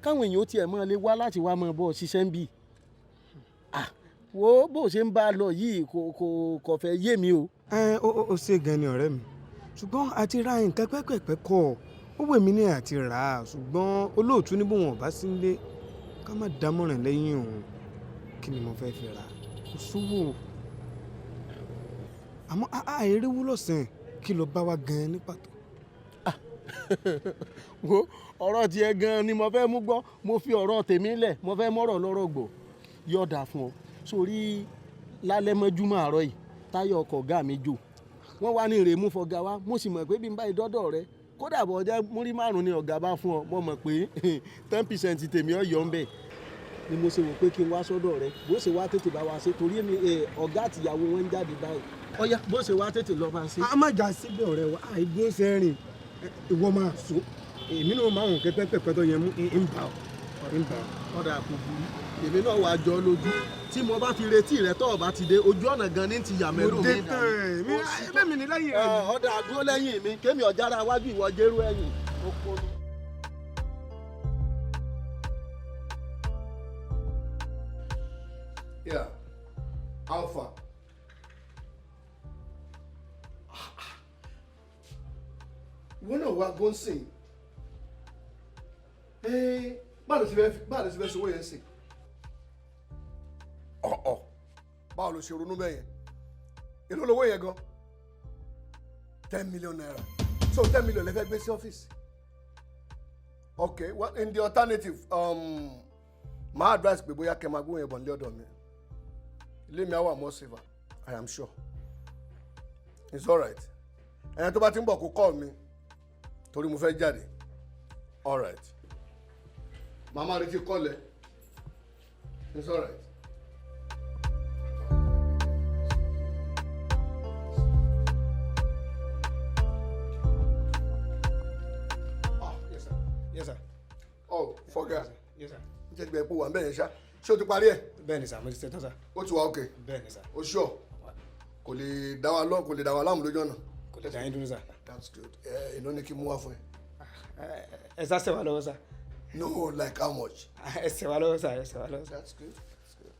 S17: káwọn èèyàn ó tiẹ̀ máa lè wá láti wá máa bọ́ ṣiṣẹ́ ń bì. Wo bó ṣe ń bá a lọ yìí kò fẹ́ yé mi o.
S8: Ẹ ó ṣe gan ni ọ̀rẹ́ mi, ṣùgbọ́n a ti ra nǹkan pẹ́pẹ́pẹ́ kọ́ ó wù mí ní àti rà á, ṣùgbọ́n olóòtú ní bóun ọ̀bá sí nílé ká má dámọ̀ràn lẹ́yìn òun. Kí ni mo fẹ́ fi rà? Kò sówó. Àmọ́ àìrí wúlò sàn kí ló bá wa gan-an ní pàtó.
S17: Wo ọ̀rọ̀ tiẹ̀ gan-an ni mo fẹ́ mú gbọ́, mo fi ọ̀rọ̀ tèmi lẹ̀, mo fẹ́ mọ́rọ̀ lọ́rọ̀ gbọ́, yọ̀ọ̀dà fún ọ. Sórí lálẹ́ mọ́júmọ́ àárọ̀ yìí,
S3: Táyọ̀ ọkọ̀ ọ̀gá mi jò, wọ́n wá ní ìrèmú fọ̀gá wa. Mo sì mọ̀ pé bí n bá ìdọ́dọ̀ rẹ, kódà bọ̀ jẹ́ múrí 5 ni ọ̀gá bá fún ọ, mo mọ̀ pé 10% tèmi ọ̀yọ́ ń bẹ̀. Ni mo ṣe wò pé kí n wá sọ́dọ̀ rẹ, bó ṣe wá tètè bá wa ṣe, torí èmi ọ̀gá àtìyàwó wọn ń jáde báyìí. Ọ̀yá, bó ṣe wá tètè lọ máa ṣe.
S8: A má jà síbẹ̀ ọ̀rẹ́ wa, àìgbó ṣe rìn, ìwọ máa sùn, èmi náà máa hùn kẹ́pẹ́pẹ́pẹ́ tó yẹn mú ń bà ọ́ ń bà ọ́.
S3: Ọ̀dà kò burú, èmi náà wàá jọ lójú tí mo bá fi retí rẹ tọ́ ọba ti dé ojú ọ̀nà gan ní ti yà mẹ́lò mi.
S8: Mo dé tán ẹ̀ mi ní lẹ́yìn rẹ̀.
S3: Ọ̀dà dúró lẹ́yìn mi, kémi ọ̀jára wájú ìwọ jẹ́rú ẹ̀yìn.
S22: Yeah, Alpha. Ìwọ náà wá gónsìn. Báwo ló ṣe fẹ́ ṣòwò yẹn sìn? Ọ̀ọ̀, báwo ló ṣe ronú bẹ́ẹ̀ yẹn? Èló lowó yẹn gan? 10 million naira. So 10 million lè fẹ́ gbé sí ọ́fíìsì. Okay, well, in the alternative, my advice pé bóyá kẹ́ máa gbóhùn yẹn bọ̀ nílé ọ̀dọ̀ mi. Ilé mi á wà more safer, I am sure. It's alright. Ẹni tó bá ti ń bọ̀ kó call mi torí mo fẹ́ jáde. Alright. Màmá retí kọ́lẹ̀. It's alright. Ah, yes sir.
S8: Yes sir.
S22: Oh, forget.
S8: Yes sir.
S22: N tẹ́ gbẹ pé wà ń bẹ̀rẹ̀ ṣá. Ṣé o ti parí ẹ̀?
S8: Bẹ́ẹ̀ ni sà, mo ti ṣe tán sà.
S22: Ó ti wà okay.
S8: Bẹ́ẹ̀ ni sà.
S22: O sure? Kò lè dá wa lọ, kò lè dá wa láàmú lójú ọ̀nà.
S8: Kò lè dá yín dúró sà.
S22: That's good. Ẹ èló ni kí n mú wá fún ẹ?
S8: Ẹ sá ṣe wá lọ́wọ́ sà.
S22: No, like how much?
S8: Ẹ ṣe wá lọ́wọ́ sà, ẹ ṣe wá lọ́wọ́ sà.
S22: That's good. That's good.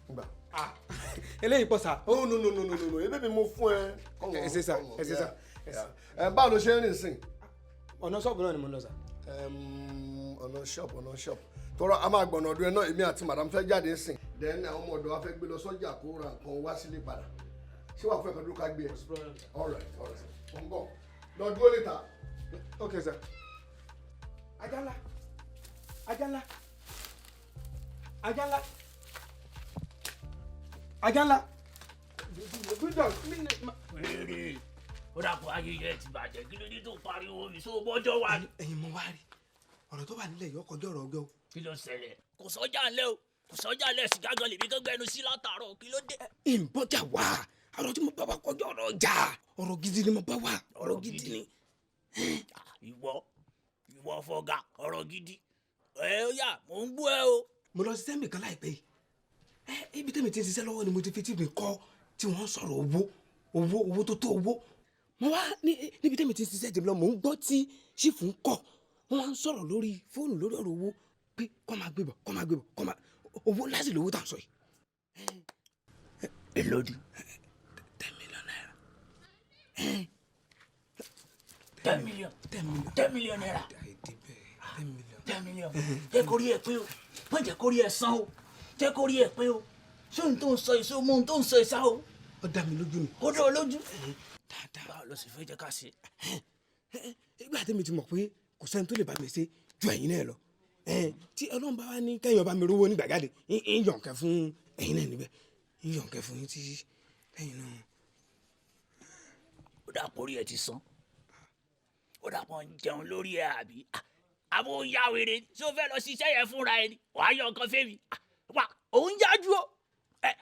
S22: Gbà.
S8: Eléyìí pọ̀ sà.
S22: Oh no no no no no no, ebe mi mo fún ẹ.
S8: Ẹ ṣe sà, ẹ ṣe sà.
S22: Ẹ báwo ló ṣe ń rìn sìn?
S8: Ọ̀nà ṣọ́ọ̀bù náà ni mo ń lọ sà.
S22: Ọ̀nà ṣọ́ọ̀bù, ọ̀nà ṣọ́ọ̀bù. Tọ́rọ a máa gbọ̀nà ọdún ẹ náà, èmi àti madam fẹ́ jáde sìn. Then àwọn ọmọ ọ̀dọ́ wa fẹ́ gbé lọ sọ́jà kó ra nǹkan wá sílé padà. Ṣé wàá fẹ́ kan dúró ká gbé ẹ? All right, all right. Mo ń bọ̀. Lọ dúró níta.
S8: Okay sir. Ajala. Ajala. Ajala. Ajala.
S23: Wèrè. Ó dàpọ̀ ayẹyẹ ti bàjẹ́, kí ló dé tó pariwo mi só bọ́jọ́ wa.
S8: Ẹ̀yin mo wá rí ọ̀rọ̀ tó wà nílẹ̀ yìí ó kọjá ọ̀rọ̀ ọgẹ́ o.
S23: Kí ló ṣẹlẹ̀? Kò sọ́jà ńlẹ̀ o, kò sọ́jà ńlẹ̀, sìgá gan lèmi kan gbẹnu sí látàárọ̀, kí ló dé?
S8: Ìbọ̀jà wà, ọ̀rọ̀ tí mo bá wa kọjá ọ̀rọ̀ ọjà, ọ̀rọ̀ gidi ni mo bá wa, ọ̀rọ̀ gidi ni.
S23: Ìwọ fọgà, ọ̀rọ̀ gidi. Ẹ ó yá, mò ń gbọ́ ẹ o.
S8: Mo lọ ṣiṣẹ́ mi kan láìpẹ́ yìí. Ibi tẹ́mi ti ń ṣiṣẹ́ lọ́wọ́ ni mo ti fi tí mi kọ́ tí wọ́n sọ̀rọ̀ owó owó owó tó tó owó. Mo wá níbi tẹ́mi ti ń ṣiṣẹ́ jẹ̀bi lọ, mò ń gbọ́ tí ṣífù ń kọ̀. Wọ́n wá ń sọ̀rọ̀ lórí fóònù lórí ọ̀rọ̀ owó pé kọ́ máa gbé bọ̀, kọ́ máa gbé bọ̀, kọ́ máa owó láti lówó tà ń sọ yìí.
S23: Èló ni?
S8: 10 million naira.
S23: 10 million. 10 million naira. 10 million. Jẹ́ kó rí ẹ pé o, má jẹ́ kó rí ẹ san o, jẹ́ kó rí ẹ pé o. Ṣé ohun tó ń sọ èso mú ohun tó ń sọ ìsá o?
S8: Ó dá mi lójú ni.
S23: Ó dá ọ lójú. Dáadáa. Báwo ló sì fẹ́ jẹ́ ká ṣe?
S8: Ìgbà tí mi ti mọ̀ pé kò sẹ́ni tó lè bá mi ṣe ju ẹ̀yin náà lọ. Tí Ọlọ́run bá wá ní kẹ́yìn ọba mi rówó nígbà jáde, ń yọ̀ǹkẹ́ fún ẹ̀yin náà níbẹ̀. Ń yọ̀ǹkẹ́ fún yín tí ẹ̀yin náà.
S23: Ó dà pọ̀ orí ẹ ti sán. Ó dà pọ̀ ń jẹun lórí ẹ àbí? Àbó ń ya wèrè tí ó fẹ́ lọ ṣiṣẹ́ yẹn fúnra ẹ ni. Wàá yọ nǹkan fẹ́mi. Wà òun yájú o. Ẹ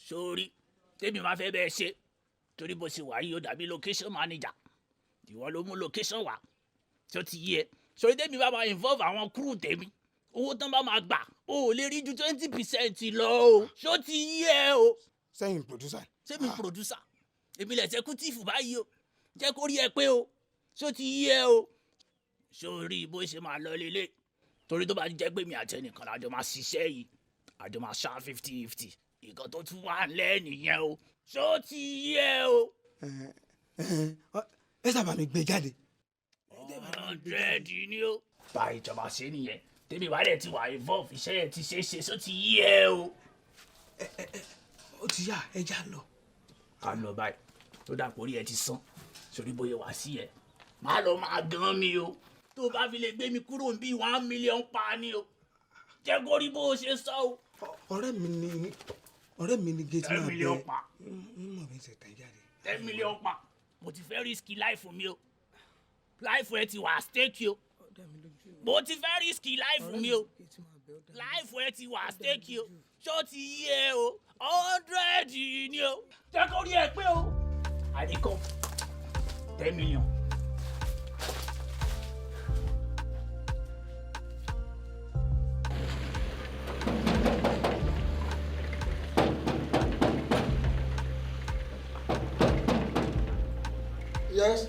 S23: sórí tèmi máa fẹ́ bẹ́ẹ̀ ṣe torí bó ṣe wà yìí ó dàbí location manager. Ìwọ ló mú location wá tí ó ti yé ẹ. Sórí tèmi bá máa involve àwọn crew tèmi, owó tán bá máa gbà o ò lè rí ju 20% lọ o. Ṣó ti yé ẹ o.
S8: Sẹ́yìn producer.
S23: Sẹ́mi producer, èmi lè executive báyìí o. Jẹ́ kó rí ẹ pé o. Ṣó ti yé ẹ o. Sórí bó ṣe máa lọ lélẹ̀ torí tó bá jẹ́ pé mi àti ẹnìkan lájọ máa ṣiṣẹ́ yìí, àjọ máa ṣá 50-50. Ìkan tó tún wà ńlẹ̀ nìyẹn o. Ṣó ti yé ẹ o.
S8: Ẹ sábà mi gbé jáde.
S23: 100 ni o. Bá ìjọba ṣe nìyẹn, tèmi wà lẹ̀ ti wà involve, iṣẹ́ yẹn ti ṣe é ṣe, ṣó ti yé ẹ o.
S8: Ó ti yá, ẹ já lọ.
S23: Ká lọ báyìí, tó dàpọ̀ orí ẹ ti sán, sórí bóyá wá sí ẹ. Má lọ máa gan mi o. Tó bá fi lè gbé mi kúrò bí 1 million pa ni o. Jẹ́ kó rí bó o ṣe sọ o.
S8: Ọ̀rẹ́ mi ni, ọ̀rẹ́ mi ni gate
S23: Ten
S8: man.
S23: million pa.
S8: Mímọ̀ mi ṣe tẹ̀ jáde.
S23: 10 million pa. Mo ti fẹ́ risk life mi o. Life ẹ ti wà stake o. Mo ti fẹ́ risk life mi o. Life ẹ ti wà stake o. Ṣó ti yí ẹ o? 100 ni o. Jẹ́ kó rí ẹ pé o. Àríkọ́ 10 million.
S3: Yes.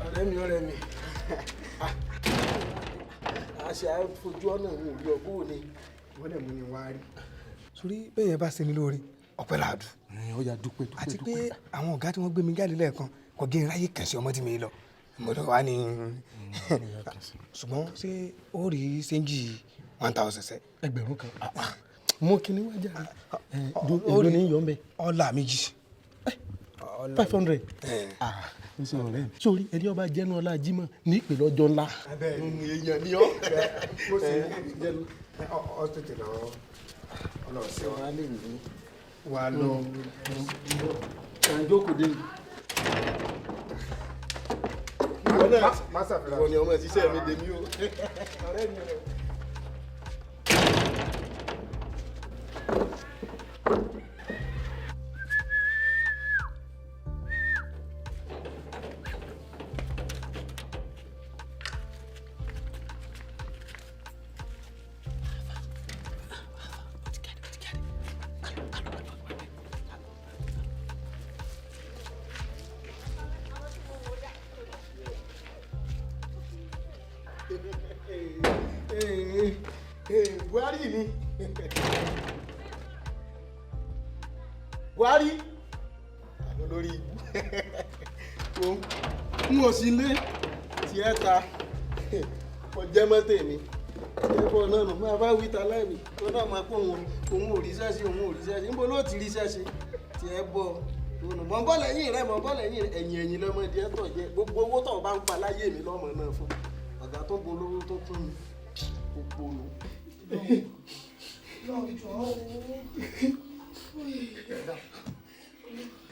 S3: Ọ̀rẹ́ mi, ọ̀rẹ́ mi, àṣà fojú ọ̀nà òun ò rí ọgbọ́n ni.
S8: Wọ́n dẹ̀ mú ni wá rí. Sórí bẹ́ẹ̀ yẹn bá ṣe ni lóore, ọpẹ́ làádù.
S3: Ó yá, dúpẹ́, dúpẹ́.
S8: Àti pé àwọn ọ̀gá tí wọ́n gbé mi jáde lẹ́ẹ̀kan kò gé ráyè kàn sí ọmọ tí mi lọ mo lọ wá ní. Ṣùgbọ́n ṣé ó rí ṣéǹjì 1,000 ṣe.
S3: 1,000 mú kíní wá jáde. Èló ní yọ̀ ń bẹ.
S8: Ọ̀la méjì.
S3: 500. N sọ ọ̀rẹ́ mi sórí ẹni ọba jẹnu ọlá Jímọ̀ ní ìpè lọ́jọ́ ńlá. Èèyàn ni ọ́.
S8: Mo sì ọ tètè lọ ọlọ́ọ̀sẹ̀
S3: wa lè ní.
S8: Wà lọ.
S3: Jókòó dé. Ìwọ ni ọmọ ìṣiṣẹ́ mi dèmí o.
S8: Ọ̀rẹ́ mi o.
S3: Buhari ni Buhari, àwọn olórí ibú n ò sí lé tiẹ̀ ta mo jẹ́ mọ́tò mi ẹ̀fọ́ náà nù máa bá wí ta láìwí tó náà máa kó òun òun ò ríṣẹ́ sí, òun ò ríṣẹ́ sí. Níbo ló ti ríṣẹ́ sí? Tiẹ̀ bọ̀ ònù mọ̀ ń bọ̀ lẹ́yìn rẹ̀, mọ̀ ń bọ̀ lẹ́yìn rẹ̀. Ẹ̀yìn ẹ̀yìn lọ́mọdé ẹ̀ tọ̀ jẹ́ gbogbo owó tó bá ń pa láyé mi lọ́mọ náà fún ọ̀gá tó bo olówó tó kún mi gbogbo nù.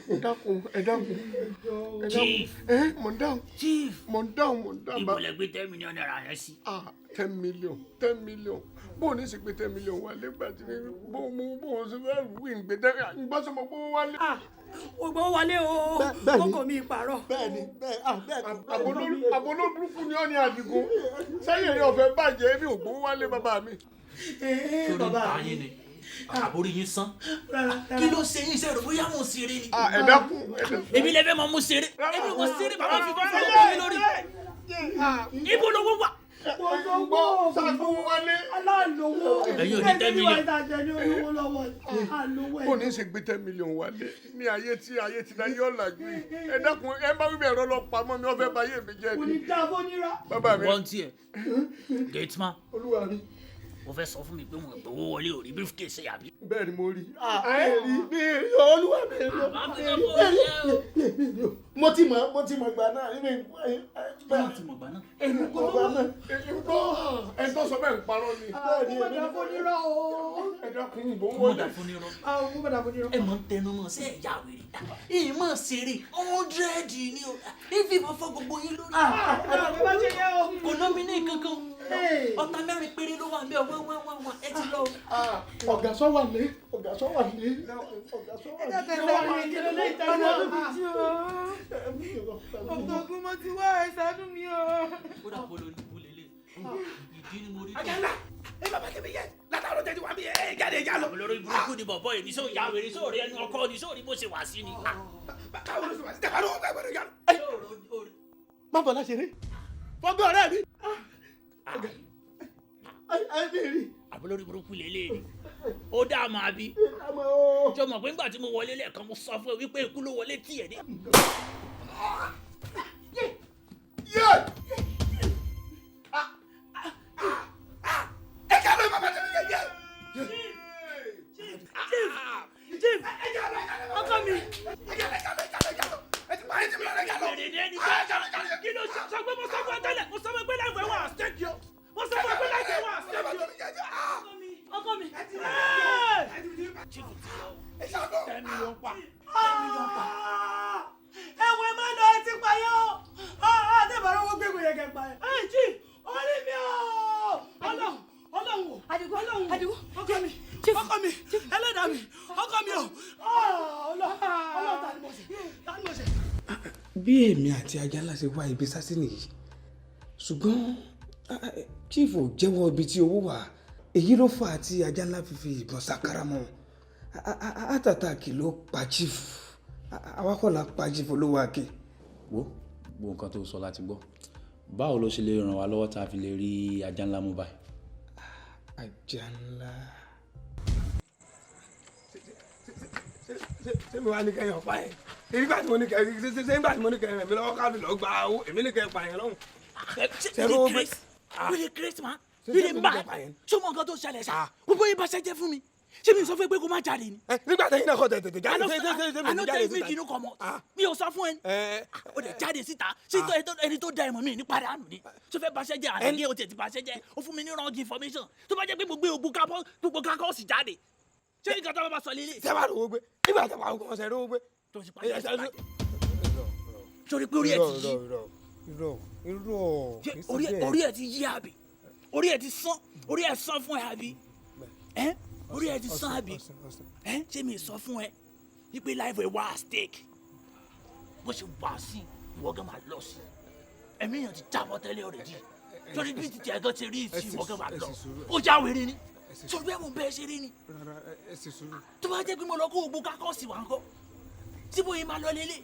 S5: Ẹ dákun, ẹ dákun, ẹ dákun. Ẹ mọ̀ ń dáhùn.
S23: Chief.
S5: Mọ̀ ń dáhùn, mọ̀ ń dáhùn.
S23: Ibo lẹ gbé 10 million naira yẹn sí?
S5: Ah, 10 million, 10 million. Bó o ní sì gbé 10 million wálé gbà tí bó mo bó o ṣe fẹ́ wí ń gbé 10 ń gbọ́ sọmọ gbówó wálé.
S13: O gbọ́ wọlé o, kókò mi ìpàrọ̀.
S3: Bẹ́ẹ̀ni, bẹ́ẹ̀, ah, bẹ́ẹ̀.
S5: Àbólóbùrúkú ni ọ́ ní Àdìgún sẹ́yìn èrè ọ̀fẹ́ bàjẹ́ mi ò gbówó wálé bàbá mi.
S23: Torí ń ta yín ni àbórí yín sán. Kí ló ṣe yín? Ṣe rò bóyá mò ń ṣeré ni?
S5: Ẹ dákun, ẹ dákun.
S23: Èmi lè fẹ́ mọ mú ṣeré. Èmi ò ṣeré, bàbá fi fọ́ fọ́ mi lórí. Ibo lowó wà?
S5: Gbọ́ sàgbówó wálé.
S13: Aláàlówó.
S23: Ẹ̀yin ò ní 10 million.
S5: Bó ní ṣe gbé 10 million wálé ní ayé tí ayé ti dá yọ̀ làjú yìí. Ẹ dákun, ẹ bá wíwẹ̀ ẹ̀rọ lọ pamọ́ mi, wọ́n fẹ́ bà ayé mi jẹ́
S13: Kò
S5: ni.
S13: ní dá fónírà.
S5: Bàbá mi.
S23: Wọ́n tiẹ̀ gateman.
S3: Olúwa mi.
S23: Mo fẹ́ sọ fún mi pé mo gbowó wọlé ò rí briefcase àbí?
S3: Bẹ́ẹ̀ ni mo rí. Ẹ rí mi rí olúwa mi rí o. Mo ti mọ̀, mo ti mọ̀ gbà náà.
S23: Mo ti mọ̀ gbà náà.
S5: Èmi kò lówó. Èmi kò ẹ tó sọ bẹ́ẹ̀ ń parọ́ ni.
S13: Kò má dá fónírà o.
S5: Ẹ dákun, ń bọ̀
S23: Mo
S5: wọlé.
S23: dà fún nírọ́.
S13: Kò má dá fónírà.
S23: Ẹ mọ̀ ń tẹnu mọ́ sí ẹ̀yà wèrè. Èyí mọ̀ ṣeré 100 ni o. Ìfì ìbọn fọ́ gbogbo yín lórí.
S13: Bàbá ṣe yẹ o.
S23: Kò ná mi ní kankan. Ọ̀tá mẹ́rin péré ló wà ń bẹ̀ wá wá wá wá ẹ ti lọ.
S3: Ọ̀gá sọ wà lé, ọ̀gá sọ wà lé, ọ̀gá sọ wà lé.
S13: Ẹ jẹ́ kẹ́ ẹ kí ló lè tẹ̀lé ọ̀gbọ̀n mo ti wá ẹ ṣàánú mi o.
S23: Ó dà bọ́ lórí ibú lélẹ̀. Ìdí ni mo rí.
S15: Àjàlá, ẹ bàbá tẹ̀mí yẹ látàrọ tẹ̀sí wà mí ẹ jáde já lọ.
S23: Olórí burúkú ni bọ̀bọ̀ yìí ní sóò ya wèrè sóò rí ẹnu ọkọ ni sóò rí bó ṣe wà sí ni.
S15: Báwo ló ṣe wà sí tẹ̀wá ló wọ́n gbọ́dọ̀ yá lọ.
S3: Má bọ̀ láṣẹ rí fọgbọ́n ọ̀rẹ́ mi.
S23: Àbólórí burúkú lélẹ̀ ni ó dá a máa bí. Ṣé o mọ̀ pé nígbà tí mo wọlé lẹ́ẹ̀kan mo sọ fún ẹ wípé ikú ló wọlé tiẹ̀ ní.
S15: Ẹ ká lọ bàbá tẹ̀mí yẹ yẹ.
S13: Chief, chief, ọkọ mi. Adigun.
S15: Ọkọ mi, ọkọ mi, ẹlẹ́dàá mi, ọkọ mi o. Ọlọ́run, ta ni mo ṣe? Ta ni mo ṣe?
S8: Bí èmi àti Ajánlá ṣe wá ibi sásí nìyí, ṣùgbọ́n chief ò jẹ́wọ́ ibi tí owó wà. Èyí ló fà á tí Ajánlá fi fi ìbọn ṣàkárà mọ́. Àtàtàkì ló pa chief. Àwa kọ́ la pa chief olówó ake.
S21: Wo gbogbo nǹkan tó sọ láti gbọ́. Báwo ló ṣe lè ràn wá lọ́wọ́ tá a fi lè rí Ajánlá mú báyìí?
S8: Ajánlá.
S15: Ṣé mi wá ní kẹyìn ọ̀pá yẹn? Nígbà tí mo ní kẹyìn, ṣé nígbà tí mo ní kẹyìn rẹ̀ mi lọ́wọ́ káàdì lọ́ọ́ gba owó, èmi ní kẹyìn pààyàn lọ́hùn.
S23: Ṣe you dey craze? You dey craze, man? You dey mad? Ṣé o mọ nǹkan tó ṣẹlẹ̀ ṣá? Gbogbo yín bá ṣe jẹ́ fún mi. Ṣé mi sọ fún ẹ pé kó má jáde ni?
S15: Nígbà tẹ́yìn náà kọ́ tètè jáde.
S23: I no tell you make you no comot. Mi ò sọ fún ẹ. O dẹ̀ jáde síta. Ṣé ẹni tó da ẹ̀mọ́ mi ní padà nù ni? Ṣé o fẹ́ baṣẹ́ jẹ́? Àná o tiẹ̀ ti baṣẹ́ jẹ́. O fún mi ní wrong information. Tó bá jẹ́ pé mo gbé ogun kápọ́ọ̀sì jáde. Ṣé nǹkan tó bá ma sọ lélẹ̀?
S15: Ṣé wàá rówó gbé? Nígbà tó wàá kọ́ ṣe rówó gbé.
S23: Tó ti parí ẹ̀ ti bàjẹ́. Sori pé orí ẹ̀ ti yí.
S8: Irọ́, irọ́.
S23: Orí ẹ̀ ti yí àbí? Orí ẹ̀ ti sán, orí ẹ̀ sán fún ẹ àbí? Orí ẹ ti sán àbí? Ṣé mi sọ fún ẹ wípé life ẹ wá at stake? Bó ṣe wá sí, ìwọ gan máa lọ sí. Ẹ̀mí èèyàn ti jábọ́ tẹ́lẹ̀ already. Sori bí ti tiẹ̀ gan ti rí sí, ìwọ gan máa lọ. Ó já wèrè ni. Sori bẹ́ẹ̀ mo bẹ́ẹ̀ ṣe rí ni. Tó bá jẹ́ pé mo lọ kó gbogbo kákọ́ọ̀sì wà ńkọ́, tí bóyá máa lọ lélẹ̀.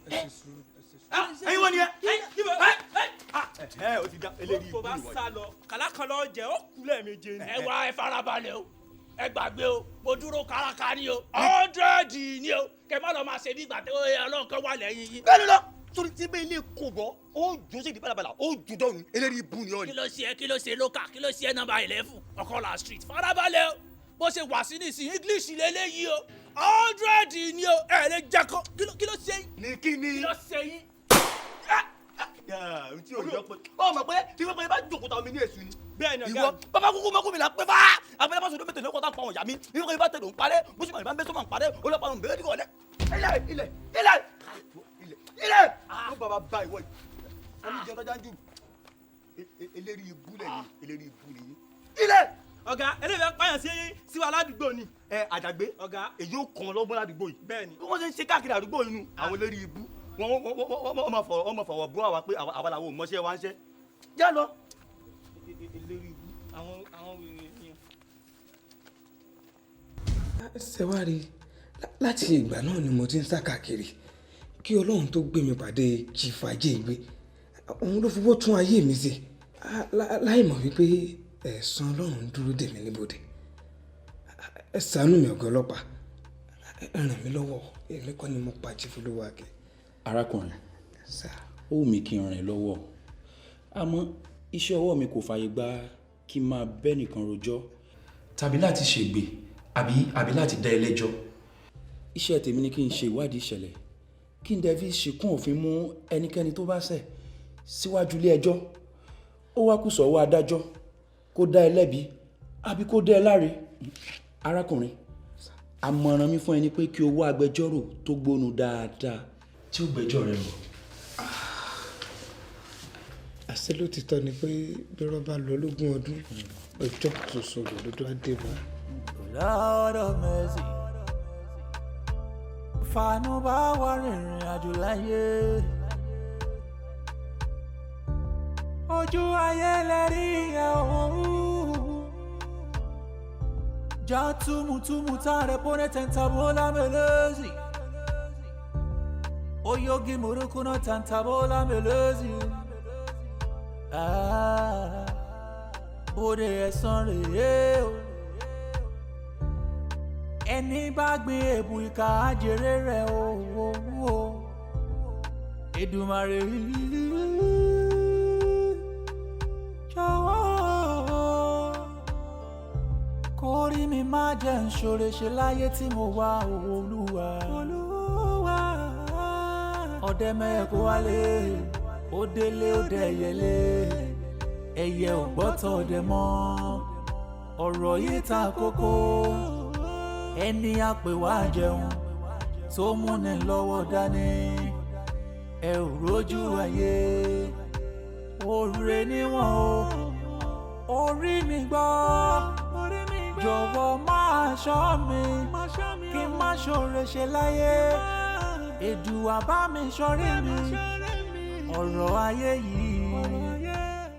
S14: Ẹ̀yin wọ́n ni ẹ. Ẹ o ti da eléyìí
S16: ibú
S14: ìwọ.
S16: Bó bá sá lọ, kàlá kan lọ jẹ, ó kú lẹ́ẹ̀méje ni.
S23: Ẹ wá, ẹ farabalẹ̀ o, ẹ gbàgbé o, mo dúró káraká ni o, 100 ni o, kẹ má lọ máa ṣe bí ìgbà tó Ọlọ́run kan wà lẹ́yìn yín.
S14: Bẹ́ẹ̀ni lọ torí tí bẹ́ẹ̀ ilé kò bọ́, ó jù sí ìdí balabala, ó jù dọ́run, eléyìí ibú ni ọ ni.
S23: Kí ló ṣe ẹ? Kí ló ṣe lókà? Kí ló ṣe ẹ? Nọ́mbà 11 Ọkọlà Street. Farabalẹ̀ o, bó ṣe wà sí nísìnyí, English lélẹ́yìí o, 100 ni o, ẹ lè jẹ́ kó. Kí ló ṣe yín?
S14: Ní kí ni?
S23: Kí ló ṣe yín?
S14: Tí o yọ pé ọ mọ̀ pé tí wọ́n bá jókòó ta omi ní èṣù ni.
S16: Bẹ́ẹ̀ni ọ̀gá.
S14: Ìwọ bàbá kúkú mọ́kú mi là pé fá àpẹẹrẹ bá sọdọ́ mẹ́tẹ̀ẹ́ lọ́kọ́ tá pa ọ̀yà mi, ìwọ kò bá tẹ̀lé òun parẹ́, mùsùlùmí bá ń bẹ́ sọ́mọ̀ ń parẹ́, olùpàá òun bẹ́ẹ̀ dìgbò lẹ̀. Ilẹ̀, ilẹ̀, ilẹ̀, ilẹ̀ ló bàbá bá ìwọ yìí wọ́n ní jẹun tọ́jà ń jù. Eléri ibú lẹ̀ yìí, eléri ibú nìyí. Ilẹ̀.
S16: Ọ̀gá, eléyìí fẹ́ pààyàn sí wa ládùúgbò ni.
S14: Ẹ àjàgbé.
S16: Ọ̀gá.
S14: Èyí ó kàn lọ́gbọ́n ládùúgbò yìí.
S16: Bẹ́ẹ̀ni.
S14: Bí wọ́n ṣe ń ṣe káàkiri àdúgbò yìí nu, àwọn eléri ibú wọ́n máa fọ̀rọ̀ bú àwa pé àwa làwọn ò mọṣẹ́ wa ń ṣe. Já lọ.
S16: Eléri ibú àwọn wèrè ni.
S8: Ṣé wàá rí, láti ìgbà náà ni mo ti ń sá káàkiri kí Ọlọ́run tó gbé mi pàdé Chief Ajégbé. Òun ló fowó tún ayé mi ṣe, láì mọ̀ wípé ẹ̀san Ọlọ́run ń dúró dè mí níbodè. Ẹ ṣàánú mi, ọ̀gá ọlọ́pàá, ẹ ràn mí lọ́wọ́. Èmi kọ́ ni mo pa Chief olówó ake.
S21: Arákùnrin, ó wù mí kí n ràn ẹ́ lọ́wọ́, àmọ́ iṣẹ́ ọwọ́ mi kò fààyè gba kí n máa bẹ́ nìkan rojọ́ tàbí láti ṣègbè àbí láti dá ẹlẹ́jọ́. Iṣẹ́ tèmi ni kí n ṣe ìwádìí ìṣẹ̀lẹ̀, kí n dẹ̀ fi ṣìkún òfin mú ẹnikẹ́ni tó bá ṣẹ̀ síwájú ilé ẹjọ́. Ó wá kù sọ́wọ́ adájọ́ kó dá ẹ lẹ́bi àbí kó dá ẹ láre. Arákùnrin, àmọ̀ràn mi fún ẹ ni pé kí o wá agbẹjọ́rò tó gbónu dáadáa tí ó gbẹ́jọ́ rẹ rò.
S8: Àṣé lótìtọ́ ni pé bí rọ́bà lọ lógún ọdún, ọjọ́ ṣoṣo lòdòdó á dé bá.
S6: Lord of mercy, fàánú bá wà rìnrìn àjò láyé. Ojú ayé lẹ́rí ẹ̀ òun. Já túmùtúmù tá rẹ̀ pọ́nẹ́ tẹ̀ntàbólà mẹ́lẹ́sì. Oyogi murukuna tẹ̀ntàbólà mẹ́lẹ́sì. Bóde ẹ̀sán rèé o. Ẹni bá gbin èbù ìkà àjèrè rẹ̀ o. Èdùmàrè jọ̀wọ́ kórí mi má jẹ́ ń ṣoore ṣe láyé tí mo wà, Olúwa. Ọdẹ mẹ́ẹ̀kọ́ wálé, ó délé ó dẹ̀yẹlé, ẹyẹ ò gbọ́tọ̀ ọdẹ mọ́. Ọ̀rọ̀ yìí ta kókó, ẹni àpè wá jẹun tó múni lọ́wọ́ dání. Ẹ ò rójú ayé, oore níwọ̀n o, orí mi gbọ́. Jọ̀wọ́ máa ṣọ́ mi, kí n má ṣòro ṣe láyé. Èdùà bá mi ṣọ́rí mi, ọ̀rọ̀ ayé yìí.